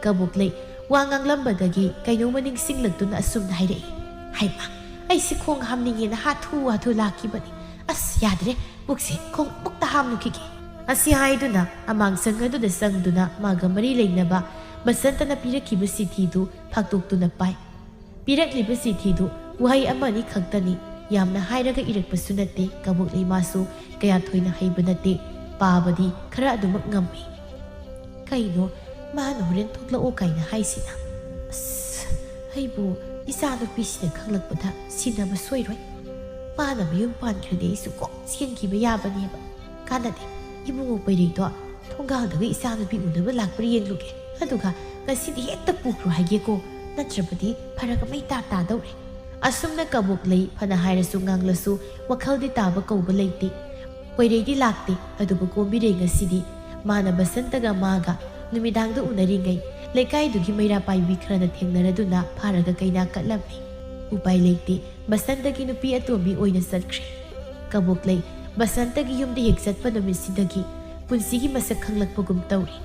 ꯀꯕꯣꯛꯂꯩ ꯋꯥ ꯉꯥꯡꯂꯝꯕꯗꯒꯤ ꯀꯩꯅꯣꯝꯃ ꯅꯤꯡꯁꯤꯡꯂꯛꯇꯨꯅ ꯑꯁꯨꯝꯅ ꯍꯥꯏꯔꯛꯏ꯫ "ꯍꯩꯃꯥ, ꯑꯩꯁꯦ ꯈꯣꯡ ꯍꯥꯝꯅꯤꯡꯉꯦꯅ ꯍꯥꯊꯨ ꯍꯥꯊꯨ ꯂꯥꯛꯈꯤꯕꯅꯤ꯫ ꯑꯁ, ꯌꯥꯗ꯭ꯔꯦ, ꯄꯨꯛꯁꯦ ꯈꯣꯡ ꯄꯨꯛꯇ ꯍꯥꯝꯂꯨꯈꯤꯒꯦ"꯫ ꯑꯁꯤ ꯍꯥꯏꯗꯨꯅ ꯑꯃꯥꯡꯁꯪ ꯑꯗꯨꯗ ꯆꯪꯗꯨꯅ ꯃꯥꯒ ꯃꯔꯤ ꯂꯩꯅꯕ ꯕꯁꯟꯇꯅ ꯄꯤꯔꯛꯈꯤꯕ ꯆꯤꯊꯤꯗꯨ ꯐꯥꯛꯇꯣꯛꯇꯨꯅ ꯄꯥꯏ꯫ ꯄꯤꯔꯛꯂꯤꯕ ꯆꯤꯊꯤꯗꯨ ꯋꯥꯍꯩ ꯑꯃꯅꯤ ꯈꯛꯇꯅꯤ, ꯌꯥꯝꯅ ꯍꯥꯏꯔꯒ ꯏꯔꯛꯄꯁꯨ ꯅꯠꯇꯦ꯫ ꯀꯕꯣꯛꯂꯩ ꯃꯥꯁꯨ ꯀꯌꯥ ꯊꯣꯏꯅ ꯍꯩꯕ ꯅꯠꯇꯦ, ꯄꯥꯕꯗꯤ ꯈꯔ ꯑꯗꯨꯃꯛ ꯉꯝꯃꯤ꯫ "ꯀꯩꯅꯣ, ꯃꯥꯅ ꯍꯣꯔꯦꯟ ꯊꯣꯛꯂꯛꯑꯣ ꯀꯥꯏꯅ ꯍꯥꯏꯁꯤꯅ? ꯑꯁ, ꯑꯩꯕꯨ ꯏꯆꯥꯅꯨꯄꯤꯁꯤꯅ ꯈꯪꯂꯛꯄꯗ ꯁꯤꯟꯅꯕ ꯁꯣꯏꯔꯣꯏ꯫ ꯃꯥꯅ ꯃꯌꯨꯝ ꯄꯥꯟꯈ꯭ꯔꯗꯤ ꯑꯩꯁꯨ ꯀꯣꯛ ꯆꯦꯟꯈꯤꯕ ꯌꯥꯕꯅꯦꯕ"꯫ "ꯀꯥꯟꯅꯗꯦ, ꯏꯕꯨꯡꯉꯣ ꯄꯩꯔꯩꯗꯣ ꯊꯣꯡꯒꯥꯜꯗꯒ ꯏꯆꯥꯅꯨꯄꯤ ꯎꯅꯕ ꯂꯥꯛꯄ꯭ꯔꯥ ꯌꯦꯡꯂꯨꯒꯦ, ꯑꯗꯨꯒ ꯉꯁꯤꯗꯤ ꯍꯦꯛꯇ ꯄꯨꯈ꯭ꯔꯣ ꯍꯥꯏꯒꯦꯀꯣ, ꯅꯠꯇ꯭ꯔꯕꯗꯤ ꯐꯔꯛ ꯑꯃ ꯏꯇꯥ ꯇꯥꯗꯧꯔꯦ"꯫ ꯑꯁꯨꯝꯅ ꯀꯕꯣꯛꯂꯩ ꯐꯅ ꯍꯥꯏꯔꯁꯨ ꯉꯥꯡꯂꯁꯨ ꯋꯥꯈꯜꯗꯤ ꯇꯥꯕ ꯀꯧꯕ ꯂꯩꯇꯦ꯫ ꯄꯣꯏꯔꯩꯗꯤ ꯂꯥꯛꯇꯦ, ꯑꯗꯨꯕꯨ ꯀꯣꯝꯕꯤꯔꯩ ꯉꯁꯤꯗꯤ ꯃꯥꯅ ꯕꯁꯟꯇꯒ ꯃꯥꯒ ꯅꯨꯃꯤꯗꯥꯡꯗ ꯎꯅꯔꯤꯉꯩ ꯂꯩꯀꯥꯏꯗꯨꯒꯤ ꯃꯩꯔꯥ ꯄꯥꯏꯕꯤ ꯈꯔꯅ ꯊꯦꯡꯅꯔꯗꯨꯅ ꯐꯥꯔꯒ ꯀꯩꯅꯥ ꯀꯠꯂꯝꯃꯤ꯫ ꯎꯄꯥꯏ ꯂꯩꯇꯦ, ꯕꯁꯟꯇꯒꯤ ꯅꯨꯄꯤ ꯑꯇꯣꯝꯕꯤ ꯑꯣꯏꯅ ꯆꯠꯈ꯭ꯔꯦ꯫ ꯀꯕꯣꯛꯂꯩ ꯕꯁꯟꯇꯒꯤ ꯌꯨꯝꯗ ꯍꯦꯛ ꯆꯠꯄ ꯅꯨꯃꯤꯠꯁꯤꯗꯒꯤ ꯄꯨꯟꯁꯤꯒꯤ ꯃꯁꯛ ꯈꯪꯂꯛꯄꯒꯨꯝ ꯇꯧꯔꯤ꯫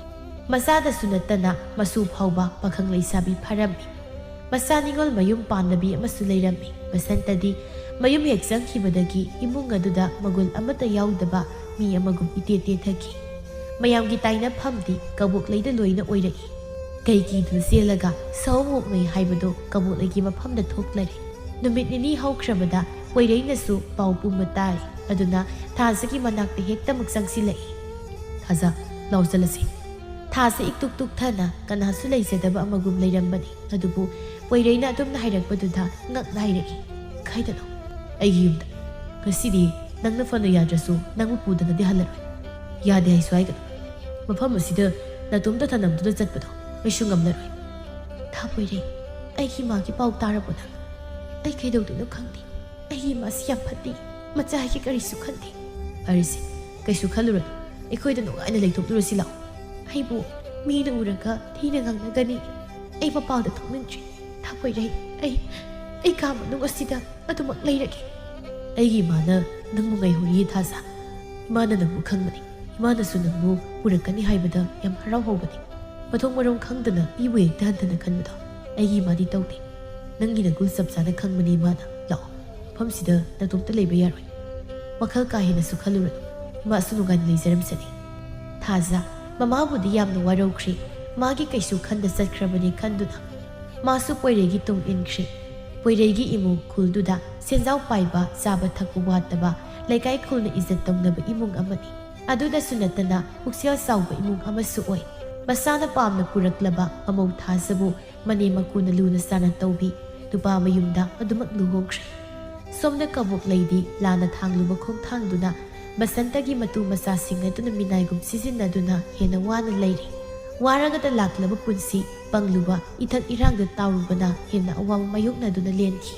ꯃꯆꯥꯗꯁꯨ ꯅꯠꯇꯅ ꯃꯁꯨ ꯐꯥꯎꯕ ꯄꯥꯈꯪ ꯂꯩꯁꯥꯕꯤ ꯐꯥꯔꯝꯃꯤ꯫ ꯃꯆꯥ ꯅꯤꯉꯣꯜ ꯃꯌꯨꯝ ꯄꯥꯟꯅꯕꯤ ꯑꯃꯁꯨ ꯂꯩꯔꯝꯃꯤ꯫ ꯕꯁꯟꯇꯗꯤ ꯃꯌꯨꯝ ꯍꯦꯛ ꯆꯪꯈꯤꯕꯗꯒꯤ ꯏꯃꯨꯡ ꯑꯗꯨꯗ ꯃꯒꯨꯟ ꯑꯃꯠꯇ ꯌꯥꯎꯗꯕ ꯃꯤ ꯑꯃꯒꯨꯝ ꯏꯇꯦ ꯇꯦꯊꯈꯤ꯫ ꯃꯌꯥꯝꯒꯤ ꯇꯥꯏꯅꯐꯝꯗꯤ ꯀꯕꯣꯛꯂꯩꯗ ꯂꯣꯏꯅ ꯑꯣꯏꯔꯛꯏ꯫ ꯀꯩ ꯀꯤꯗꯨꯅ ꯆꯦꯜꯂꯒ ꯁꯑꯣꯝ ꯑꯣꯛꯅꯩ ꯍꯥꯏꯕꯗꯣ ꯀꯕꯣꯛꯂꯩꯒꯤ ꯃꯐꯝꯗ ꯊꯣꯛꯂꯔꯦ꯫ ꯅꯨꯃꯤꯠ ꯅꯤꯅꯤ ꯍꯧꯈ꯭ꯔꯕꯗ ꯄꯣꯏꯔꯩꯅꯁꯨ ꯄꯥꯎ ꯄꯨꯝꯕ ꯇꯥꯔꯦ꯫ ꯑꯗꯨꯅ ꯊꯥꯖꯒꯤ ꯃꯅꯥꯛꯇ ꯍꯦꯛꯇꯃꯛ ꯆꯪꯁꯤꯜꯂꯛꯏ꯫ "ꯊꯥꯖ, ꯂꯥꯎ ꯆꯠꯂꯁꯤ"꯫ ꯊꯥꯖ ꯏꯛ ꯇꯨꯛ ꯇꯨꯛ ꯊꯅ ꯀꯅꯥꯁꯨ ꯂꯩꯖꯗꯕ ꯑꯃꯒꯨꯝ ꯂꯩꯔꯝꯕꯅꯤ꯫ ꯑꯗꯨꯕꯨ ꯄꯣꯏꯔꯩꯅ ꯑꯗꯨꯝꯅ ꯍꯥꯏꯔꯛꯄꯗꯨꯗ ꯉꯛꯅ ꯍꯥꯏꯔꯛꯏ꯫ "ꯀꯥꯏꯗꯅꯣ?" "ꯑꯩꯒꯤ ꯌꯨꯝꯗ꯫ ꯉꯁꯤꯗꯤ ꯅꯪꯅ ꯐꯅ ꯌꯥꯗ꯭ꯔꯁꯨ ꯅꯪꯕꯨ ꯄꯨꯗꯅꯗꯤ ꯍꯜꯂꯔꯣꯏ"꯫ "ꯌꯥꯗꯦ ꯍꯥꯏꯁꯨ ꯍꯥꯏꯒꯅꯨ꯫ ꯃꯐꯝ ꯑꯁꯤꯗ ꯅꯇꯣꯝꯇ ꯊꯅꯝꯗꯨꯅ ꯆꯠꯄꯗꯣ ꯑꯩꯁꯨ ꯉꯝꯂꯔꯣꯏ"꯫ "ꯊꯥ ꯄꯣꯏꯔꯩ, ꯑꯩꯒꯤ ꯏꯃꯥꯒꯤ ꯄꯥꯎ ꯇꯥꯔꯕꯣ ꯅꯪ? ꯑꯩ ꯀꯩꯗꯧꯗꯣꯏꯅꯣ ꯈꯪꯗꯦ꯫ ꯑꯩꯒꯤ ꯏꯃꯥꯁꯤ ꯌꯥꯝ ꯐꯠꯇꯦ꯫ ꯃꯆꯥ ꯍꯥꯏꯒꯤ ꯀꯔꯤꯁꯨ ꯈꯟꯗꯦ"꯫ "ꯐꯔꯦꯁꯦ, ꯀꯩꯁꯨ ꯈꯜꯂꯨꯔꯅꯨ꯫ ꯑꯩꯈꯣꯏꯗ ꯅꯨꯡꯉꯥꯏꯅ ꯂꯩꯊꯣꯛꯂꯨꯔꯁꯤ ꯂꯥꯛꯑꯣ"꯫ "ꯑꯩꯕꯨ ꯃꯤꯅ ꯎꯔꯒ ꯊꯤꯅ ꯉꯥꯡꯅꯒꯅꯤ꯫ ꯑꯩ ꯃꯄꯥꯟꯗ ꯊꯣꯛꯅꯤꯡꯗ꯭ꯔꯤ꯫ ꯊꯥ ꯄꯣꯏꯔꯩ, ꯑꯩ, ꯑꯩ ꯀꯥ ꯃꯅꯨꯡ ꯑꯁꯤꯗ ꯑꯗꯨꯃꯛ ꯂꯩꯔꯒꯦ"꯫ "ꯑꯩꯒꯤ ꯏꯃꯥꯅ ꯅꯪꯕꯨ ꯉꯥꯏꯍꯧꯔꯤꯌꯦ ꯊꯥꯖ꯫ ꯏꯃꯥꯅ ꯅꯪꯕꯨ ꯈꯪꯕꯅꯤ꯫ ꯏꯃꯥꯅꯁꯨ ꯅꯪꯕꯨ ꯄꯨꯔꯛꯀꯅꯤ ꯍꯥꯏꯕꯗ ꯌꯥꯝ ꯍꯔꯥꯎ ꯍꯧꯕꯅꯤ꯫ ꯃꯊꯣꯡ ꯃꯔꯝ ꯈꯪꯗꯅ ꯃꯤꯕꯨ ꯍꯦꯛꯇ ꯍꯟꯊꯅ ꯈꯟꯕꯗꯣ ꯑꯩꯒꯤ ꯏꯃꯥꯗꯤ ꯇꯧꯗꯦ꯫ ꯅꯪꯒꯤ ꯅꯒꯨꯟ ꯆꯞ ꯆꯥꯅ ꯈꯪꯕꯅꯤ ꯏꯃꯥꯅ꯫ ꯂꯥꯛꯑꯣ, ꯃꯐꯝꯁꯤꯗ ꯅꯇꯣꯝꯇ ꯂꯩꯕ ꯌꯥꯔꯣꯏ꯫ ꯋꯥꯈꯜ ꯀꯥ ꯍꯦꯟꯅꯁꯨ ꯈꯜꯂꯨꯔꯅꯨ꯫ ꯏꯃꯥꯁꯨ ꯅꯨꯡꯉꯥꯏꯅ ꯂꯩꯖꯔꯝꯁꯅꯤ"꯫ ꯊꯥꯖ ꯃꯃꯥꯕꯨꯗꯤ ꯌꯥꯝꯅ ꯋꯥꯔꯧꯈ꯭ꯔꯦ꯫ ꯃꯥꯒꯤ ꯀꯩꯁꯨ ꯈꯟꯗ ꯆꯠꯈ꯭ꯔꯕꯅꯤ ꯈꯟꯗꯨꯅ ꯃꯥꯁꯨ ꯄꯣꯏꯔꯩꯒꯤ ꯇꯨꯡ ꯏꯟꯈ꯭ꯔꯦ꯫ ꯄꯣꯏꯔꯩꯒꯤ ꯏꯃꯨꯡ ꯈꯨꯜꯗꯨꯗ ꯁꯦꯟꯖꯥꯎ ꯄꯥꯏꯕ, ꯆꯥꯕ ꯊꯛꯄ ꯋꯥꯠꯇꯕ, ꯂꯩꯀꯥꯏ ꯈꯨꯜꯅ ꯏꯖꯠ ꯇꯧꯅꯕ ꯏꯃꯨꯡ ꯑꯃꯅꯤ꯫ ꯑꯗꯨꯗꯁꯨ ꯅꯠꯇꯅ ꯄꯨꯛꯆꯦꯜ ꯆꯥꯎꯕ ꯏꯃꯨꯡ ꯑꯃꯁꯨ ꯑꯣꯏ꯫ ꯃꯁꯥꯅ ꯄꯥꯝꯅ ꯄꯨꯔꯛꯂꯕ ꯃꯃꯧ ꯊꯥꯖꯕꯨ ꯃꯅꯦꯝ ꯃꯀꯨꯅ ꯂꯨꯅ ꯆꯥꯟꯅ ꯇꯧꯕꯤ꯫ ꯅꯨꯄꯥ ꯃꯌꯨꯝꯗ ꯑꯗꯨꯃꯛ ꯂꯨꯍꯣꯡꯈ꯭ꯔꯦ꯫ ꯁꯣꯝꯗ ꯀꯕꯣꯛꯂꯩꯗꯤ ꯂꯥꯟꯅ ꯊꯥꯡꯂꯨꯕ ꯈꯣꯡꯊꯥꯡꯗꯨꯅ ꯕꯁꯟꯇꯒꯤ ꯃꯇꯨ ꯃꯆꯥꯁꯤꯡ ꯑꯗꯨꯅ ꯃꯤꯅꯥꯏꯒꯨꯝ ꯁꯤꯖꯤꯟꯅꯗꯨꯅ ꯍꯦꯟꯅ ꯋꯥꯅ ꯂꯩꯔꯤ꯫ ꯋꯥꯔꯒꯗ ꯂꯥꯛꯂꯕ ꯄꯨꯟꯁꯤ, ꯄꯪꯂꯨꯕ, ꯏꯊꯛ ꯏꯔꯥꯡꯗ ꯇꯥꯎꯔꯨꯕꯅ ꯍꯦꯟꯅ ꯑꯋꯥꯕ ꯃꯥꯌꯣꯛꯅꯗꯨꯅ ꯂꯦꯟꯈꯤ꯫